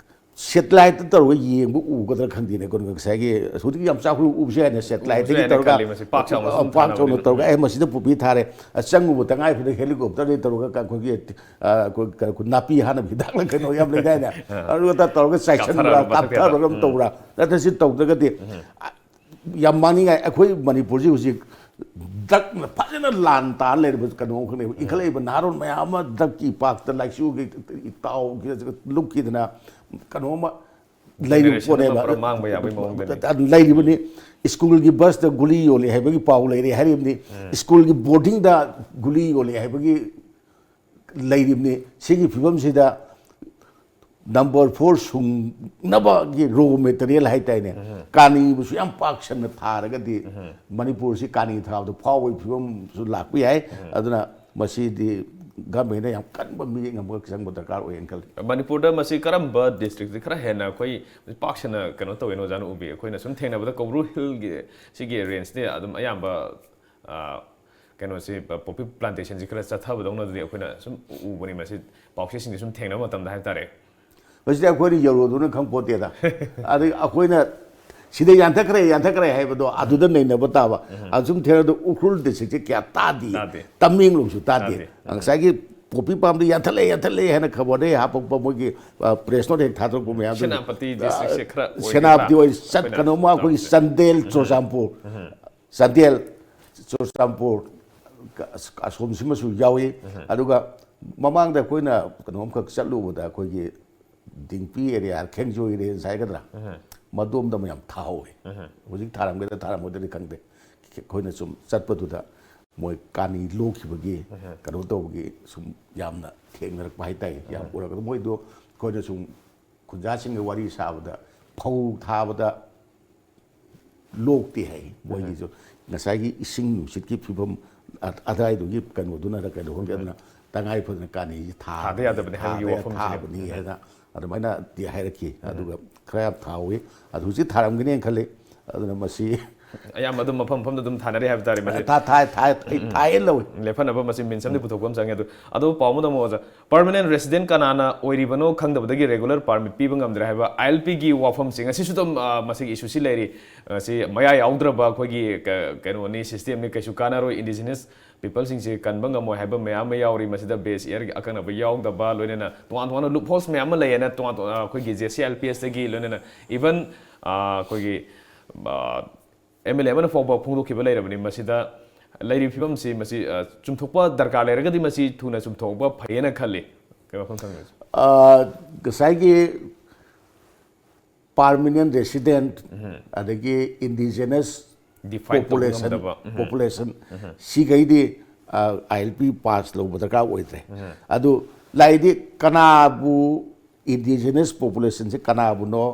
ꯁꯦꯇꯦꯂꯥꯏꯠꯇ ꯇꯧꯔꯒ ꯌꯦꯡꯕ ꯎꯒꯗ꯭ꯔꯥ ꯈꯪꯗꯦꯅꯦ꯫ ꯀꯩꯅꯣ, ꯉꯁꯥꯏꯒꯤ ꯍꯧꯖꯤꯛꯇꯤ ꯌꯥꯝ ꯆꯥꯎꯈꯠꯂꯕ ꯎꯕꯁꯨ ꯌꯥꯏꯅꯦ, ꯁꯦꯇꯦꯂꯥꯏꯠꯇꯒꯤ ꯎꯕꯁꯨ ꯌꯥꯏꯅꯦ ꯇꯧꯔꯒ ꯈꯜꯂꯤ, ꯃꯁꯤ ꯄꯥꯛ ꯆꯥꯎꯅ ꯁꯨꯝ ꯄꯥꯛ ꯆꯥꯎꯅ ꯊꯥꯅꯕꯅꯤꯅ꯫ ꯇꯧꯔꯒ, ꯑꯦ, ꯃꯁꯤꯗ ꯄꯨꯕꯤ ꯊꯥꯔꯦ, ꯑ, ꯆꯪꯉꯨꯕ ꯇꯉꯥꯏ ꯐꯗꯅ ꯍꯦꯂꯤꯀꯣꯞꯇꯔꯗꯒꯤ ꯇꯧꯔꯒ ꯑꯩꯈꯣꯏꯒꯤ, ꯑ, ꯑꯩꯈꯣꯏ, ꯀꯩꯅꯣ, ꯑꯩꯈꯣꯏ ꯅꯥꯄꯤ ꯍꯥꯟꯅꯕ ꯍꯤꯗꯥꯛ ꯀꯩꯅꯣ ꯌꯥꯝ ꯂꯩꯗꯥꯏꯅꯦ, ꯑꯗꯨꯒ ꯇꯧꯔꯒ ꯆꯥꯏꯁꯟꯕ꯭ꯔꯥ, ꯀꯥꯞꯊꯔꯒ ꯃꯊꯛꯇ ꯀꯥꯞꯊꯕ꯭ꯔꯥ ꯑꯃ ꯇꯧꯕ꯭ꯔꯥ, ꯅꯠꯇ꯭ꯔ ꯁꯤ ꯇꯧꯗ꯭ꯔꯒꯗꯤ, ꯑ, ꯌꯥꯝ ꯃꯥꯡꯅꯤꯡꯉꯥꯏ꯫ ꯑꯩꯈꯣꯏ ꯃꯅꯤꯄꯨꯔꯁꯤ ꯍꯧꯖꯤꯛ ꯗ꯭ꯔꯛꯅ ꯐꯖꯅ ꯂꯥꯟ ꯇꯥꯔ ꯂꯩꯔꯤꯕ ꯀꯩꯅꯣ ꯑꯃꯈꯛꯅꯦꯕ꯫ ꯏꯟꯈꯠꯂꯛꯏꯕ ꯅꯍꯥꯔꯣꯜ ꯃꯌꯥꯝ ꯑꯃ ꯗ꯭ꯔꯛꯀꯤ ꯏꯄꯥꯛꯇ ꯂꯥꯏꯆꯨꯒꯤ ꯏꯇꯥꯎꯒꯤ ꯂꯨꯞꯈꯤꯗꯅ ꯀꯩꯅꯣ ꯑꯃ ꯂꯩꯔꯤꯕ Generation ꯑꯃ ꯄꯣꯠꯅꯦꯕ꯫ ꯄꯨꯔꯥ ꯃꯥꯡꯕ ꯌꯥꯕꯒꯤ ꯃꯑꯣꯡꯗꯅꯤ꯫ ꯑꯗꯨ ꯂꯩꯔꯤꯕꯅꯤ꯫ ꯁ꯭ꯀꯨꯜꯒꯤ ꯕꯁꯇ ꯒꯨꯂꯤ ꯌꯣꯜꯂꯤ ꯍꯥꯏꯕꯒꯤ ꯄꯥꯎ ꯂꯩꯔꯦ ꯍꯥꯏꯔꯤꯕꯅꯤ꯫ ꯁ꯭ꯀꯨꯜꯒꯤ ꯕꯣꯔꯗꯤꯡꯗ ꯒꯨꯂꯤ ꯌꯣꯜꯂꯤ ꯍꯥꯏꯕꯒꯤ ꯂꯩꯔꯤꯕꯅꯤ꯫ ꯁꯤꯒꯤ ꯐꯤꯕꯝꯁꯤꯗ ꯅꯝꯕꯔ ꯐꯣꯔ ꯁꯨꯡꯅꯕꯒꯤ ꯔꯣ ꯃꯦꯇꯔꯤꯌꯦꯜ ꯍꯥꯏꯇꯥꯔꯦꯅꯦ, ꯀꯥꯅꯤꯕꯨꯁꯨ ꯌꯥꯝ ꯄꯥꯛ ꯁꯟꯅ ꯊꯥꯔꯒꯗꯤ ꯃꯅꯤꯄꯨꯔꯁꯤ ꯀꯥꯅꯤ ꯊꯥꯕꯗ ꯐꯥꯎꯕꯒꯤ ꯐꯤꯕꯝꯁꯨ ꯂꯥꯛꯄ ꯌꯥꯏ꯫ ꯑꯗꯨꯅ ꯃꯁꯤꯗꯤ ꯒꯃꯦꯟꯅ ꯌꯥꯝ ꯀꯟꯕ ꯃꯤꯠꯌꯦꯡ ꯑꯃꯈꯛ ꯆꯪꯕ ꯗꯔꯀꯥꯔ ꯑꯣꯏꯌꯦꯅ ꯈꯜꯂꯤ꯫ ꯃꯅꯤꯄꯨꯔꯗ ꯃꯁꯤ ꯀꯔꯝꯕ ꯗꯤꯁꯇ꯭ꯔꯤꯛꯁꯤ ꯈꯔ ꯍꯦꯟꯅ ꯑꯩꯈꯣꯏ ꯄꯥꯛ ꯁꯟꯅ ꯀꯩꯅꯣ ꯇꯧꯋꯦꯅ ꯑꯣꯖꯥꯅ ꯎꯕꯤ? ꯑꯩꯈꯣꯏꯅ ꯁꯨꯝ ꯊꯦꯡꯅꯕꯗ ꯀꯧꯕ꯭ꯔꯨ ꯍꯤꯜꯒꯤ ꯁꯤꯒꯤ ꯔꯦꯟꯖꯇꯤ ꯑꯗꯨꯝ ꯑꯌꯥꯝꯕ, ꯑ, ꯀꯩꯅꯣꯁꯤ, ꯄꯣꯄꯤ ꯄ꯭ꯂꯥꯟꯇꯦꯁꯟꯁꯤ ꯈꯔ ꯆꯠꯊꯕꯗꯧꯅꯗꯤ ꯑꯩꯈꯣꯏꯅ ꯁꯨꯝ ꯎꯕꯅꯤ꯫ ꯃꯁꯤ ꯄꯥꯎꯆꯦꯁꯤꯡꯁꯦ ꯁꯨꯝ ꯊꯦꯡꯅꯕ ꯃꯇꯝꯗ ꯍꯥꯏꯕ ꯇꯥꯔꯦ꯫ ꯃꯁꯤꯗꯤ ꯑꯩꯈꯣꯏꯅ ꯌꯧꯔꯨꯗꯨꯅ ꯈꯪꯄꯣꯠꯇꯦꯗ꯫ ꯑꯗꯩ ꯑꯩꯈꯣꯏꯅ ꯁꯤꯗ ꯌꯥꯟꯊꯈ꯭ꯔꯦ, ꯌꯥꯟꯊꯈ꯭ꯔꯦ ꯍꯥꯏꯕꯗꯣ ꯑꯗꯨꯗ ꯅꯩꯅꯕ ꯇꯥꯕ꯫ ꯑꯗꯨ ꯁꯨꯝ ꯊꯦꯡꯅꯗ ꯎꯈ꯭ꯔꯨꯜ ꯗꯤꯁꯇ꯭ꯔꯤꯛꯁꯦ ꯀꯌꯥ ꯇꯥꯗꯦ, ꯇꯥꯗꯦ꯫ ꯇꯃꯦꯡꯂꯣꯡꯁꯨ ꯇꯥꯗꯦ꯫ ꯇꯥꯗꯦ꯫ ꯉꯁꯥꯏꯒꯤ ꯄꯣꯄꯤ ꯄꯥꯝꯗ ꯌꯥꯟꯊꯠꯂꯦ, ꯌꯥꯟꯊꯠꯂꯦ ꯍꯥꯏꯅ ꯈꯕꯔꯗ ꯍꯥꯞꯄꯛꯄ ꯃꯣꯏꯒꯤ, ꯑ, ꯄ꯭ꯔꯦꯁ ꯅꯣꯠ ꯍꯦꯛ ꯊꯥꯗꯣꯔꯛꯄ ꯃꯌꯥꯝꯗꯨ, ꯁꯦꯅꯥꯄꯇꯤ ꯗꯤꯁꯇ꯭ꯔꯤꯛꯁꯦ ꯈꯔ ꯑꯣꯏꯒꯗ꯭ꯔꯥ? ꯁꯦꯅꯥꯄꯇꯤ ꯑꯣꯏ ꯆꯠ ꯑꯩꯈꯣꯏꯅ ꯀꯩꯅꯣꯝꯃ ꯑꯩꯈꯣꯏꯒꯤ ꯇꯥꯕꯁꯦ꯫ ꯆꯥꯟꯗꯦꯜ, ꯆꯨꯔꯆꯥꯟꯄꯨꯔ, ꯆꯥꯟꯗꯦꯜ, ꯆꯨꯔꯆꯥꯟꯄꯨꯔ, ꯑꯁꯣꯝꯁꯤꯃꯁꯨ ꯌꯥꯎꯏ꯫ ꯑꯗꯨꯒ ꯃꯃꯥꯡꯗ ꯑꯩꯈꯣꯏꯅ ꯀꯩꯅꯣꯝꯈꯛ ꯆꯠꯂꯨꯕꯗ ꯑꯩꯈꯣꯏꯒꯤ ꯗꯤꯡꯄꯤ ꯑꯦꯔꯤꯌꯥ, ꯈꯦꯡꯖꯣꯏ ꯔꯦꯟꯖ ꯍꯥꯏꯒꯗ꯭ꯔꯥ, ꯃꯗꯣꯝꯗ ꯃꯌꯥꯝ ꯊꯥꯍꯧꯋꯤ꯫ ꯍꯧꯖꯤꯛ ꯊꯥꯔꯝꯒꯗ꯭ꯔꯥ ꯊꯥꯔꯝꯃꯣꯏꯗ꯭ꯔꯗꯤ ꯈꯪꯗꯦ꯫ ꯑꯩꯈꯣꯏꯅ ꯁꯨꯝ ꯆꯠꯄꯗꯨꯗ ꯃꯣꯏ ꯀꯥꯅꯤ ꯂꯣꯛꯈꯤꯕꯒꯤ ꯀꯩꯅꯣ ꯇꯧꯕꯒꯤ ꯁꯨꯝ ꯌꯥꯝꯅ ꯊꯦꯡꯅꯔꯛꯄ ꯍꯥꯏꯇꯥꯔꯦ꯫ ꯌꯥꯝ ꯎꯔꯒ ꯃꯣꯏꯗꯣ ꯑꯩꯈꯣꯏꯅ ꯁꯨꯝ ꯈꯨꯟꯖꯥꯁꯤꯡꯒ ꯋꯥꯔꯤ ꯁꯥꯕꯗ ꯐꯧ ꯊꯥꯕꯗ ꯂꯣꯛꯇꯦ ꯍꯥꯏ꯫ ꯃꯣꯏꯒꯤꯁꯨ ꯉꯁꯥꯏꯒꯤ ꯏꯁꯤꯡ ꯅꯨꯡꯁꯤꯠꯀꯤ ꯐꯤꯕꯝ, ꯑ-, ꯑꯗꯥꯏꯗꯨꯒꯤ ꯀꯩꯅꯣꯗꯨꯅꯔ ꯀꯩꯅꯣ ꯈꯪꯗꯦ, ꯑꯗꯨꯅ ꯇꯉꯥꯏ ꯐꯗꯅ ꯀꯥꯅꯤꯁꯤ ꯊꯥ-, ꯊꯥꯗ ꯌꯥꯗꯕꯅꯤ ꯍꯥꯏꯕꯒꯤ ꯊꯥꯕ-, ꯋꯥꯐꯝꯁꯤꯅꯤ꯫ ꯊꯥꯕꯅꯤ ꯍꯥꯏꯅ ꯑꯗꯨꯃꯥꯏꯅꯗꯤ ꯍꯥꯏꯔꯛꯈꯤ꯫ ꯑꯗꯨꯒ ꯈꯔ ꯌꯥꯝ ꯊꯥꯍꯧꯋꯤ꯫ ꯑꯗꯨ ꯍꯧꯖꯤꯛ ꯊꯥꯔꯝꯒꯅꯦꯅ ꯈꯜꯂꯤ꯫ ꯑꯗꯨꯅ ꯃꯁꯤ ꯑꯌꯥꯝꯕ ꯑꯗꯨꯝ ꯃꯐꯝ ꯃꯐꯝꯗ ꯑꯗꯨꯝ ꯊꯥꯅꯔꯤ ꯍꯥꯏꯕ ꯇꯥꯔꯦ ꯃꯁꯤ꯫ ꯊꯥ ꯊꯥ ꯊꯥ ꯊꯥ ꯍꯦꯟꯅ ꯂꯧꯏ꯫ ꯂꯦꯞꯍꯟꯅꯕ ꯃꯁꯤ ꯃꯤꯟꯁ ꯑꯃꯗꯤ ꯄꯨꯊꯣꯛꯄ ꯑꯃ ꯆꯪꯉꯦ꯫ ꯑꯗꯨ ꯑꯗꯨ ꯄꯥꯎ ꯑꯃꯗ ꯑꯃꯨꯛ ꯑꯣꯖꯥ, ꯄꯔꯃꯅꯦꯟ ꯔꯦꯁꯤꯗꯦꯟ ꯀꯅꯥꯅ ꯑꯣꯏꯔꯤꯕꯅꯣ ꯈꯪꯗꯕꯗꯒꯤ ꯔꯦꯒꯨꯂꯔ ꯄꯥꯔꯃꯤꯠ ꯄꯤꯕ ꯉꯝꯗ꯭ꯔꯦ ꯍꯥꯏꯕ ꯑꯥꯏ ꯑꯦꯜ ꯄꯤꯒꯤ ꯋꯥꯐꯝꯁꯤ ꯉꯁꯤꯁꯨ ꯑꯗꯨꯝ ꯑ, ꯃꯁꯤꯒꯤ ꯏꯁꯨꯁꯤ ꯂꯩꯔꯤ꯫ ꯃꯁꯤ ꯃꯌꯥ ꯌꯥꯎꯗ꯭ꯔꯕ ꯑꯩꯈꯣꯏꯒꯤ ꯀ- ꯀꯩꯅꯣꯅꯤ, ꯁꯤꯁꯇꯦꯝꯅꯤ, ꯀꯩꯁꯨ ꯀꯥꯟꯅꯔꯣꯏ, ꯏꯟꯗꯤꯖꯤꯅꯁ ꯄꯤꯄꯜꯁꯤꯡꯁꯦ ꯀꯟꯕ ꯉꯝꯃꯣꯏ ꯍꯥꯏꯕ ꯃꯌꯥꯝ ꯑꯃ ꯌꯥꯎꯔꯤ꯫ ꯃꯁꯤꯗ ꯕꯦꯁ ꯏꯌꯔꯒꯤ ꯑꯀꯛꯅꯕ ꯌꯥꯎꯗꯕ, ꯂꯣꯏꯅꯅ ꯇꯣꯉꯥꯟ ꯇꯣꯉꯥꯟꯕ ꯂꯨꯞ ꯍꯣꯜꯁ ꯃꯌꯥꯝ ꯑꯃ ꯂꯩꯌꯦꯅ ꯇꯣꯉꯥꯟ ꯇꯣꯉꯥꯟ ꯑꯩꯈꯣꯏꯒꯤ ꯖꯦ ꯁꯤ ꯑꯥꯏ ꯑꯦꯜ ꯄꯤ ꯑꯦꯁꯇꯒꯤ ꯂꯣꯏꯅꯅ ꯏꯚꯟ ꯑꯩꯈꯣꯏꯒꯤ ꯑꯦꯝ ꯑꯦꯜ ꯑꯦ ꯑꯃꯅ ꯐꯥꯎꯕ ꯐꯣꯡꯗꯣꯛꯈꯤꯕ ꯂꯩꯔꯕꯅꯤ꯫ ꯃꯁꯤꯗ ꯂꯩꯔꯤꯕ ꯐꯤꯕꯝꯁꯤ ꯃꯁꯤ ꯑ, ꯆꯨꯝꯊꯣꯛꯄ ꯗꯔꯀꯥꯔ ꯂꯩꯔꯒꯗꯤ ꯃꯁꯤ ꯊꯨꯅ ꯆꯨꯝꯊꯣꯛꯄ ꯐꯩꯌꯦꯅ ꯈꯜꯂꯤ꯫ ꯀꯩ ꯋꯥꯐꯝ ꯊꯝꯕꯤꯕꯁꯤ? ꯑ, ꯉꯁꯥꯏꯒꯤ ꯄꯥꯔꯃꯤꯅꯦꯟ ꯔꯦꯁꯤꯗꯦꯟ ꯑꯗꯒꯤ ꯏꯟꯗꯤꯖꯤꯅꯁ Define ꯇꯧꯕ ꯄꯣꯄꯨꯂꯦꯁꯟ ꯉꯝꯗꯕ꯫ ꯎꯝ꯫ ꯄꯣꯄꯨꯂꯦꯁꯟ ꯁꯤꯈꯩꯗꯤ ꯑꯥꯏ ꯑꯦꯜ ꯄꯤ ꯄꯥꯁ ꯂꯧꯕ ꯗꯔꯀꯥꯔ ꯑꯣꯏꯗ꯭ꯔꯦ꯫ ꯑꯗꯨ ꯂꯥꯏꯗꯤ ꯀꯅꯥꯕꯨ ꯏꯟꯗꯤꯖꯤꯅꯁ ꯄꯣꯄꯨꯂꯦꯁꯟꯁꯦ ꯀꯅꯥꯕꯨꯅꯣ,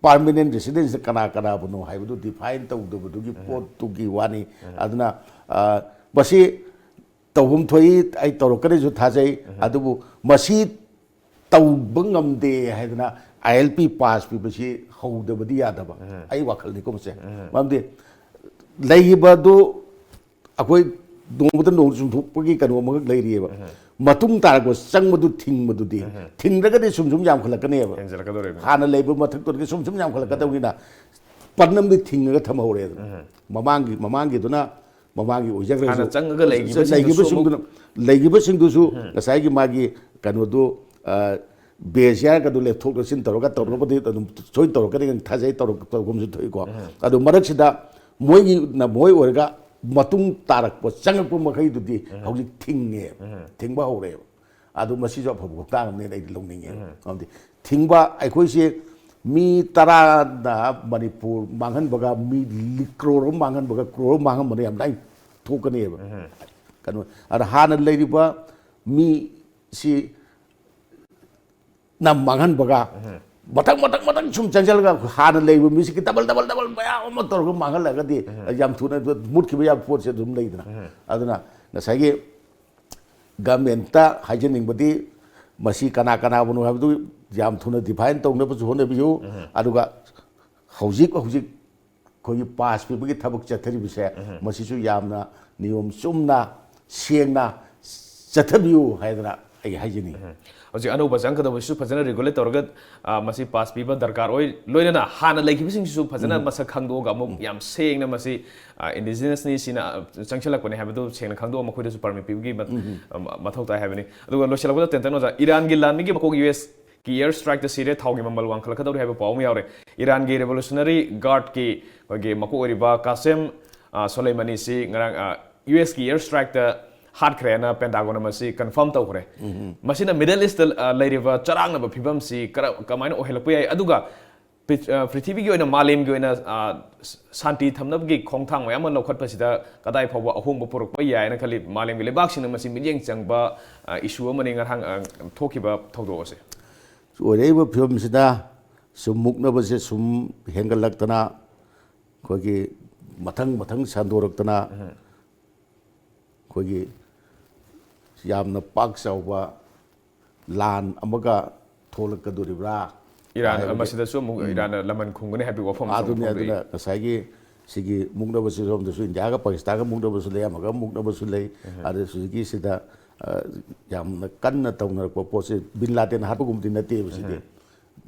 ꯄꯥꯔꯃꯤꯅꯦꯟ ꯔꯦꯁꯤꯗꯦꯟꯁꯦ ꯀꯅꯥ ꯀꯅꯥꯕꯨꯅꯣ ꯍꯥꯏꯕꯗꯨ ꯗꯤꯐꯥꯏꯟ ꯇꯧꯗꯕꯗꯨꯒꯤ ꯄꯣꯠꯇꯨꯒꯤ ꯋꯥꯅꯤ꯫ ꯑꯗꯨꯅ ꯑ, ꯃꯁꯤ ꯇꯧꯐꯝ ꯊꯣꯛꯏ, ꯑꯩ ꯇꯧꯔꯛꯀꯅꯤꯁꯨ ꯊꯥꯖꯩ꯫ ꯑꯗꯨꯕꯨ ꯃꯁꯤ ꯇꯧꯕ ꯉꯝꯗꯦ ꯍꯥꯏꯗꯅ ꯑꯥꯏ ꯑꯦꯜ ꯄꯤ ꯄꯥꯁ ꯄꯤꯕꯁꯤ ꯍꯧꯗꯕꯗꯤ ꯌꯥꯗꯕ꯫ ꯑꯩ ꯋꯥꯈꯜꯅꯤꯀꯣ ꯃꯁꯦ꯫ ꯃꯔꯝꯗꯤ ꯂꯩꯈꯤꯕꯗꯨ ꯑꯩꯈꯣꯏ ꯅꯣꯡꯃꯗ ꯅꯣꯡ ꯆꯨꯝꯊꯣꯛꯄꯒꯤ ꯀꯩꯅꯣ ꯑꯃꯈꯛ ꯂꯩꯔꯤꯑꯕ꯫ ꯃꯇꯨꯡ ꯇꯥꯔꯛꯄ ꯆꯪꯕꯗꯨ ꯊꯤꯡꯕꯗꯨꯗꯤ, ꯊꯤꯡꯗ꯭ꯔꯒꯗꯤ ꯁꯨꯝ ꯁꯨꯝ ꯌꯥꯝꯈꯠꯂꯛꯀꯅꯦꯕ꯫ ꯍꯦꯟꯖꯜꯂꯛꯀꯗꯧꯔꯤꯕꯅꯤ꯫ ꯍꯥꯟꯅ ꯂꯩꯕ ꯃꯊꯛꯇꯨꯗꯒꯤ ꯁꯨꯝ ꯁꯨꯝ ꯌꯥꯝꯈꯠꯂꯛꯀꯗꯧꯅꯤꯅ ꯄꯟ ꯑꯃꯗꯤ ꯊꯤꯡꯉꯒ ꯊꯝꯍꯧꯔꯦꯗꯅ꯫ ꯃꯃꯥꯡꯒꯤ ꯃꯃꯥꯡꯒꯤꯗꯨꯅ ꯃꯃꯥꯡꯒꯤ ꯑꯣꯏꯖꯈ꯭ꯔꯁꯨ, ꯍꯥꯟꯅ ꯆꯪꯉꯒ ꯂꯩꯈꯤꯕꯁꯤꯡꯗꯨꯁꯨ ꯂꯩꯈꯤꯕꯁꯤꯡꯗꯨꯅ, ꯂꯩꯈꯤꯕꯁꯤꯡꯗꯨꯁꯨ ꯉꯁꯥꯏꯒꯤ ꯃꯥꯒꯤ ꯀꯩꯅꯣꯗꯨ, ꯑ, ꯕꯦꯁ ꯌꯥꯔꯒꯗꯨ ꯂꯦꯞꯊꯣꯛ ꯂꯦꯞꯁꯤꯟ ꯇꯧꯔꯒ ꯇꯧꯔꯒꯗꯤ ꯑꯗꯨꯝ ꯁꯣꯏ ꯇꯧꯔꯛꯀꯅꯤ ꯊꯥꯖꯩ, ꯇꯧꯔꯛ-, ꯇꯧꯐꯝꯁꯨ ꯊꯣꯛꯏꯀꯣ꯫ ꯑꯗꯨ ꯃꯔꯛꯁꯤꯗ ꯃꯣꯏꯒꯤꯅ ꯃꯣꯏ ꯑꯣꯏꯔꯒ ꯃꯇꯨꯡ ꯇꯥꯔꯛꯄ ꯆꯪꯉꯛꯄ ꯃꯈꯩꯗꯨꯗꯤ ꯍꯧꯖꯤꯛ ꯊꯤꯡꯉꯦ, ꯊꯤꯡꯕ ꯍꯧꯔꯛꯑꯦꯕ꯫ ꯑꯗꯨ ꯃꯁꯤꯁꯨ ꯑꯐꯕ ꯈꯣꯡꯊꯥꯡ ꯑꯃꯅꯦꯅ ꯑꯩꯗꯤ ꯂꯧꯅꯤꯡꯉꯦ꯫ ꯃꯔꯝꯗꯤ ꯊꯤꯡꯕ ꯑꯩꯈꯣꯏꯁꯦ ꯃꯤ ꯇꯔꯥꯅ ꯃꯅꯤꯄꯨꯔ ꯃꯥꯡꯍꯟꯕꯒ ꯃꯤ ꯂꯤ-, ꯀ꯭ꯔꯣꯔ ꯑꯃ ꯃꯥꯡꯍꯟꯕꯒ ꯀ꯭ꯔꯣꯔ ꯑꯃ ꯃꯥꯡꯍꯟꯕꯅ ꯌꯥꯝ ꯂꯥꯏꯅ ꯊꯣꯛꯀꯅꯦꯕ꯫ ꯀꯩꯅꯣ, ꯑꯗ ꯍꯥꯟꯅ ꯂꯩꯔꯤꯕ ꯃꯤꯁꯤ ꯅ ꯃꯥꯡꯍꯟꯕꯒ ꯃꯊꯪ ꯃꯊꯪ ꯃꯊꯪ ꯁꯨꯝ ꯆꯪꯁꯤꯜꯂꯒ ꯍꯥꯟꯅ ꯂꯩꯕ ꯃꯤꯁꯤꯒꯤ ꯗꯕꯜ ꯗꯕꯜ ꯗꯕꯜ ꯃꯌꯥꯝ ꯑꯃ ꯇꯧꯔꯒ ꯃꯥꯡꯍꯜꯂꯒꯗꯤ ꯌꯥꯝ ꯊꯨꯅ ꯃꯨꯠꯈꯤꯕ ꯌꯥꯕ ꯄꯣꯠꯁꯦ ꯑꯗꯨꯝ ꯂꯩꯗꯅ꯫ ꯑꯗꯨꯅ ꯉꯁꯥꯏꯒꯤ ꯒꯃꯦꯟꯇ ꯍꯥꯏꯖꯅꯤꯡꯕꯗꯤ ꯃꯁꯤ ꯀꯅꯥ ꯀꯅꯥꯕꯨꯅꯣ ꯍꯥꯏꯕꯗꯨ ꯌꯥꯝ ꯊꯨꯅ ꯗꯤꯐꯥꯏꯟ ꯇꯧꯅꯕꯁꯨ ꯍꯣꯠꯅꯕꯤꯌꯨ꯫ ꯑꯗꯨꯒ ꯍꯧꯖꯤꯛ ꯍꯧꯖꯤꯛ ꯑꯩꯈꯣꯏꯒꯤ ꯄꯥꯁ ꯄꯤꯕꯒꯤ ꯊꯕꯛ ꯆꯠꯊꯔꯤꯕꯁꯦ, ꯃꯁꯤꯁꯨ ꯌꯥꯝꯅ ꯅꯤꯌꯣꯝ ꯆꯨꯝꯅ, ꯁꯦꯡꯅ ꯆꯠꯊꯕꯤꯌꯨ ꯍꯥꯏꯗꯅ ꯑꯩ ꯍꯥꯏꯖꯅꯤꯡꯉꯤ꯫ ꯍꯧꯖꯤꯛ ꯑꯅꯧꯕ ꯆꯪꯒꯗꯕꯁꯤꯁꯨ ꯐꯖꯅ ꯔꯤꯒꯨꯂꯦꯠ ꯇꯧꯔꯒ, ꯑ, ꯃꯁꯤ ꯄꯥꯁ ꯄꯤꯕ ꯗꯔꯀꯥꯔ ꯑꯣꯏ꯫ ꯂꯣꯏꯅꯅ ꯍꯥꯟꯅ ꯂꯩꯈꯤꯕꯁꯤꯡꯁꯤꯁꯨ ꯐꯖꯅ ꯃꯁꯛ ꯈꯪꯗꯣꯛꯑꯒ, ꯑꯃꯨꯛ ꯌꯥꯝ ꯁꯦꯡꯅ ꯃꯁꯤ, ꯑ, ꯏꯟꯗꯤꯖꯤꯅꯁꯅꯤ, ꯁꯤꯅ, ꯑ, ꯆꯪꯁꯤꯜꯂꯛꯄꯅꯦ ꯍꯥꯏꯕꯗꯨ ꯁꯦꯡꯅ ꯈꯪꯗꯣꯛꯑ, ꯃꯈꯣꯏꯗꯁꯨ ꯄꯔꯃꯤꯠ ꯄꯤꯕꯒꯤ ꯃ-, ꯑ, ꯃ-, ꯃꯊꯧ ꯇꯥꯏ ꯍꯥꯏꯕꯅꯤ꯫ ꯑꯗꯨꯒ ꯂꯣꯏꯁꯤꯜꯂꯛꯄꯗ, ꯇꯦꯟꯇꯟ ꯑꯣꯖꯥ, ꯏꯔꯥꯟꯒꯤ ꯂꯥꯟꯃꯤꯒꯤ ꯃꯀꯣꯛ ꯌꯨ ꯑꯦꯁꯀꯤ ꯑꯦꯌꯔ ꯁ꯭ꯇ꯭ꯔꯥꯏꯛꯇ ꯁꯤꯔꯦ, ꯊꯥꯎꯒꯤ ꯃꯃꯜ ꯋꯥꯡꯈꯠꯂꯛꯀꯗꯧꯔꯤ ꯍꯥꯏꯕ ꯄꯥꯎ ꯑꯃ ꯌꯥꯎꯔꯦ꯫ ꯏꯔꯥꯟꯒꯤ ꯔꯦꯚꯣꯂꯨꯁꯅꯔꯤ ꯒꯥꯔꯗꯀꯤ ꯑꯩꯈꯣꯏꯒꯤ ꯃꯀꯣꯛ ꯑꯣꯏꯔꯤꯕ ꯀꯥꯁꯦꯝ, ꯑ, ꯁꯣꯂꯩꯃꯅꯤꯁꯤ ꯉꯔꯥꯡ, ꯑ, ꯌꯨ ꯑꯦꯁꯀꯤ ꯑꯦꯌꯔ ꯁ꯭ꯇ꯭ꯔꯥꯏꯛꯇ ꯍꯥꯠꯈ꯭ꯔꯦꯅ ꯄꯦꯟꯇꯥꯒꯣꯟꯅ ꯃꯁꯤ ꯀꯟꯐꯥꯔꯝ ꯇꯧꯈ꯭ꯔꯦ꯫ ꯃꯁꯤꯅ ꯃꯤꯗꯜ ꯏꯁꯇ, ꯑ, ꯂꯩꯔꯤꯕ ꯆꯔꯥꯡꯅꯕ ꯐꯤꯕꯝꯁꯤ ꯀꯔ-, ꯀꯃꯥꯏꯅ ꯑꯣꯏꯍꯜꯂꯛꯄ ꯌꯥꯏ? ꯑꯗꯨꯒ ꯄ꯭ꯔꯤ-, ꯑ, ꯄ꯭ꯔꯤꯊꯤꯕꯤꯒꯤ ꯑꯣꯏꯅ, ꯃꯥꯂꯦꯝꯒꯤ ꯑꯣꯏꯅ, ꯑ, ꯁ-, ꯁꯥꯟꯇꯤ ꯊꯝꯅꯕꯒꯤ ꯈꯣꯡꯊꯥꯡ ꯃꯌꯥꯝ ꯑꯃ ꯂꯧꯈꯠꯄꯁꯤꯗ ꯀꯗꯥꯏ ꯐꯥꯎꯕ ꯑꯍꯣꯡꯕ ꯄꯨꯔꯛꯄ ꯌꯥꯏꯅ ꯈꯜꯂꯤ? ꯃꯥꯂꯦꯝꯒꯤ ꯂꯩꯕꯥꯛꯁꯤꯡꯅ ꯃꯁꯤ ꯃꯤꯠꯌꯦꯡ ꯆꯪꯕ, ꯑ, ꯏꯁꯨ ꯑꯃꯅꯤ ꯉꯔꯥꯡ, ꯑ, ꯊꯣꯛꯈꯤꯕ ꯊꯧꯗꯣꯛ ꯑꯁꯦ꯫ ꯑꯣꯏꯔꯛꯏꯕ ꯐꯤꯕꯝꯁꯤꯗ ꯁꯨꯝ ꯃꯨꯛꯅꯕꯁꯦ ꯁꯨꯝ ꯍꯦꯟꯒꯠꯂꯛꯇꯅ, ꯑꯩꯈꯣꯏꯒꯤ ꯃꯊꯪ ꯃꯊꯪ ꯁꯟꯗꯣꯔꯛꯇꯅ, ꯑꯩꯈꯣꯏꯒꯤ ꯌꯥꯝꯅ ꯄꯥꯛ ꯆꯥꯎꯕ ꯂꯥꯟ ꯑꯃꯒ ꯊꯣꯛꯂꯛꯀꯗꯣꯔꯤꯕ꯭ꯔꯥ ꯏꯔꯥꯟ, ꯍꯥꯏꯕꯒꯤ ꯃꯁꯤꯗꯁꯨ ꯑꯃꯨꯛ ꯏꯔꯥꯟꯅ ꯂꯃꯟ ꯈꯨꯝꯒꯅꯤ ꯍꯥꯏꯕꯒꯤ ꯋꯥꯐꯝ ꯑꯃꯁꯨ ꯑꯗꯨꯅꯤ꯫ ꯐꯣꯡꯗꯣꯛꯏ꯫ ꯑꯗꯨꯅ ꯉꯁꯥꯏꯒꯤ ꯁꯤꯒꯤ ꯃꯨꯛꯅꯕꯁꯤ ꯁꯣꯝꯗꯁꯨ ꯏꯟꯗꯤꯌꯥꯒ ꯄꯥꯀꯤꯁꯇꯥꯟꯒ ꯃꯨꯛꯅꯕꯁꯨ ꯂꯩ, ꯑꯃꯒ ꯃꯨꯛꯅꯕꯁꯨ ꯂꯩ꯫ ꯑꯗ ꯁꯤꯒꯤꯁꯤꯗ, ꯑ, ꯌꯥꯝꯅ ꯀꯟꯅ ꯇꯧꯅꯔꯛꯄ ꯄꯣꯠꯁꯦ, ꯕꯤꯟ ꯂꯥꯗꯦꯟ ꯍꯥꯠꯄꯒꯨꯝꯕꯗꯤ ꯅꯠꯇꯦꯕ ꯁꯤꯗꯤ꯫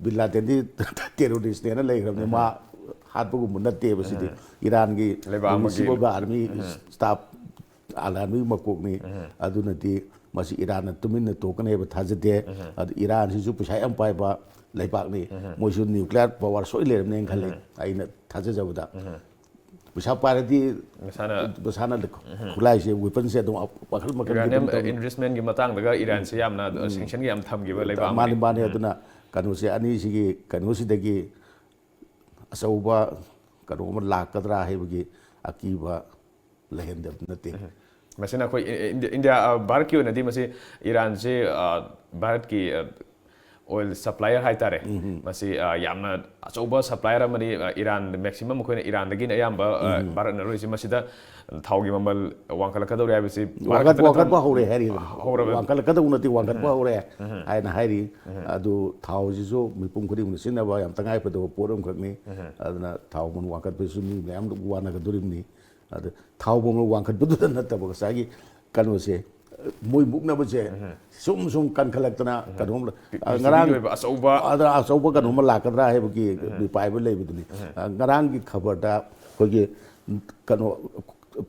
ꯕꯤꯟ ꯂꯥꯗꯦꯟꯗꯤ ꯇꯦꯔꯣꯔꯤꯁꯅꯦꯅ ꯂꯩꯈ꯭ꯔꯕꯅꯤ, ꯃꯥ ꯍꯥꯠꯄꯒꯨꯝꯕ ꯅꯠꯇꯦꯕ ꯁꯤꯗꯤ꯫ ꯏꯔꯥꯟꯒꯤ ꯂꯩꯕꯥꯛ ꯑꯃꯒꯤ ꯃ꯭ꯌꯨꯅꯤꯁꯤꯄꯜ ꯒꯥꯔꯗ ꯑꯃꯒꯤ ꯁ꯭ꯇꯥꯐ ꯑꯥꯔꯃꯤ ꯃꯀꯣꯛꯅꯤ꯫ ꯑꯗꯨꯅꯗꯤ ꯃꯁꯤ ꯏꯔꯥꯟꯅ ꯇꯨꯃꯤꯟꯅ ꯇꯣꯛꯀꯅꯤ ꯍꯥꯏꯕ ꯊꯥꯖꯗꯦ꯫ ꯑꯗꯨ ꯏꯔꯥꯟꯁꯤꯁꯨ ꯄꯩꯁꯥ ꯌꯥꯝ ꯄꯥꯏꯕ ꯂꯩꯕꯥꯛꯅꯤ꯫ ꯃꯣꯏꯁꯨ ꯅ꯭ꯌꯨꯀ꯭ꯂꯤꯌꯥꯔ ꯄꯋꯥꯔ ꯁꯣꯏ ꯂꯩꯔꯝꯅꯦꯅ ꯈꯜꯂꯤ, ꯑꯩꯅ ꯊꯥꯖꯖꯕꯗ꯫ ꯄꯩꯁꯥ ꯄꯥꯏꯔꯗꯤ ꯃꯁꯥꯅ ꯃꯁꯥꯅ ꯈꯨꯠꯂꯥꯏꯁꯦ, ꯋꯦꯄꯟꯁꯦ ꯑꯗꯨꯝ ꯃꯈꯜ ꯃꯈꯜꯒꯤ ꯑꯗꯨꯝ ꯏꯔꯥꯅꯤꯌꯝ ꯇꯧꯅꯤ꯫ ꯏꯟꯔꯤꯆꯃꯦꯟꯒꯤ ꯃꯇꯥꯡꯗꯒ ꯏꯔꯥꯟꯁꯦ ꯌꯥꯝꯅ ꯁꯦꯡꯁꯟꯒ ꯌꯥꯝ ꯊꯝꯈꯤꯕ ꯂꯩꯕꯥꯛ ꯃꯥꯅꯤ, ꯑꯃꯅꯤ꯫ ꯃꯥꯅꯤ꯫ ꯑꯗꯨꯅ ꯀꯩꯅꯣꯁꯦ, ꯑꯅꯤꯁꯤꯒꯤ ꯀꯩꯅꯣꯁꯤꯗꯒꯤ ꯑꯆꯧꯕ ꯀꯩꯅꯣ ꯑꯃ ꯂꯥꯛꯀꯗ꯭ꯔꯥ ꯍꯥꯏꯕꯒꯤ ꯑꯀꯤꯕ ꯂꯩꯍꯟꯗꯕ ꯅꯠꯇꯦ꯫ ꯃꯁꯤꯅ ꯑꯩꯈꯣꯏ ꯏ-, ꯏ-, ꯏꯟꯗꯤꯌꯥ, ꯑ, ꯚꯥꯔꯠꯀꯤ ꯑꯣꯏꯅꯗꯤ ꯃꯁꯤ ꯏꯔꯥꯟꯁꯤ, ꯑ, ꯚꯥꯔꯠꯀꯤ, ꯑ, ꯑꯣꯏꯜ ꯁꯄ꯭ꯂꯥꯏꯌꯔ ꯍꯥꯏꯇꯥꯔꯦ꯫ ꯃꯁꯤ ꯑ, ꯌꯥꯝꯅ ꯑꯆꯧꯕ ꯁꯄ꯭ꯂꯥꯏꯌꯔ ꯑꯃꯅꯤ꯫ ꯑ, ꯏꯔꯥꯟ, ꯃꯦꯛꯁꯤꯃꯝ ꯑꯩꯈꯣꯏꯅ ꯏꯔꯥꯟꯗꯒꯤꯅ ꯑꯌꯥꯝꯕ ꯑ, ꯚꯥꯔꯠꯅ ꯂꯧꯔꯤꯁꯤ꯫ ꯃꯁꯤꯗ ꯊꯥꯎꯒꯤ ꯃꯃꯜ ꯋꯥꯡꯈꯠꯂꯛꯀꯗꯧꯔꯤ ꯍꯥꯏꯕꯁꯤ ꯚꯥꯔꯠ ꯋꯥꯡꯈꯠ- ꯈꯛꯇ ꯋꯥꯡꯈꯠꯄ ꯅꯠꯇꯅ ꯍꯧꯔꯦ ꯍꯥꯏꯔꯤ꯫ ꯍꯧꯔꯕ- ꯋꯥꯡꯈꯠꯂꯛꯀꯗꯧꯕ ꯅꯠꯇꯦ, ꯋꯥꯡꯈꯠꯄ ꯍꯧꯔꯦ ꯍꯥꯏꯅ ꯍꯥꯏꯔꯤ꯫ ꯑꯗꯨ ꯊꯥꯎꯁꯤꯁꯨ ꯃꯤꯄꯨꯝ ꯈꯨꯗꯤꯡꯃꯛꯅ ꯁꯤꯖꯤꯟꯅꯕ ꯌꯥꯝ ꯇꯉꯥꯏ ꯐꯗꯕ ꯄꯣꯠ ꯑꯃꯈꯛꯅꯤ꯫ ꯑꯗꯨꯅ ꯊꯥꯎ ꯃꯃꯜ ꯋꯥꯡꯈꯠꯄꯁꯤꯁꯨ ꯃꯤ ꯃꯌꯥꯝ ꯋꯥꯅꯒꯗꯧꯔꯤꯕꯅꯤ꯫ ꯑꯗ ꯊꯥꯎ ꯃꯃꯜ ꯋꯥꯡꯈꯠꯄꯗꯨꯗ ꯅꯠꯇꯕ ꯉꯁꯥꯏꯒꯤ ꯀꯩꯅꯣꯁꯦ, ꯃꯣꯏ ꯃꯨꯛꯅꯕꯁꯦ ꯁꯨꯝ ꯁꯨꯝ ꯀꯟꯈꯠꯂꯛꯇꯅ ꯀꯩꯅꯣꯝ, ꯑ, ꯄ꯭ꯔꯤꯊꯤꯕꯤꯒꯤ ꯉꯔꯥꯡ ꯑꯣꯏꯕ ꯑꯆꯧꯕ ꯑꯗ ꯑꯆꯧꯕ ꯀꯩꯅꯣꯝꯃ ꯂꯥꯛꯀꯗ꯭ꯔꯥ ꯍꯥꯏꯕꯒꯤ ꯃꯤꯄꯥꯏꯕ ꯂꯩꯕꯗꯨꯅꯤ꯫ ꯑ, ꯉꯔꯥꯡꯒꯤ ꯈꯕꯔꯗ ꯑꯩꯈꯣꯏꯒꯤ ꯀꯩꯅꯣ,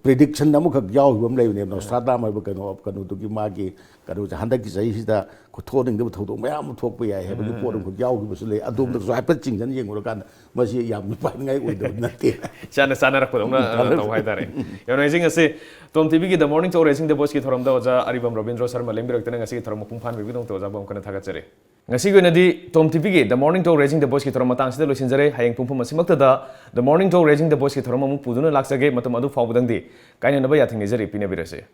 ꯄ꯭ꯔꯤꯗꯤꯛꯁꯟ ꯑꯃꯈꯛ ꯌꯥꯎꯈꯤꯕ ꯑꯃ ꯂꯩꯕꯅꯦꯕ, ꯅꯣꯁꯇ꯭ꯔꯥꯗꯥꯝ ꯍꯥꯏꯕ ꯀꯩꯅꯣ, ꯀꯩꯅꯣꯗꯨꯒꯤ ꯃꯥꯒꯤ ꯀꯩꯅꯣꯁꯦ, ꯍꯟꯗꯛꯀꯤ ꯆꯍꯤꯁꯤꯗ ꯊꯣꯛꯍꯟꯅꯤꯡꯗꯕ ꯊꯧꯗꯣꯛ ꯃꯌꯥꯝ ꯑꯃ ꯊꯣꯛꯄ ꯌꯥꯏ ꯍꯥꯏꯕꯒꯤ ꯄꯣꯠ ꯑꯃꯈꯛ ꯌꯥꯎꯈꯤꯕꯁꯨ ꯂꯩ꯫ ꯑꯗꯣꯝꯗꯁꯨ ꯍꯥꯏꯐꯦꯠ ꯆꯤꯡꯖꯟ ꯌꯦꯡꯉꯨꯔꯀꯥꯟꯗ ꯃꯁꯤ ꯌꯥꯝ ꯃꯤꯄꯥꯏꯅꯤꯡꯉꯥꯏ ꯑꯣꯏꯗꯕ ꯅꯠꯇꯦ꯫ ꯏꯆꯥꯟꯅ ꯆꯥꯟꯅꯔꯛꯄꯗꯧꯅ, ꯑ, ꯇꯧ ꯍꯥꯏꯇꯥꯔꯦ꯫ ꯌꯥꯝ ꯅꯨꯡꯉꯥꯏꯖꯩ꯫ ꯉꯁꯤ ꯇꯣꯝ ꯇꯤꯚꯤꯒꯤ The Morning Talk Raising the Voiceꯀꯤ ꯊꯧꯔꯝꯗ ꯑꯣꯖꯥ ꯑꯔꯤꯕꯝ ꯔꯣꯕꯤꯟꯗ꯭ꯔꯣ ꯁꯔꯃ ꯂꯦꯡꯕꯤꯔꯛꯇꯅ ꯉꯁꯤꯒꯤ ꯊꯧꯔꯝ ꯃꯄꯨꯡ ꯐꯥꯍꯟꯕꯤꯕꯒꯤꯗꯃꯛꯇ ꯑꯣꯖꯥꯕꯨ ꯑꯃꯨꯛ ꯍꯟꯅ ꯊꯥꯒꯠꯆꯔꯤ꯫ ꯉꯁꯤꯒꯤ ꯑꯣꯏꯅꯗꯤ ꯇꯣꯝ ꯇꯤꯚꯤꯒꯤ The Morning Talk Raising the Voiceꯀꯤ ꯊꯧꯔꯝ ꯃꯇꯥꯡꯁꯤꯗ ꯂꯣꯏꯁꯤꯟꯖꯔꯦ꯫ ꯍꯌꯦꯡ ꯄꯨꯡꯐꯝ ꯑꯁꯤꯃꯛꯇꯗ The Morning Talk Raising the Voiceꯀꯤ ꯊꯧꯔꯝ ꯑꯃꯨꯛ ꯄꯨꯗꯨꯅ ꯂꯥꯛꯆꯒꯦ꯫ ꯃꯇꯝ ꯑꯗꯨ ꯐꯥꯎꯕꯗꯪꯗꯤ ꯀꯥꯏꯅꯅꯕ ꯌꯥꯊꯪ ꯅꯤꯖꯔꯤ꯫ ꯄꯤꯅꯕꯤꯔꯁꯦ꯫